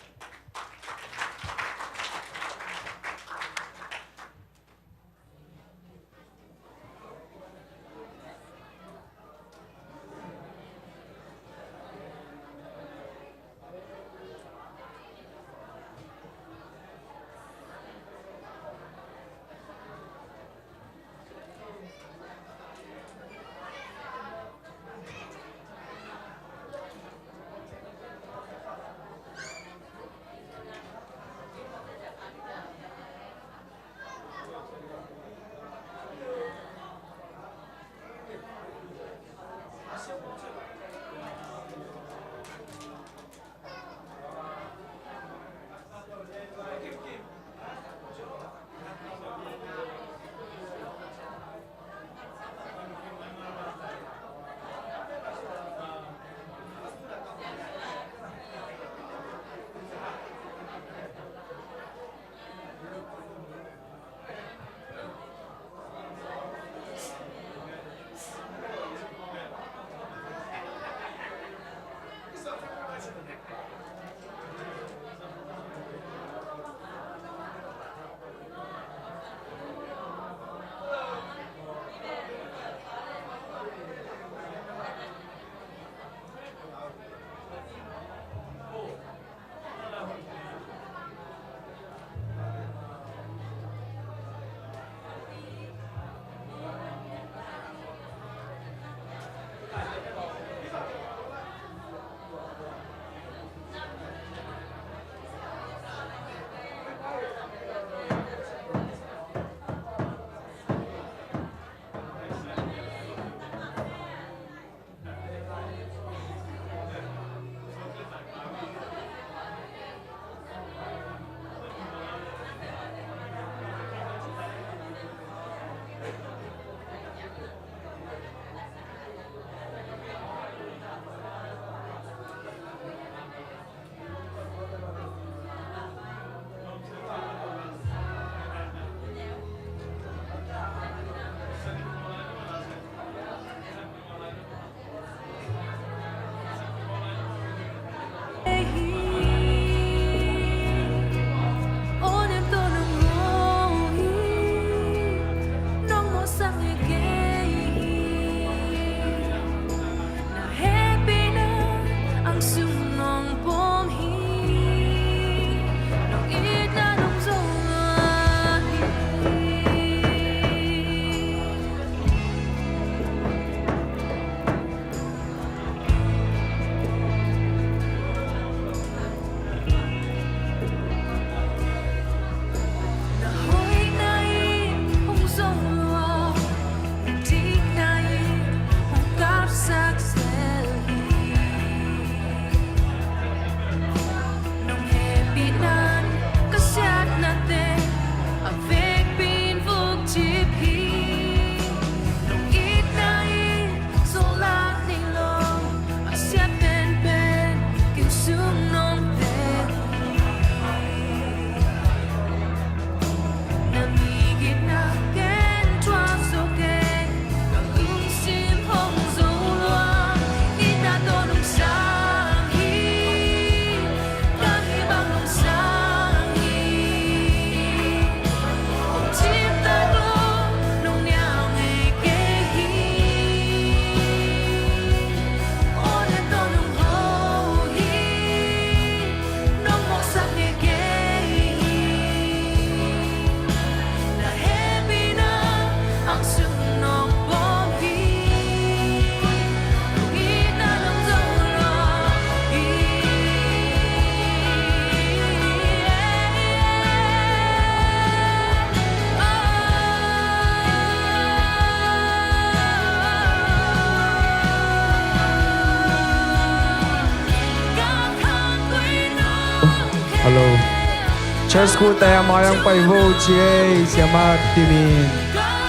Church school te a mai ang pai vo ci ei, Siama Tim in,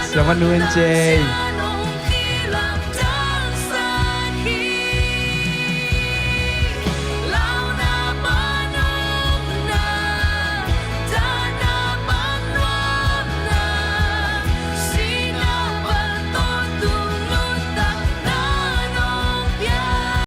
Siama Nu in ci ei.